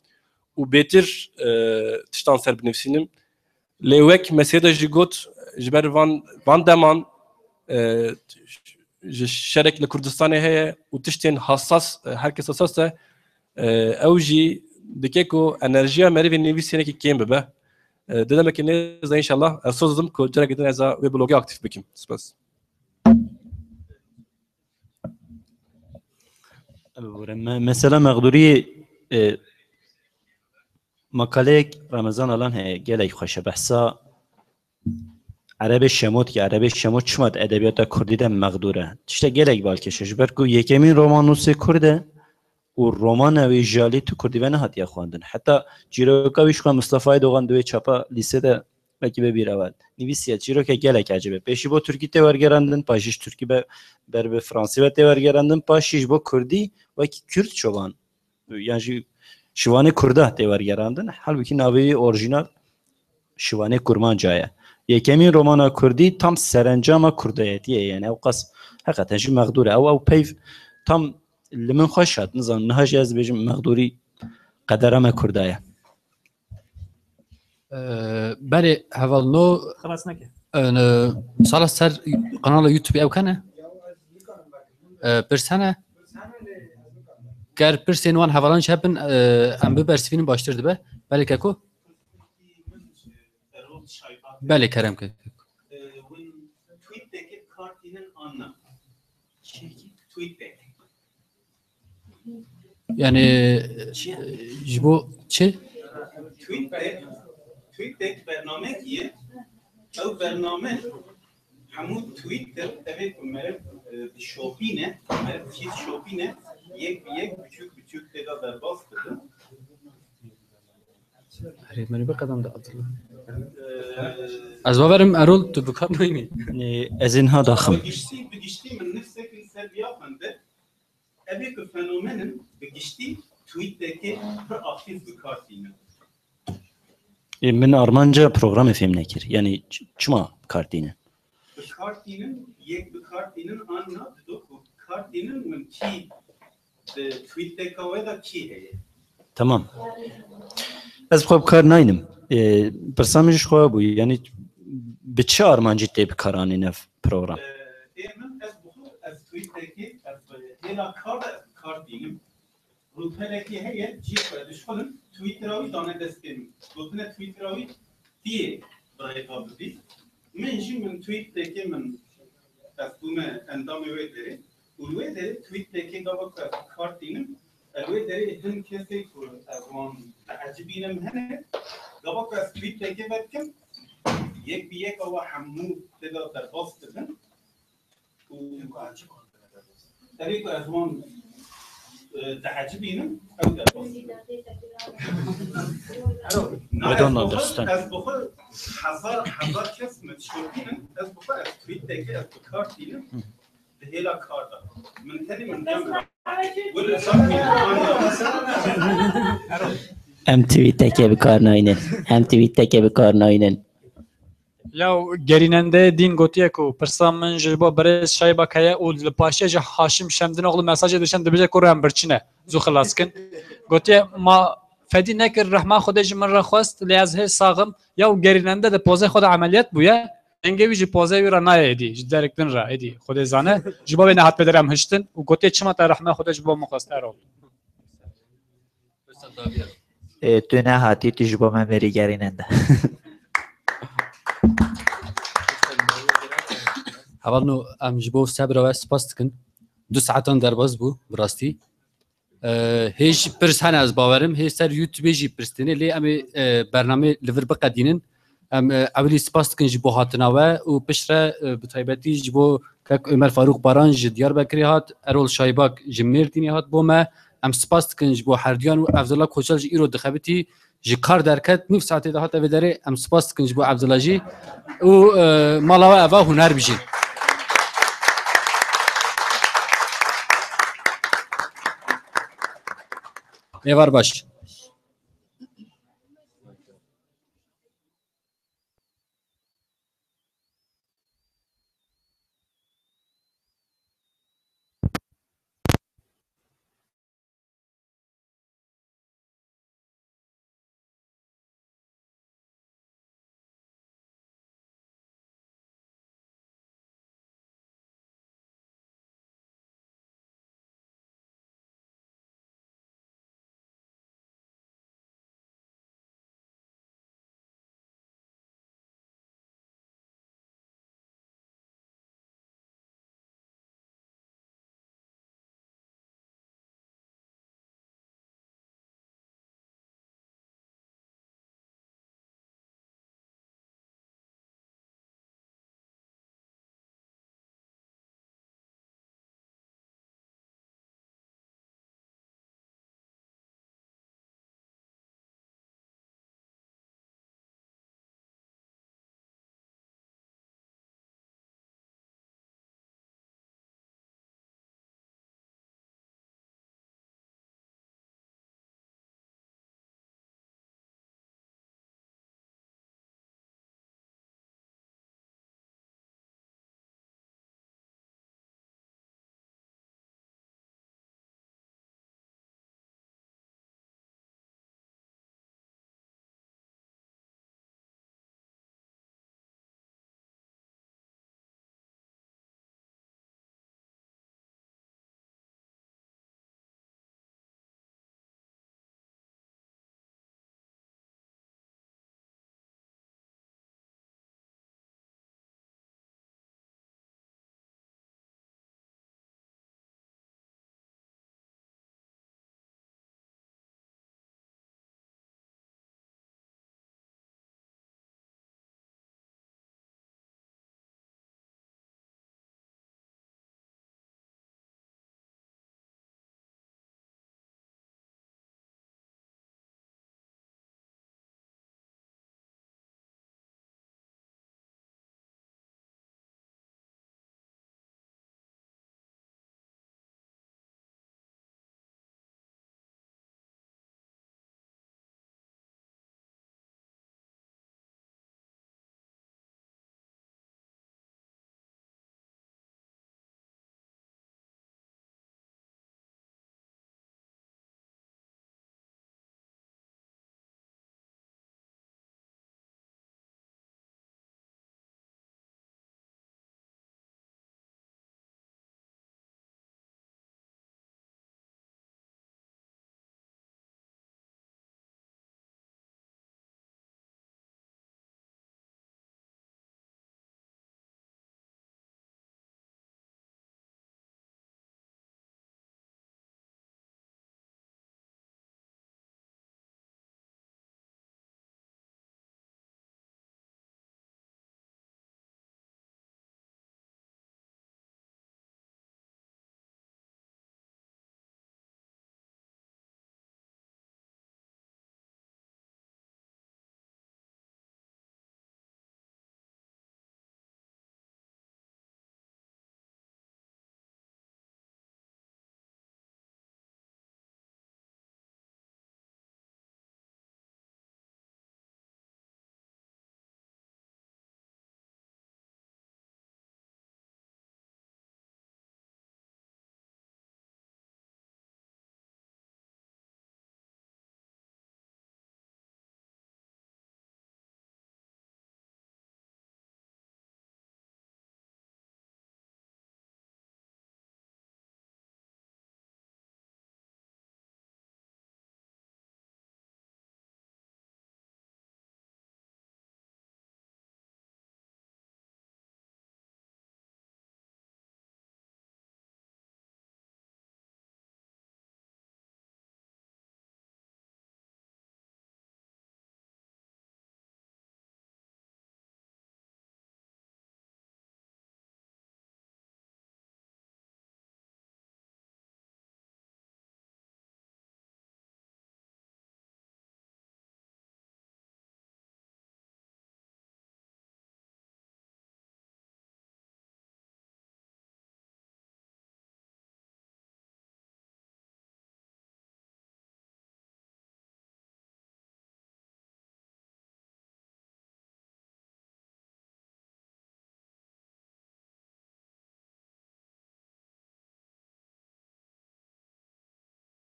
û bêtir, e, tiştan ser binivîsînim. Lê wek Mesîhê de jî got, ji ber van, van deman, e, ji şerek li Kurdistanê heye û tiştên hassas, e, herkes hassas e, e, ew jî dike ku enerjiya merivê nivîsînekî kêm bibe. E, di demekê nêz de înşallah ez soz didim ku careke din ez a wê blogê aktîf bikim. Spas. Bibore, me-, mesela mexdûriyê, e, makaleyek Remezan Alan heye, gelek xweş e, behsa Erebê Şemo dike. Erebê Şemo çima di edebiyata kurdî de mexdûr e? Tiştek gelek balkêş e. Ji ber ku yekemîn romannûsê kurd e û romana wê ji alî tu kurdî ve nehatiye xwendin. Heta çîroka wî ji xwe Mustafa Aydogan di wê çapa lîsê de belkî be bîra we nivîsiye. Çîroke gelek ecêb e. Pêşî bo tirkî tê wergerandin, paşî ji tirkî be, ber bi fransî ve tê wergerandin, paşî ji bo kurdî wekî Kürt çoban, yan jî şivanê kurda tê wergerandin. Halbûkî navê wî orjînal şivanê kurmanca ye. Yekemîn romana kurdî tam serencama kurdayetiyê ye. Yani ew qas heqeten jî mexdûr e. Ew, ew peyv tam li min xweş hat. Nizanim, niha jî ez dibêjim mexdûrî qedera me kurda ye. Ee, belê, hevalno. Xilas neke. Ee, sala ser kanala YouTube ew kene? Ee, pirsene? Ger pirsên wan hevalan çi hebin, ee, em bibersivînin baştir dibe. Belê keko? Belê kerem ke. Tweetekê kartînin anna. Tweetek. Yani, e, ji bo çi? Tweetek, Tweetek bernamekî ye. Ew bername hemû Twitter, ev ê ku meriv, e, dişopîne, meriv çî dişopîne, yek bi yek, biçûk biçûk tê de derbas dibin. Herê, me biqedem de Abdullah. Ez bawerim Erol tu bi kar nayînî. Ê, ez ê niha daxim. Bi giştî, bi giştî min nifsekî ser viya xwendin. Ev ê ku fenomenin bi giştî tweetekê pir aktîf bi kar tînin. Ê, min armanca programê fêm nekir. Yani ç-, çima bi kar tînin? Bi kar tînin, yek bi kar tînin an na dido ku bi kar tînin min kî di tweeteka we de kî heye? Tamam. Ez xwe bi kar naynim. Ê, pirsa min ji xwe bû. Yani bi çi armancî tê bi kar anîn ev program? Ê, ê min ez bi xwe, ez tweetekê, ez bi hêla kar de ez bi kar tînim. Rûpelekê heye, cî xwe dişxulin, Twittera wî dane destê min. Gotine Twittera wî tiyê bi rêka bibî. Min jî min tweetekê min ez bûme endamê wê derê. Û li wê derê tweetekê gava ku ez bi kar tînim, li wê derê hin kesê ku ez wan diecibînim hene, gava ku ez tweetekê vedikim, yek bi yek awa hemû tê de derbas dibin. Û ev ê ku ez wan, e, diecibînim, ew derbas dibin. Ero, Redonda dostan. Ez bi xwe hezar, hezar kes me dişopînin, ez bi xwe ez tweetekê ez bi kar tînim. Di hêla kar de. Min tenê min dem. Em tweetekê bi kar naynin. Em tweetekê bi kar naynin. Ya gerînendeyê dîn gotiye ku pirsa min ji bo birêz Şayba Kaya û li paşê ji Haşim Şemdinoğlu mesajê dişen dibêje ku em birçî ne. Zû xilas kin. Gotiye ma fedî nekir rehma Xwedê ji min re xwest lê ez hê saxim. Ya gerînende di pozê xwe de emeliyat bûye. Dengê wî ji pozê wî re nayê êdî, ji derek din re êdî Xwedê zane. Ji bo wê nehat pê derê em hiştin û gotiye çima te rehme Xwedê ji bo min xwest Erol? Ê, tu nehatî, tu ji bo me mêrî gerînende. Hevalno, em ji bo sebra we spas dikin. Du saetan derbas bû, bi rastî. Hê jî pirs hene, ez bawerim. Hê ser YouTube jî pirs têne, lê em ê, e, bernamê li vir biqedînin. Em, e, ewilî spas dikin ji bo hatina we û piştre, e, bi taybetî ji bo kek Ömer Faruk Baran ji Diyarbekirê hat, Erol Şaybak ji Mêrdînê hat bo me. Em spas dikin ji bo herduyan û Evdila Koçel ji îro dixebitî. Ji kar derket, nîv saetê de hate vê derê. Em spas dikin ji bo Evdila jî û, e, mala we eva huner bijî. Êvar baş.